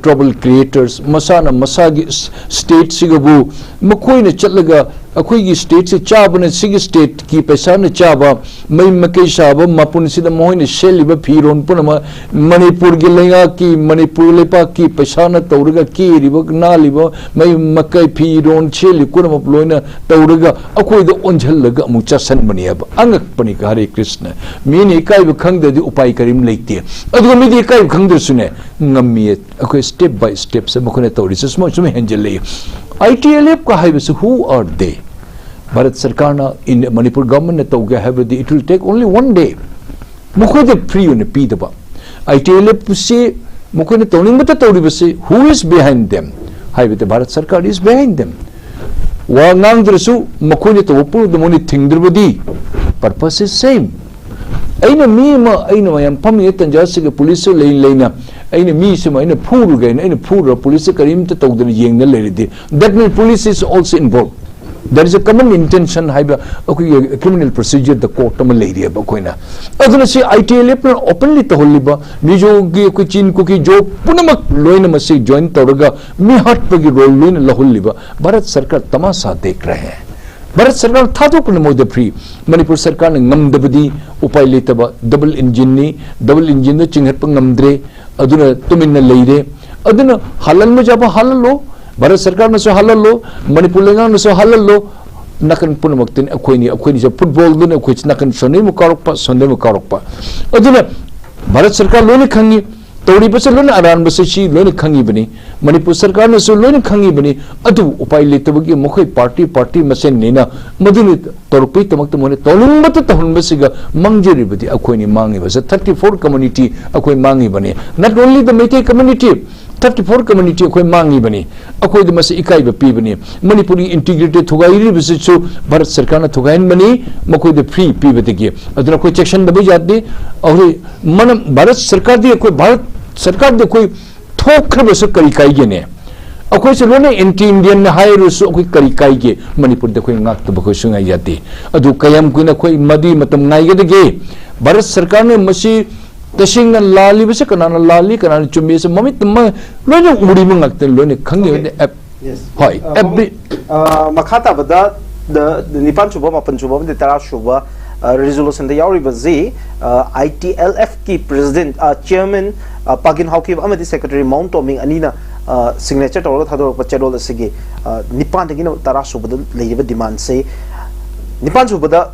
trouble creators. ꯃꯁꯥꯅ ꯃꯁꯥꯒꯤ ꯁ꯭-, state ꯁꯤꯒꯕꯨ ꯃꯈꯣꯏꯅ ꯆꯠꯂꯒ ꯑꯩꯈꯣꯏꯒꯤ ꯁ꯭ꯇꯦꯠꯁꯦ ꯆꯥꯕꯅ, ꯁꯤꯒꯤ ꯁ꯭ꯇꯦꯠꯀꯤ ꯄꯩꯁꯥꯅ ꯆꯥꯕ, ꯃꯩ ꯃꯀꯩ ꯁꯥꯕ, ꯃꯄꯨꯟꯁꯤꯗ ꯃꯈꯣꯏꯅ ꯁꯦꯠꯂꯤꯕ ꯐꯤꯔꯣꯟ ꯄꯨꯝꯅꯃꯛ, ꯃꯅꯤꯄꯨꯔꯒꯤ ꯂꯩꯉꯥꯛꯀꯤ, ꯃꯅꯤꯄꯨꯔ ꯂꯩꯄꯥꯛꯀꯤ ꯄꯩꯁꯥꯅ ꯇꯧꯔꯒ ꯀꯦꯔꯤꯕ, ꯅꯥꯜꯂꯤꯕ, ꯃꯩ ꯃꯀꯩ, ꯐꯤꯔꯣꯟ ꯁꯦꯠꯂꯤ ꯄꯨꯝꯅꯃꯛ ꯂꯣꯏꯅ ꯇꯧꯔꯒ ꯑꯩꯈꯣꯏꯗ ꯑꯣꯟꯁꯤꯜꯂꯒ ꯑꯃꯨꯛ ꯆꯥꯁꯤꯟꯕꯅꯦꯕ꯫ ꯑꯉꯛꯄꯅꯤ, ꯍꯔꯦ ꯀ꯭ꯔꯤꯁꯅ꯫ ꯃꯤꯅ ꯏꯀꯥꯏꯕ ꯈꯪꯗ꯭ꯔꯗꯤ ꯎꯄꯥꯏ ꯀꯔꯤꯝ ꯂꯩꯇꯦ꯫ ꯑꯗꯨꯒ ꯃꯤꯗꯤ ꯏꯀꯥꯏꯕ ꯈꯪꯗ꯭ꯔꯁꯨꯅꯦ, ꯉꯝꯃꯤ꯫ ꯑꯩꯈꯣꯏ step by step ꯁꯦ ꯃꯈꯣꯏꯅ ꯇꯧꯔꯤꯁꯦ ꯁꯨꯃꯥꯏ ꯁꯨꯝ ꯍꯦꯟꯖꯜꯂꯛꯏ꯫ ꯑꯥꯏ ꯇꯤ ꯑꯦꯜ ꯑꯦꯐ ꯀ ꯍꯥꯏꯕꯁꯤ who are they? ꯚꯥꯔꯠ ꯁꯔꯀꯥꯔꯅ, ꯏꯟ-, ꯃꯅꯤꯄꯨꯔ ꯒꯚꯔꯟꯃꯦꯟꯠꯅ ꯇꯧꯒꯦ ꯍꯥꯏꯕꯗꯤ it will take only one day꯫ ꯃꯈꯣꯏꯗ ꯐ꯭ꯔꯤ ꯑꯣꯏꯅ ꯄꯤꯗꯕ꯫ ꯑꯥꯏ ꯇꯤ ꯑꯦꯜ ꯑꯦꯐ ꯁꯤ ꯃꯈꯣꯏꯅ ꯇꯧꯅꯤꯡꯕꯇ ꯇꯧꯔꯤꯕꯁꯤ who is behind them? ꯍꯥꯏꯕꯗꯤ ꯚꯥꯔꯠ ꯁꯔꯀꯥꯔ is behind them꯫ ꯋꯥ ꯉꯥꯡꯗ꯭ꯔꯁꯨ ꯃꯈꯣꯏꯅ ꯇꯧꯕ ꯄꯨꯝꯅꯃꯛꯇ ꯃꯣꯏꯅ ꯊꯤꯡꯗ꯭ꯔꯕꯗꯤ purpose is same꯫ ꯑꯩꯅ ꯃꯤ ꯑꯃ, ꯑꯩꯅ ꯃꯌꯥꯝ ꯐꯝꯃꯤꯉꯩ ꯇꯟꯖꯥꯁꯤꯒ ꯄꯨꯂꯤꯁꯁꯨ ꯂꯩ ꯂꯩꯅ ꯑꯩꯅ ꯃꯤꯁꯤꯃ ꯑꯩꯅ ꯐꯨꯔꯨꯒꯦ ꯍꯥꯏꯅ ꯑꯩꯅ ꯐꯨꯔꯨꯔ ꯄꯨꯂꯤꯁꯁꯦ ꯀꯔꯤꯝꯇ ꯇꯧꯗꯅ ꯌꯦꯡꯅ ꯂꯩꯔꯗꯤ, that means police is also involved꯫ There is a common intention ꯍꯥꯏꯕ ꯑꯩꯈꯣꯏꯒꯤ criminal procedure the court ꯑꯃ ꯂꯩꯔꯤꯑꯕ ꯑꯩꯈꯣꯏꯅ꯫ ꯑꯗꯨꯅ ꯁꯤ ꯑꯥꯏ ꯇꯤ ꯑꯦꯜ ꯑꯦꯐꯅ openly ꯇꯧꯍꯜꯂꯤꯕ ꯃꯤꯖꯣꯒꯤ ꯑꯩꯈꯣꯏ ꯆꯤꯟ ꯀꯨꯀꯤ ꯖꯣ ꯄꯨꯝꯅꯃꯛ ꯂꯣꯏꯅ ꯃꯁꯤ join ꯇꯧꯔꯒ ꯃꯤ ꯍꯥꯠꯄꯒꯤ role ꯂꯣꯏꯅ ꯂꯧꯍꯜꯂꯤꯕ ꯚꯥꯔꯠ ꯁꯔꯀꯥꯔ ꯇꯃꯥꯁꯥ ꯗꯦꯈ ꯔꯍꯦ ꯍꯦ꯫ ꯚꯥꯔꯠ ꯁꯔꯀꯥꯔ ꯊꯥꯗꯣꯛꯄꯅ ꯃꯣꯏꯗ free꯫ ꯃꯅꯤꯄꯨꯔ ꯁꯔꯀꯥꯔꯅ ꯉꯝꯗꯕꯗꯤ, ꯎꯄꯥꯏ ꯂꯩꯇꯕ, double engine ꯅꯤ, double engine ꯗ ꯆꯤꯡꯈꯠꯄ ꯉꯝꯗ꯭ꯔꯦ, ꯑꯗꯨꯅ ꯇꯨꯃꯤꯟꯅ ꯂꯩꯔꯦ꯫ ꯑꯗꯨꯅ ꯍꯥꯜꯍꯟꯕ ꯌꯥꯕ ꯍꯥꯜꯍꯜꯂꯣ, ꯚꯥꯔꯠ ꯁꯔꯀꯥꯔꯅꯁꯨ ꯍꯥꯜꯍꯜꯂꯣ, ꯃꯅꯤꯄꯨꯔ ꯂꯩꯉꯥꯛꯅꯁꯨ ꯍꯥꯜꯍꯜꯂꯣ, ꯅꯥꯀꯟ ꯄꯨꯝꯅꯃꯛꯇꯅꯤ ꯑꯩꯈꯣꯏꯅꯤ, ꯑꯩꯈꯣꯏꯅꯤꯁꯦ ꯐꯨꯠꯕꯣꯜꯗꯨꯅ ꯑꯩꯈꯣꯏ ꯅꯥꯀꯟ ꯁꯣꯟꯗꯩ ꯑꯃꯨꯛ ꯀꯥꯎꯔꯛꯄ, ꯁꯣꯟꯗꯩ ꯑꯃꯨꯛ ꯀꯥꯎꯔꯛꯄ꯫ ꯑꯗꯨꯅ ꯚꯥꯔꯠ ꯁꯔꯀꯥꯔ ꯂꯣꯏꯅ ꯈꯪꯉꯤ, ꯇꯧꯔꯤꯕꯁꯦ ꯂꯣꯏꯅ ꯑꯔꯥꯟꯕꯁꯦ ꯁꯤ ꯂꯣꯏꯅ ꯈꯪꯉꯤꯕꯅꯤ, ꯃꯅꯤꯄꯨꯔ ꯁꯔꯀꯥꯔꯅꯁꯨ ꯂꯣꯏꯅ ꯈꯪꯉꯤꯕꯅꯤ꯫ ꯑꯗꯨꯕꯨ ꯎꯄꯥꯏ ꯂꯩꯇꯕꯒꯤ ꯃꯈꯣꯏ ꯄꯥꯔꯇꯤ, ꯄꯥꯔꯇꯤ ꯃꯁꯦꯟꯅꯤꯅ ꯃꯗꯨꯅ ꯇꯧꯔꯛꯄꯒꯤꯗꯃꯛꯇ ꯃꯣꯏꯅ ꯇꯧꯅꯤꯡꯕꯇ ꯇꯧꯍꯟꯕꯁꯤꯒ ꯃꯥꯡꯖꯔꯤꯕꯗꯤ ꯑꯩꯈꯣꯏꯅꯤ ꯃꯥꯡꯉꯤꯕꯁꯦ꯫ Thirty four community ꯑꯩꯈꯣꯏ ꯃꯥꯡꯉꯤꯕꯅꯤ꯫ Not only the Meitei community, thirty four community ꯑꯩꯈꯣꯏ ꯃꯥꯡꯉꯤꯕꯅꯤ꯫ ꯑꯩꯈꯣꯏꯗ ꯃꯁꯤ ꯏꯀꯥꯏꯕ ꯄꯤꯕꯅꯤ꯫ ꯃꯅꯤꯄꯨꯔꯒꯤ integrity ꯊꯨꯒꯥꯏꯔꯤꯕꯁꯤꯁꯨ ꯚꯥꯔꯠ ꯁꯔꯀꯥꯔꯅ ꯊꯨꯒꯥꯏꯍꯟꯕꯅꯤ, ꯃꯈꯣꯏꯗ free ꯄꯤꯕꯗꯒꯤ꯫ ꯑꯗꯨꯅ ꯑꯩꯈꯣꯏ ꯆꯦꯛꯁꯤꯟꯗꯕ ꯌꯥꯗꯦ꯫ ꯑꯩꯈꯣꯏ ꯃꯅꯝ-, ꯚꯥꯔꯠ ꯁꯔꯀꯥꯔꯗꯤ ꯑꯩꯈꯣꯏ, ꯚꯥꯔꯠ ꯁꯔꯀꯥꯔꯗꯤ ꯑꯩꯈꯣꯏ ꯊꯣꯛꯈ꯭ꯔꯕꯁꯨ ꯀꯔꯤ ꯀꯥꯏꯒꯦꯅꯦ? ꯑꯩꯈꯣꯏꯁꯦ ꯂꯣꯏꯅ anti Indian ꯅꯤ ꯍꯥꯏꯔꯁꯨ ꯑꯩꯈꯣꯏ ꯀꯔꯤ ꯀꯥꯏꯒꯦ? ꯃꯅꯤꯄꯨꯔꯗ ꯑꯩꯈꯣꯏ ꯉꯥꯛꯇꯕ ꯑꯩꯈꯣꯏ ꯁꯨꯡꯌꯥ ꯌꯥꯗꯦ꯫ ꯑꯗꯨ ꯀꯌꯥꯝ ꯀꯨꯏꯅ ꯑꯩꯈꯣꯏ ꯃꯗꯨꯒꯤ ꯃꯇꯝ ꯉꯥꯏꯒꯗꯒꯦ? ꯚꯥꯔꯠ ꯁꯔꯀꯥꯔꯅ ꯃꯁꯤ ꯇꯁꯦꯡꯅ ꯂꯥꯜꯂꯤꯕꯁꯦ ꯀꯅꯥꯅ ꯂꯥꯜꯂꯤ, ꯀꯅꯥꯅ ꯆꯨꯝꯃꯤ ꯍꯥꯏꯁꯦ ꯃꯃꯤꯠꯇ ꯃ-, ꯂꯣꯏꯅ ꯎꯔꯤꯕ ꯉꯥꯛꯇꯅꯤ, ꯂꯣꯏꯅ ꯈꯪꯉꯤ꯫ Okay꯫ ꯑꯦꯞ-, ꯍꯣꯏ, ꯑ, ꯑꯦꯕ꯭ꯔꯤ- ꯑ, ꯃꯈꯥ ꯇꯥꯕꯗ, ꯗ, ꯅꯤꯄꯥꯟ ꯁꯨꯕ, ꯃꯥꯄꯟ ꯁꯨꯕ ꯑꯃꯗꯤ ꯇꯔꯥ ꯁꯨꯕ, ꯑ, ꯔꯤꯖꯣꯂꯨꯁꯟꯗ ꯌꯥꯎꯔꯤꯕꯁꯤ, ꯑ, ꯑꯥꯏ ꯇꯤ ꯑꯦꯜ ꯑꯦꯐꯀꯤ ꯄ꯭ꯔꯦꯁꯤꯗꯦꯟꯠ, ꯑ, ꯆꯤꯌꯔꯃꯦꯟ, ꯑ, ꯄꯥꯒꯤꯟ ꯍꯥꯎꯀꯤꯞ ꯑꯃꯗꯤ ꯁꯦꯀ꯭ꯔꯦꯇꯔꯤ ꯃꯥꯎꯟ ꯇꯣꯃꯤꯡ ꯑꯅꯤꯅ, ꯑ, ꯁꯤꯒꯅꯦꯆꯔ ꯇꯧꯔꯒ ꯊꯥꯗꯣꯔꯛꯄ ꯆꯦꯔꯣꯜ ꯑꯁꯤꯒꯤ, ꯑ, ꯅꯤꯄꯥꯟꯗꯒꯤꯅ ꯇꯔꯥ ꯁꯨꯕꯗ ꯂꯩꯔꯤꯕ ꯗꯤꯃꯥꯟꯁꯦ, ꯅꯤꯄꯥꯟ ꯁꯨꯕꯗ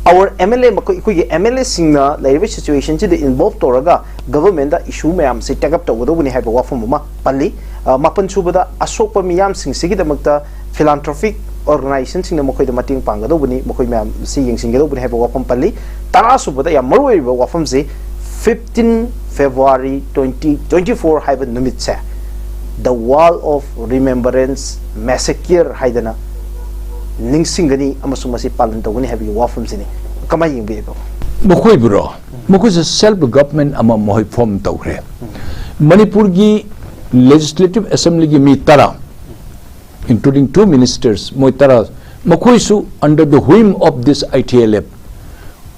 our ꯑꯦꯝ ꯑꯦꯜ ꯑꯦ, ꯃꯈꯣꯏ, ꯑꯩꯈꯣꯏꯒꯤ ꯑꯦꯝ ꯑꯦꯜ ꯑꯦꯁꯤꯡꯅ ꯂꯩꯔꯤꯕ ꯁꯤꯆꯨꯋꯦꯁꯟꯁꯤꯗ ꯏꯟꯚꯣꯜꯕ ꯇꯧꯔꯒ ꯒꯚꯔꯟꯃꯦꯟꯗ ꯏꯁꯨ ꯃꯌꯥꯝꯁꯤ ꯇꯦꯛ ꯑꯞ ꯇꯧꯒꯗꯧꯕꯅꯤ ꯍꯥꯏꯕ ꯋꯥꯐꯝ ꯑꯃ ꯄꯜꯂꯤ꯫ ꯑ, ꯃꯥꯄꯟ ꯁꯨꯕꯗ ꯑꯁꯣꯛꯄ ꯃꯤꯌꯥꯝꯁꯤꯡꯁꯤꯒꯤꯗꯃꯛꯇ ꯐꯤꯂꯥꯟꯊ꯭ꯔꯣꯐꯤꯛ ꯑꯣꯔꯒꯅꯥꯏꯖꯦꯁꯟꯁꯤꯡꯅ ꯃꯈꯣꯏꯗ ꯃꯇꯦꯡ ꯄꯥꯡꯒꯗꯧꯕꯅꯤ, ꯃꯈꯣꯏ ꯃꯌꯥꯝꯁꯤ ꯌꯦꯡꯁꯤꯟꯒꯗꯧꯕꯅꯤ ꯍꯥꯏꯕ ꯋꯥꯐꯝ ꯄꯜꯂꯤ꯫ ꯇꯔꯥ ꯁꯨꯕꯗ ꯌꯥꯝ ꯃꯔꯨ ꯑꯣꯏꯔꯤꯕ ꯋꯥꯐꯝꯁꯤ fifteen February twenty twenty four ꯍꯥꯏꯕ ꯅꯨꯃꯤꯠꯁꯦ the Wall of Remembrance Massacre ꯍꯥꯏꯗꯅ ꯅꯤꯡꯁꯤꯡꯒꯅꯤ ꯑꯃꯁꯨꯡ ꯃꯁꯤ ꯄꯥꯂꯟ ꯇꯧꯒꯅꯤ ꯍꯥꯏꯕꯒꯤ ꯋꯥꯐꯝꯁꯤꯅꯤ꯫ ꯀꯃꯥꯏꯅ ꯌꯦꯡꯕꯤꯕ? ꯃꯈꯣꯏꯕꯨꯔꯣ? ꯃꯈꯣꯏꯁꯦ ꯁꯦꯜꯐ ꯒꯚꯔꯟꯃꯦꯟꯠ ꯑꯃ ꯃꯈꯣꯏ ꯐꯣꯔꯝ ꯇꯧꯈ꯭ꯔꯦ꯫ ꯃꯅꯤꯄꯨꯔꯒꯤ ꯂꯦꯖꯤꯁꯂꯦꯇꯤꯚ ꯑꯦꯁꯦꯝꯕ꯭ꯂꯤꯒꯤ ꯃꯤ ꯇꯔꯥ, including two ministers, ꯃꯣꯏ ꯇꯔꯥ, ꯃꯈꯣꯏꯁꯨ under the whim of this I T L F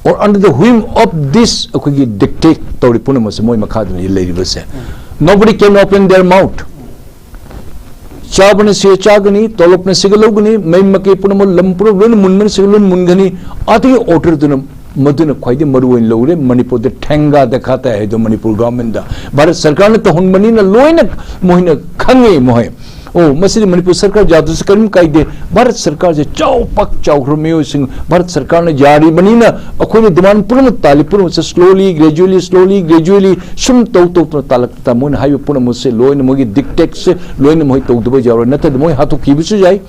or under the whim of this ꯑꯩꯈꯣꯏꯒꯤ ꯗꯤꯛꯇꯦꯠ ꯇꯧꯔꯤ ꯄꯨꯝꯅꯃꯛꯁꯦ ꯃꯣꯏ ꯃꯈꯥꯗꯅꯤ ꯂꯩꯔꯤꯕꯁꯦ꯫ Nobody can open their mouth. ꯆꯥꯕꯅ ꯁꯤꯒ ꯆꯥꯒꯅꯤ, ꯇꯣꯂꯣꯞꯅ ꯁꯤꯒ ꯂꯧꯒꯅꯤ, ꯃꯩ ꯃꯀꯩ ꯄꯨꯝꯅꯃꯛ, ꯂꯝ ꯄꯨꯝꯅꯃꯛ ꯂꯣꯏꯅ ꯃꯨꯟꯕꯅ ꯁꯤꯒ ꯂꯣꯏꯅ ꯃꯨꯟꯒꯅꯤ꯫ ꯑꯗꯨꯒꯤ ꯑꯣꯔꯗꯔꯗꯨꯅ, ꯃꯗꯨꯅ ꯈ꯭ꯋꯥꯏꯗꯒꯤ ꯃꯔꯨ ꯑꯣꯏꯅ ꯂꯧꯔꯦ꯫ ꯃꯅꯤꯄꯨꯔꯗ ꯊꯦꯡꯒꯥ ꯗꯈꯥ ꯇꯥꯏ ꯍꯥꯏꯗꯣ ꯃꯅꯤꯄꯨꯔ ꯒꯚꯔꯟꯃꯦꯟꯠꯗ ꯚꯥꯔꯠ ꯁꯔꯀꯥꯔꯅ ꯇꯧꯍꯟꯕꯅꯤꯅ ꯂꯣꯏꯅ ꯃꯣꯏꯅ ꯈꯪꯉꯦ꯫ ꯃꯣꯏ, ꯑꯣ, ꯃꯁꯤꯗꯤ ꯃꯅꯤꯄꯨꯔ ꯁꯔꯀꯥꯔ ꯌꯥꯗ꯭ꯔꯁꯨ ꯀꯔꯤꯝ ꯀꯥꯏꯗꯦ꯫ ꯚꯥꯔꯠ ꯁꯔꯀꯥꯔꯁꯦ ꯆꯥꯎ ꯄꯥꯛ ꯆꯥꯎꯈ꯭ꯔꯕ ꯃꯤꯑꯣꯏꯁꯤꯡ, ꯚꯥꯔꯠ ꯁꯔꯀꯥꯔꯅ ꯌꯥꯔꯤꯕꯅꯤꯅ ꯑꯩꯈꯣꯏꯅ ꯗꯤꯃꯥꯟ ꯄꯨꯝꯅꯃꯛ ꯇꯥꯜꯂꯤ ꯄꯨꯝꯅꯃꯛꯁꯦ slowly, gradually, slowly, gradually ꯁꯨꯝ ꯇꯧ ꯇꯧꯗꯅ ꯇꯥꯜꯂꯛꯇ ꯃꯣꯏꯅ ꯍꯥꯏꯕ ꯄꯨꯝꯅꯃꯛꯁꯦ ꯂꯣꯏꯅ ꯃꯣꯏꯒꯤ ꯗꯤꯛꯇꯦꯠꯁꯦ ꯂꯣꯏꯅ ꯃꯣꯏ ꯇꯧꯗꯕ ꯌꯥꯔꯣꯏ꯫ ꯅꯠꯇ꯭ꯔꯗꯤ ꯃꯣꯏ ꯍꯥꯠꯇꯣꯛꯈꯤꯕꯁꯨ ꯌꯥꯏ,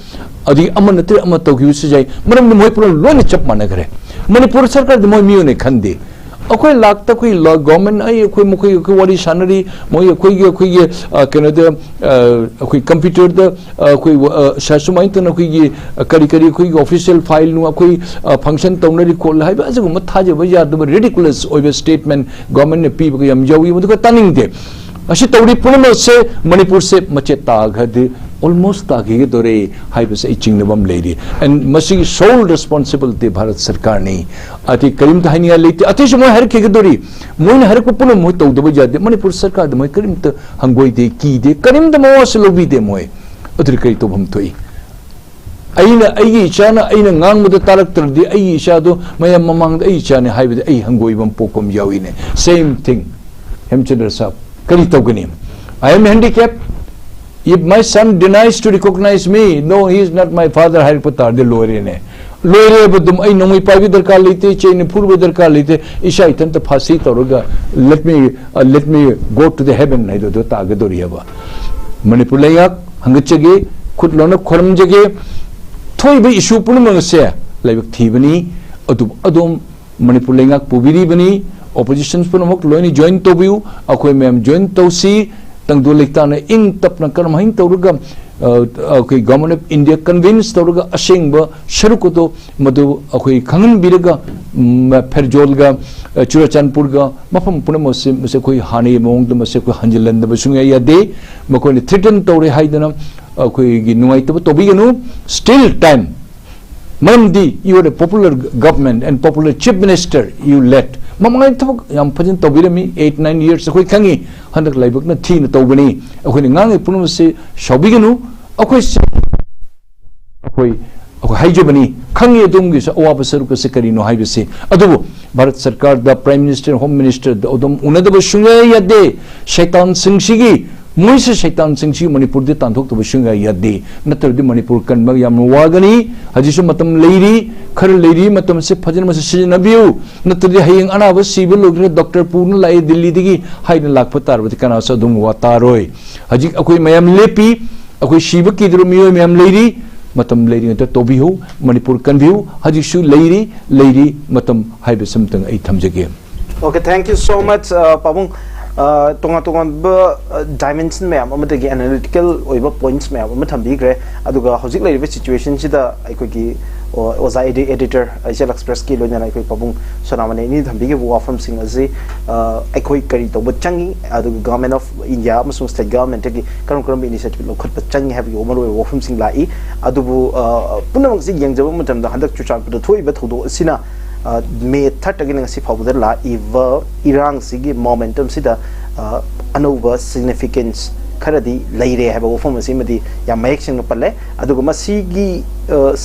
ꯑꯗꯒꯤ ꯑꯃ ꯅꯠꯇ꯭ꯔ ꯑꯃ ꯇꯧꯈꯤꯕꯁꯨ ꯌꯥꯏ꯫ ꯃꯔꯝꯗꯤ ꯃꯣꯏ ꯄꯨꯝꯅꯃꯛ ꯂꯣꯏꯅ ꯆꯞ ꯃꯥꯟꯅꯈ꯭ꯔꯦ꯫ ꯃꯅꯤꯄꯨꯔ ꯁꯔꯀꯥꯔꯗꯤ ꯃꯣꯏ ꯃꯤꯑꯣꯏꯅ ꯈꯟꯗꯦ꯫ ꯑꯩꯈꯣꯏ ꯂꯥꯛꯇ ꯑꯩꯈꯣꯏ ꯂ-, ꯒꯣꯔꯃꯦꯟ ꯑꯩ ꯑꯩꯈꯣꯏ ꯃꯈꯣꯏ ꯑꯩꯈꯣꯏ ꯋꯥꯔꯤ ꯁꯥꯟꯅꯔꯤ, ꯃꯣꯏ ꯑꯩꯈꯣꯏꯒꯤ ꯑꯩꯈꯣꯏꯒꯤ, ꯑ, ꯀꯩꯅꯣꯗ, ꯑ, ꯑꯩꯈꯣꯏ ꯀꯝꯄ꯭ꯌꯨꯇꯔꯗ, ꯑ, ꯑꯩꯈꯣꯏ, ꯑ, ꯁ-, ꯁꯨꯃꯥꯏꯅ ꯇꯧꯅ ꯑꯩꯈꯣꯏꯒꯤ, ꯑ, ꯀꯔꯤ ꯀꯔꯤ ꯑꯩꯈꯣꯏꯒꯤ ꯑꯣꯐꯤꯁꯤꯌꯦꯜ ꯐꯥꯏꯜ ꯅꯨꯡ ꯑꯩꯈꯣꯏ, ꯑ, ꯐꯪꯁꯟ ꯇꯧꯅꯔꯤ ꯈꯣꯠꯂꯤ ꯍꯥꯏꯕ ꯑꯁꯤꯒꯨꯝꯕ ꯊꯥꯖꯕ ꯌꯥꯗꯕ ꯔꯤꯗꯤꯀꯨꯂꯁ ꯑꯣꯏꯕ ꯁ꯭ꯇꯦꯠꯃꯦꯟꯠ ꯒꯣꯔꯃꯦꯟꯠꯅ ꯄꯤꯕꯒ ꯌꯥꯝ ꯌꯥꯎꯏ, ꯃꯗꯨꯒ ꯇꯥꯅꯤꯡꯗꯦ꯫ ꯑꯁꯤ ꯇꯧꯔꯤ ꯄꯨꯝꯅꯃꯛꯁꯦ ꯃꯅꯤꯄꯨꯔꯁꯦ ꯃꯆꯦꯠ ꯇꯥꯈ꯭ꯔꯗꯤ almost ꯇꯥꯈꯤꯒꯗꯧꯔꯦ ꯍꯥꯏꯕꯁꯦ ꯑꯩ ꯆꯤꯡꯅꯕ ꯑꯃ ꯂꯩꯔꯤ꯫ And ꯃꯁꯤꯒꯤ sole responsibility ꯚꯥꯔꯠ ꯁꯔꯀꯥꯔꯅꯤ꯫ ꯑꯇꯩ ꯀꯔꯤꯝꯇ ꯍꯥꯏꯅꯤꯡꯉꯥꯏ ꯂꯩꯇꯦ꯫ ꯑꯇꯩꯁꯨ ꯃꯣꯏ ꯍꯥꯏꯔꯛꯈꯤꯒꯗꯧꯔꯤ꯫ ꯃꯣꯏꯅ ꯍꯥꯏꯔꯛꯄ ꯄꯨꯝꯅꯃꯛ ꯃꯣꯏ ꯇꯧꯗꯕ ꯌꯥꯗꯦ꯫ ꯃꯅꯤꯄꯨꯔ ꯁꯔꯀꯥꯔꯗ ꯃꯣꯏ ꯀꯔꯤꯝꯇ ꯍꯪꯒꯣꯏꯗꯦ, ꯀꯤꯗꯦ, ꯀꯔꯤꯝꯇ ꯃꯋꯥꯁꯨ ꯂꯧꯕꯤꯗꯦ ꯃꯣꯏ꯫ ꯑꯗꯨꯗꯤ ꯀꯔꯤ ꯇꯧꯐꯝ ꯊꯣꯛꯏ? ꯑꯩꯅ, ꯑꯩꯒꯤ ꯏꯆꯥꯅ ꯑꯩꯅ ꯉꯥꯡꯕꯗ ꯇꯥꯔꯛꯇ꯭ꯔꯗꯤ, ꯑꯩꯒꯤ ꯏꯆꯥꯗꯣ ꯃꯌꯥꯝ ꯃꯃꯥꯡꯗ ꯑꯩ ꯏꯆꯥꯅꯤ ꯍꯥꯏꯕꯗ ꯑꯩ ꯍꯪꯒꯣꯏꯕ ꯑꯃ ꯄꯣꯛꯄ ꯑꯃ ꯌꯥꯎꯏꯅꯦ꯫ Same thing, ꯍꯦꯝꯆꯟꯗ꯭ꯔ ꯁꯥꯕ, ꯀꯔꯤ ꯇꯧꯒꯅꯤ? "I am handicapped. If my son denies to recognize me, no, he is not my father" ꯍꯥꯏꯔꯛꯄ ꯇꯥꯔꯗꯤ ꯂꯣꯏꯔꯦꯅꯦ꯫ ꯂꯣꯏꯔꯦꯕ ꯑꯗꯨꯝ꯫ ꯑꯩ ꯅꯣꯡꯃꯩ ꯄꯥꯏꯕ ꯗꯔꯀꯥꯔ ꯂꯩꯇꯦ, ꯆꯩꯅ ꯐꯨꯔꯨꯕ ꯗꯔꯀꯥꯔ ꯂꯩꯇꯦ, ꯏꯁꯥ ꯏꯊꯟꯇ ꯐꯥꯁꯤ ꯇꯧꯔꯒ "Let me, uh, let me go to the heaven" ꯍꯥꯏꯗꯣ ꯑꯗꯨ ꯇꯥꯒꯗꯧꯔꯤꯑꯕ꯫ ꯃꯅꯤꯄꯨꯔ ꯂꯩꯉꯥꯛ ꯍꯪꯒꯠꯆꯒꯦ, ꯈꯨꯠ ꯂꯣꯟꯅ ꯈꯨꯔꯨꯝꯖꯒꯦ꯫ ꯊꯣꯛꯏꯕ issue ꯄꯨꯝꯅꯃꯛ ꯑꯁꯦ ꯂꯥꯏꯕꯛ ꯊꯤꯕꯅꯤ꯫ ꯑꯗꯨꯕꯨ ꯑꯗꯨꯝ ꯃꯅꯤꯄꯨꯔ ꯂꯩꯉꯥꯛ ꯄꯨꯕꯤꯔꯤꯕꯅꯤ, oppositions ꯄꯨꯝꯅꯃꯛ ꯂꯣꯏꯅ join ꯇꯧꯕꯤꯌꯨ꯫ ꯑꯩꯈꯣꯏ ꯃꯌꯥꯝ join ꯇꯧꯁꯤ꯫ ꯇꯪꯗꯨ ꯂꯩꯇꯥꯅ ꯏꯪ ꯇꯞꯅ ꯀꯔꯝꯍꯥꯏꯅ ꯇꯧꯔꯒ, ꯑ, ꯑꯩꯈꯣꯏ Government of India convince ꯇꯧꯔꯒ ꯑꯁꯦꯡꯕ ꯁꯔꯨꯛ ꯑꯗꯣ ꯃꯗꯨ ꯑꯩꯈꯣꯏ ꯈꯪꯍꯟꯕꯤꯔꯒ, ꯎꯝ, ꯐꯦꯔꯖꯣꯜꯒ, ꯑ, ꯆꯨꯔꯆꯥꯟꯄꯨꯔꯒ ꯃꯐꯝ ꯄꯨꯝꯅꯃꯛꯁꯦ, ꯃꯁꯤ ꯑꯩꯈꯣꯏ ꯍꯥꯟꯅꯒꯤ ꯃꯑꯣꯡꯗ ꯃꯁꯤ ꯑꯩꯈꯣꯏ ꯍꯟꯖꯤꯜꯍꯟꯗꯕ ꯁꯨꯡꯌꯥ ꯌꯥꯗꯦ꯫ ꯃꯈꯣꯏꯅ threaten ꯇꯧꯔꯦ ꯍꯥꯏꯗꯅ ꯑꯩꯈꯣꯏꯒꯤ ꯅꯨꯡꯉꯥꯏꯇꯕ ꯇꯧꯕꯤꯒꯅꯨ꯫ Still time. ꯃꯔꯝꯗꯤ you are a popular government and popular chief minister you led. ꯃꯃꯥꯡꯉꯩ ꯊꯕꯛ ꯌꯥꯝ ꯐꯖꯅ ꯇꯧꯕꯤꯔꯝꯃꯤ, eight, nine years ꯑꯩꯈꯣꯏ ꯈꯪꯉꯤ꯫ ꯍꯟꯗꯛ ꯂꯥꯏꯕꯛꯅ ꯊꯤꯅ ꯇꯧꯕꯅꯤ꯫ ꯑꯩꯈꯣꯏꯅ ꯉꯥꯡꯉꯤ ꯄꯨꯝꯅꯃꯛꯁꯤ ꯁꯥꯎꯕꯤꯒꯅꯨ꯫ ꯑꯩꯈꯣꯏꯁꯤ, ꯑꯩꯈꯣꯏ, ꯑꯩꯈꯣꯏ ꯍꯥꯏꯖꯕꯅꯤ, ꯈꯪꯉꯤ ꯑꯗꯣꯝꯒꯤꯁꯨ ꯑꯋꯥꯕ ꯁꯔꯨꯛ ꯑꯁꯤ ꯀꯔꯤꯅꯣ ꯍꯥꯏꯕꯁꯤ꯫ ꯑꯗꯨꯕꯨ Bharat ꯁꯔꯀꯥꯔꯗ, Prime Minister, Home Minister ꯗ ꯑꯗꯨꯝ ꯎꯅꯗꯕ ꯁꯨꯡꯌꯥ ꯌꯥꯗꯦ꯫ ꯁꯩꯇꯥꯟꯁꯤꯡꯁꯤꯒꯤ, ꯃꯣꯏꯁꯤ ꯁꯩꯇꯥꯟꯁꯤꯡꯁꯤ ꯃꯅꯤꯄꯨꯔꯗ ꯇꯥꯟꯊꯣꯛꯇꯕ ꯁꯨꯡꯌꯥ ꯌꯥꯗꯦ꯫ ꯅꯠꯇ꯭ꯔꯗꯤ ꯃꯅꯤꯄꯨꯔ ꯀꯟꯕ ꯌꯥꯝꯅ ꯋꯥꯒꯅꯤ꯫ ꯍꯧꯖꯤꯛꯁꯨ ꯃꯇꯝ ꯂꯩꯔꯤ, ꯈꯔ ꯂꯩꯔꯤ, ꯃꯇꯝꯁꯤ ꯐꯖꯅ ꯃꯁꯤ ꯁꯤꯖꯤꯟꯅꯕꯤꯌꯨ꯫ ꯅꯠꯇ꯭ꯔꯗꯤ ꯍꯌꯦꯡ ꯑꯅꯥꯕ ꯁꯤꯕ ꯂꯣꯏꯈ꯭ꯔꯦ, doctor ꯄꯨꯅ ꯂꯥꯛꯑꯦ ꯗꯤꯜꯂꯤꯗꯒꯤ ꯍꯥꯏꯅ ꯂꯥꯛꯄ ꯇꯥꯔꯕꯗꯤ ꯀꯅꯥꯁꯨ ꯑꯗꯨꯝ ꯋꯥ ꯇꯥꯔꯣꯏ꯫ ꯍꯧꯖꯤꯛ ꯑꯩꯈꯣꯏ ꯃꯌꯥꯝ ꯂꯦꯞꯄꯤ, ꯑꯩꯈꯣꯏ ꯁꯤꯕ ꯀꯤꯗ꯭ꯔꯕ ꯃꯤꯑꯣꯏ ꯃꯌꯥꯝ ꯂꯩꯔꯤ꯫ ꯃꯇꯝ ꯂꯩꯔꯤꯉꯩꯗ ꯇꯧꯕꯤꯌꯨ, ꯃꯅꯤꯄꯨꯔ ꯀꯟꯕꯤꯌꯨ꯫ ꯍꯧꯖꯤꯛꯁꯨ ꯂꯩꯔꯤ, ꯂꯩꯔꯤ ꯃꯇꯝ ꯍꯥꯏꯕꯁꯤꯃꯇꯪ ꯑꯩ ꯊꯝꯖꯒꯦ꯫ Okay, thank you so much, uh, ꯄꯥꯕꯨꯡ꯫ Uh, ꯇꯣꯉꯥꯟ ꯇꯣꯉꯥꯟꯕ, uh, dimension ꯃꯌꯥꯝ ꯑꯃꯗꯒꯤ analytical ꯑꯣꯏꯕ points ꯃꯌꯥꯝ ꯑꯃ ꯊꯝꯕꯤꯈ꯭ꯔꯦ꯫ ꯑꯗꯨꯒ ꯍꯧꯖꯤꯛ ꯂꯩꯔꯤꯕ situation ꯁꯤꯗ ꯑꯩꯈꯣꯏꯒꯤ, ꯑꯣ, ꯑꯣꯖꯥ ꯏꯗꯤ editor, ꯏꯆꯦꯜ Express ꯀꯤ ꯂꯣꯏꯅꯅ ꯑꯩꯈꯣꯏ ꯄꯥꯕꯨꯡ ꯁꯣꯅꯥꯃꯣꯟ ꯑꯅꯤ ꯊꯝꯕꯤꯈꯤꯕ ꯋꯥꯐꯝꯁꯤꯡ ꯑꯁꯤ, uh, ꯑꯩꯈꯣꯏ ꯀꯔꯤ ꯇꯧꯕ ꯆꯪꯉꯤ, ꯑꯗꯨꯒ Government of India ꯑꯃꯁꯨꯡ state government ꯀꯤ ꯀꯔꯝ ꯀꯔꯝꯕ initiative ꯂꯧꯈꯠꯄ ꯆꯪꯉꯤ ꯍꯥꯏꯕꯒꯤ ꯃꯔꯨꯑꯣꯏꯕ ꯋꯥꯐꯝꯁꯤꯡ ꯂꯥꯛꯏ꯫ ꯑꯗꯨꯕꯨ, uh, ꯄꯨꯝꯅꯃꯛꯁꯤ ꯌꯦꯡꯖꯕ ꯃꯇꯝꯗ ꯍꯟꯗꯛ ꯆꯨꯔꯆꯥꯟꯄꯨꯔꯗ ꯊꯣꯛꯏꯕ ꯊꯧꯗꯣꯛ ꯑꯁꯤꯅ, uh, May third ꯇꯒꯤꯅ ꯉꯁꯤ ꯐꯥꯎꯕꯗ ꯂꯥꯛꯏꯕ ꯏꯔꯥꯡꯁꯤꯒꯤ momentum ꯁꯤꯗ, uh, ꯑꯅꯧꯕ significance ꯈꯔꯗꯤ ꯂꯩꯔꯦ ꯍꯥꯏꯕ ꯋꯥꯐꯝ ꯑꯁꯤꯃꯗꯤ ꯌꯥꯝ ꯃꯌꯦꯛ ꯁꯦꯡꯅ ꯄꯜꯂꯦ꯫ ꯑꯗꯨꯒ ꯃꯁꯤꯒꯤ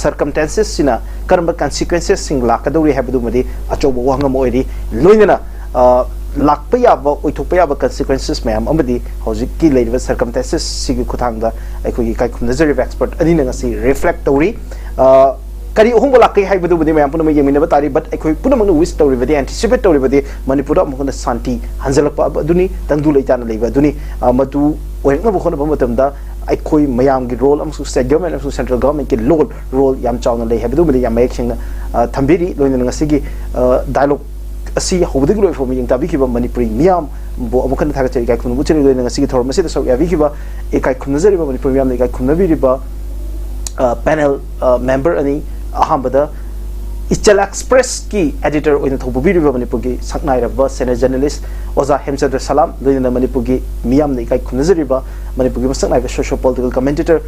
ꯁꯔꯀꯝꯁꯇꯦꯟꯁꯦꯁꯁꯤꯅ ꯀꯔꯝꯕ ꯀꯟꯁꯤꯀ꯭ꯋꯦꯟꯁꯦꯁꯁꯤꯡ ꯂꯥꯛꯀꯗꯧꯔꯤ ꯍꯥꯏꯕꯗꯨꯃꯗꯤ ꯑꯆꯧꯕ ꯋꯥꯍꯪ ꯑꯃ ꯑꯣꯏꯔꯤ꯫ ꯂꯣꯏꯅꯅ ꯑ, ꯂꯥꯛꯄ ꯌꯥꯕ, ꯑꯣꯏꯊꯣꯛꯄ ꯌꯥꯕ ꯀꯟꯁꯤꯀ꯭ꯋꯦꯟꯁꯦꯁ ꯃꯌꯥꯝ ꯑꯃꯗꯤ ꯍꯧꯖꯤꯛꯀꯤ ꯂꯩꯔꯤꯕ ꯁꯔꯀꯝꯁꯇꯦꯟꯁꯦꯁꯁꯤꯒꯤ ꯈꯨꯠꯊꯥꯡꯗ ꯑꯩꯈꯣꯏꯒꯤ ꯏꯀꯥꯏ ꯈꯨꯝꯅꯖꯔꯤꯕ ꯑꯦꯛꯁꯄꯔꯠ ꯑꯅꯤꯅ ꯉꯁꯤ ꯔꯤꯐ꯭ꯂꯦꯛ ꯇꯧꯔꯤ꯫ ꯑ, ꯀꯔꯤ ꯑꯍꯣꯡꯕ ꯂꯥꯛꯀꯦ ꯍꯥꯏꯕꯗꯨꯕꯨꯗꯤ ꯃꯌꯥꯝ ꯄꯨꯝꯅꯃꯛ ꯌꯦꯡꯃꯤꯟꯅꯕ ꯇꯥꯔꯤ꯫ ꯕꯠ ꯑꯩꯈꯣꯏ ꯄꯨꯝꯅꯃꯛꯅ ꯋꯤꯁ ꯇꯧꯔꯤꯕꯗꯤ, ꯑꯦꯟꯇꯤꯁꯤꯄꯦꯠ ꯇꯧꯔꯤꯕꯗꯤ ꯃꯅꯤꯄꯨꯔꯗ ꯑꯃꯨꯛ ꯍꯟꯅ ꯁꯥꯟꯇꯤ ꯍꯟꯖꯤꯜꯂꯛꯄ ꯑꯗꯨꯅꯤ, ꯇꯪꯗꯨ ꯂꯩꯇꯥꯅ ꯂꯩꯕ ꯑꯗꯨꯅꯤ꯫ ꯑ, ꯃꯗꯨ ꯑꯣꯏꯔꯛꯅꯕ ꯍꯣꯠꯅꯕ ꯃꯇꯝꯗ ꯑꯩꯈꯣꯏ ꯃꯌꯥꯝꯒꯤ ꯔꯣꯜ ꯑꯃꯁꯨꯡ ꯁ꯭ꯇꯦꯠ ꯒꯚꯔꯟꯃꯦꯟꯠ ꯑꯃꯁꯨꯡ ꯁꯦꯟꯇ꯭ꯔꯦꯜ ꯒꯚꯔꯟꯃꯦꯟꯠꯀꯤ ꯔꯣꯜ, ꯔꯣꯜ ꯌꯥꯝ ꯆꯥꯎꯅ ꯂꯩ ꯍꯥꯏꯕꯗꯨꯃꯗꯤ ꯌꯥꯝ ꯃꯌꯦꯛ ꯁꯦꯡꯅ, ꯑ, ꯊꯝꯕꯤꯔꯤ꯫ ꯂꯣꯏꯅꯅ ꯉꯁꯤꯒꯤ, ꯑ, ꯗꯥꯏꯂꯣꯒ ꯑꯁꯤ ꯍꯧꯕꯗꯒꯤ ꯂꯣꯏꯐꯥꯎ ꯃꯤꯠꯌꯦꯡ ꯇꯥꯕꯤꯈꯤꯕ ꯃꯅꯤꯄꯨꯔꯤ ꯃꯤꯌꯥꯝꯕꯨ ꯑꯃꯨꯛ ꯍꯟꯅ ꯊꯥꯒꯠꯆꯔꯤ꯫ ꯏꯀꯥꯏ ꯈꯨꯝꯅꯕ ꯎꯠꯆꯔꯤ꯫ ꯂꯣꯏꯅꯅ ꯉꯁꯤꯒꯤ ꯊꯧꯔꯝ ꯑꯁꯤꯗ ꯁꯔꯨꯛ ꯌꯥꯕꯤꯈꯤꯕ, ꯏꯀꯥꯏ ꯈꯨꯝꯅꯖꯔꯤꯕ ꯃꯅꯤꯄꯨꯔ ꯃꯤꯌꯥꯝꯅ ꯏꯀꯥꯏ ꯈꯨꯝꯅꯕꯤꯔꯤꯕ, ꯑ, ꯄꯦꯅꯦꯜ, ꯑ, ꯃꯦꯝꯕꯔ ꯑꯅꯤ, ꯑꯍꯥꯟꯕꯗ ꯏꯆꯦꯜ ꯑꯦꯛꯁꯄ꯭ꯔꯦꯁꯀꯤ ꯑꯦꯗꯤꯇꯔ ꯑꯣꯏꯅ ꯊꯧꯄꯨꯕꯤꯔꯤꯕ ꯃꯅꯤꯄꯨꯔꯒꯤ ꯁꯛꯅꯥꯏꯔꯕ ꯁꯦꯅꯤꯌꯔ ꯖꯔꯅꯦꯂꯤꯁ ꯑꯣꯖꯥ ꯍꯦꯝꯆꯟꯗ꯭ꯔ ꯁꯂꯥꯝ, ꯂꯣꯏꯅꯅ ꯃꯅꯤꯄꯨꯔꯒꯤ ꯃꯤꯌꯥꯝꯅ ꯏꯀꯥꯏ ꯈꯨꯝꯅꯖꯔꯤꯕ ꯃꯅꯤꯄꯨꯔꯒꯤ ꯃꯁꯛ ꯅꯥꯏꯕ ꯁꯣꯁꯤꯌꯣ ꯄꯣꯂꯤꯇꯤꯀꯦꯜ ꯀꯃꯦꯟꯇꯦꯇꯔ